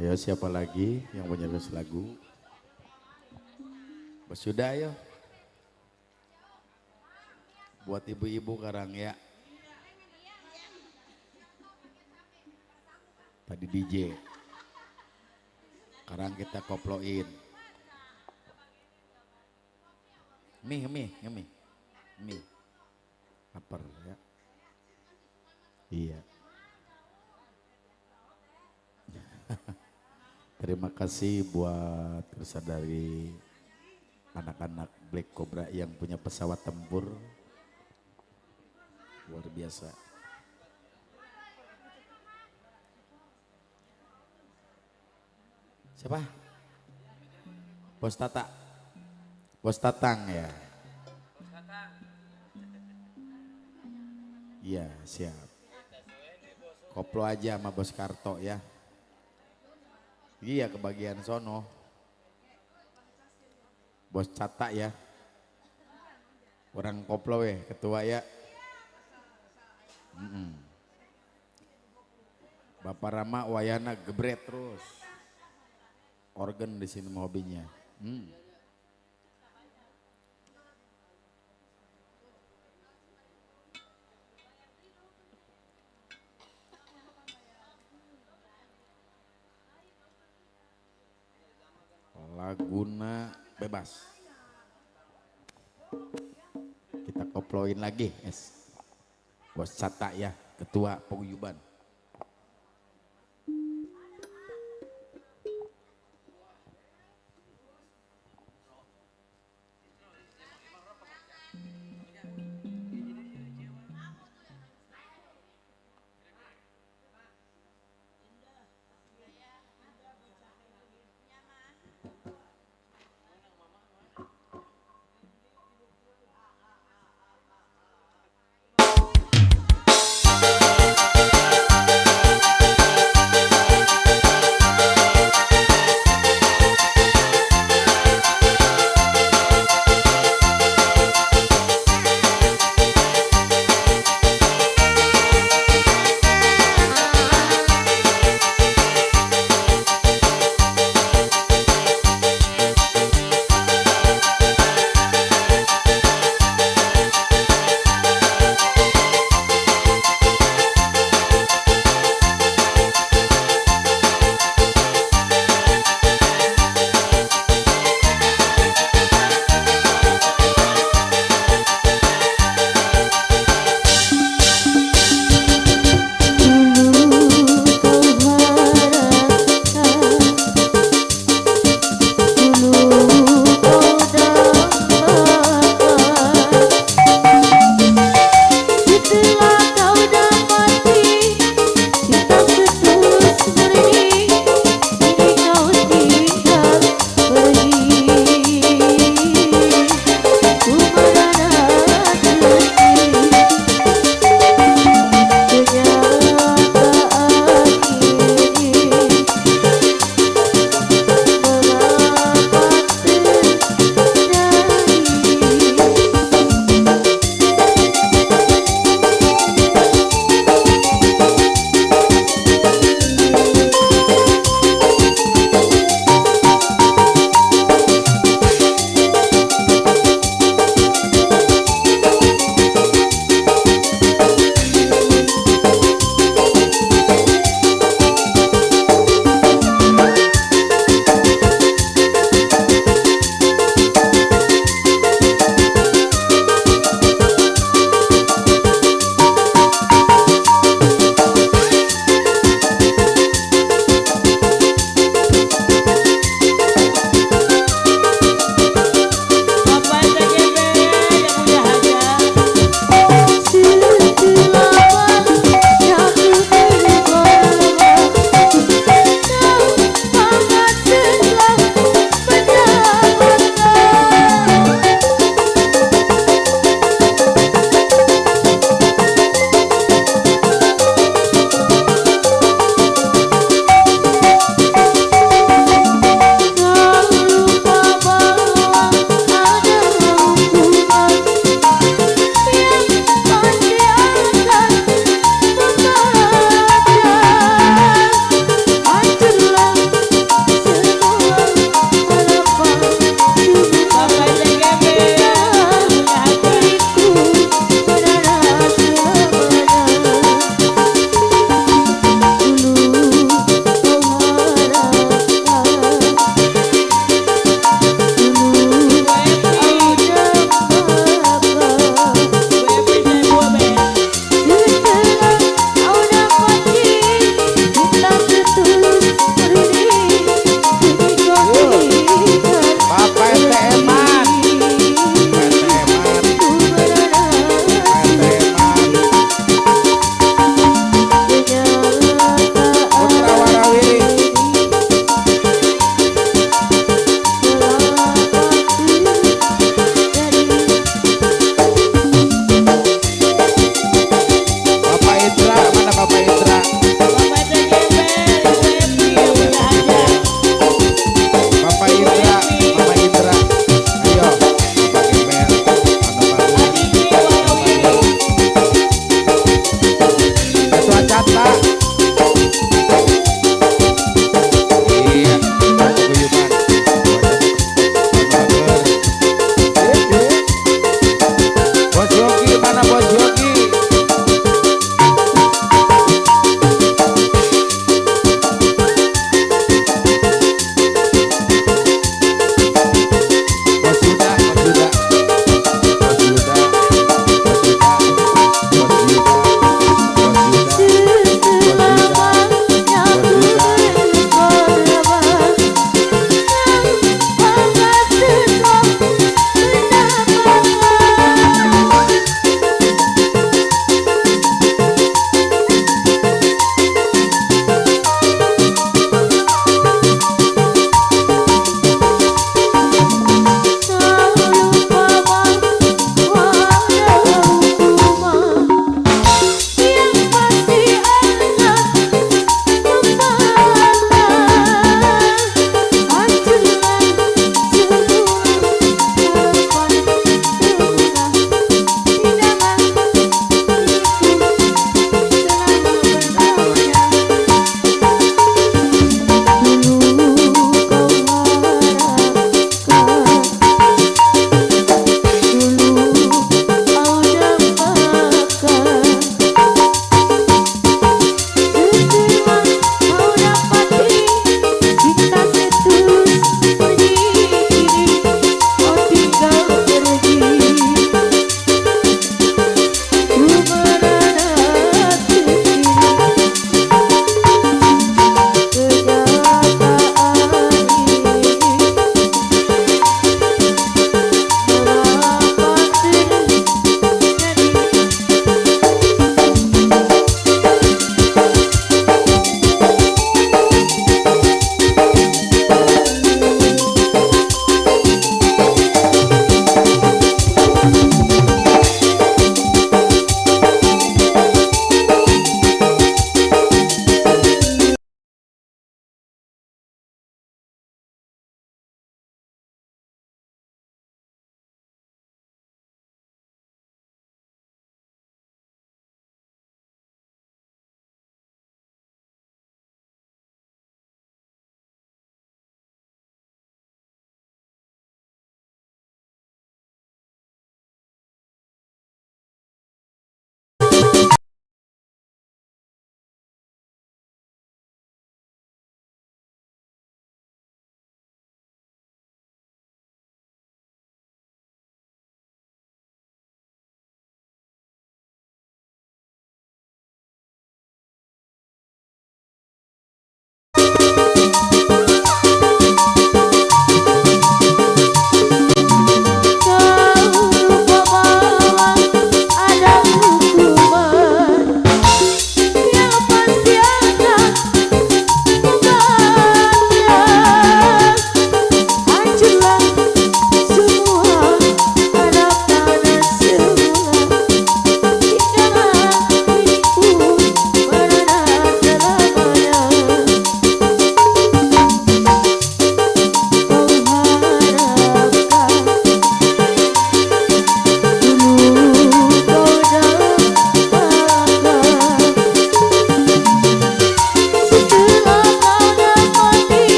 Ayo siapa lagi yang punya lagu? Bos Yuda ayo. Buat ibu-ibu karang ya. Tadi DJ. Sekarang kita koploin. Mie. Laper ya. Iya. Terima kasih buat kersa dari anak-anak Black Cobra yang punya pesawat tempur. Luar biasa. Siapa? Bos Tata. Bos Tatang ya. Iya, siap. Koplo aja sama Bos Karto ya. Iya kebagian sono. Bos Cata ya. Orang koplo ya, ketua ya. Bapak Rama wayana gebret terus. Organ di sini hobinya. Laguna bebas. Kita koploin lagi, es. Bos Cata ya, ketua paguyuban.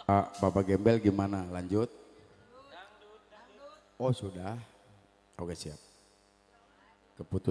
Bapak Gembel gimana? Lanjut? Oh sudah. Oke siap. Keputusan.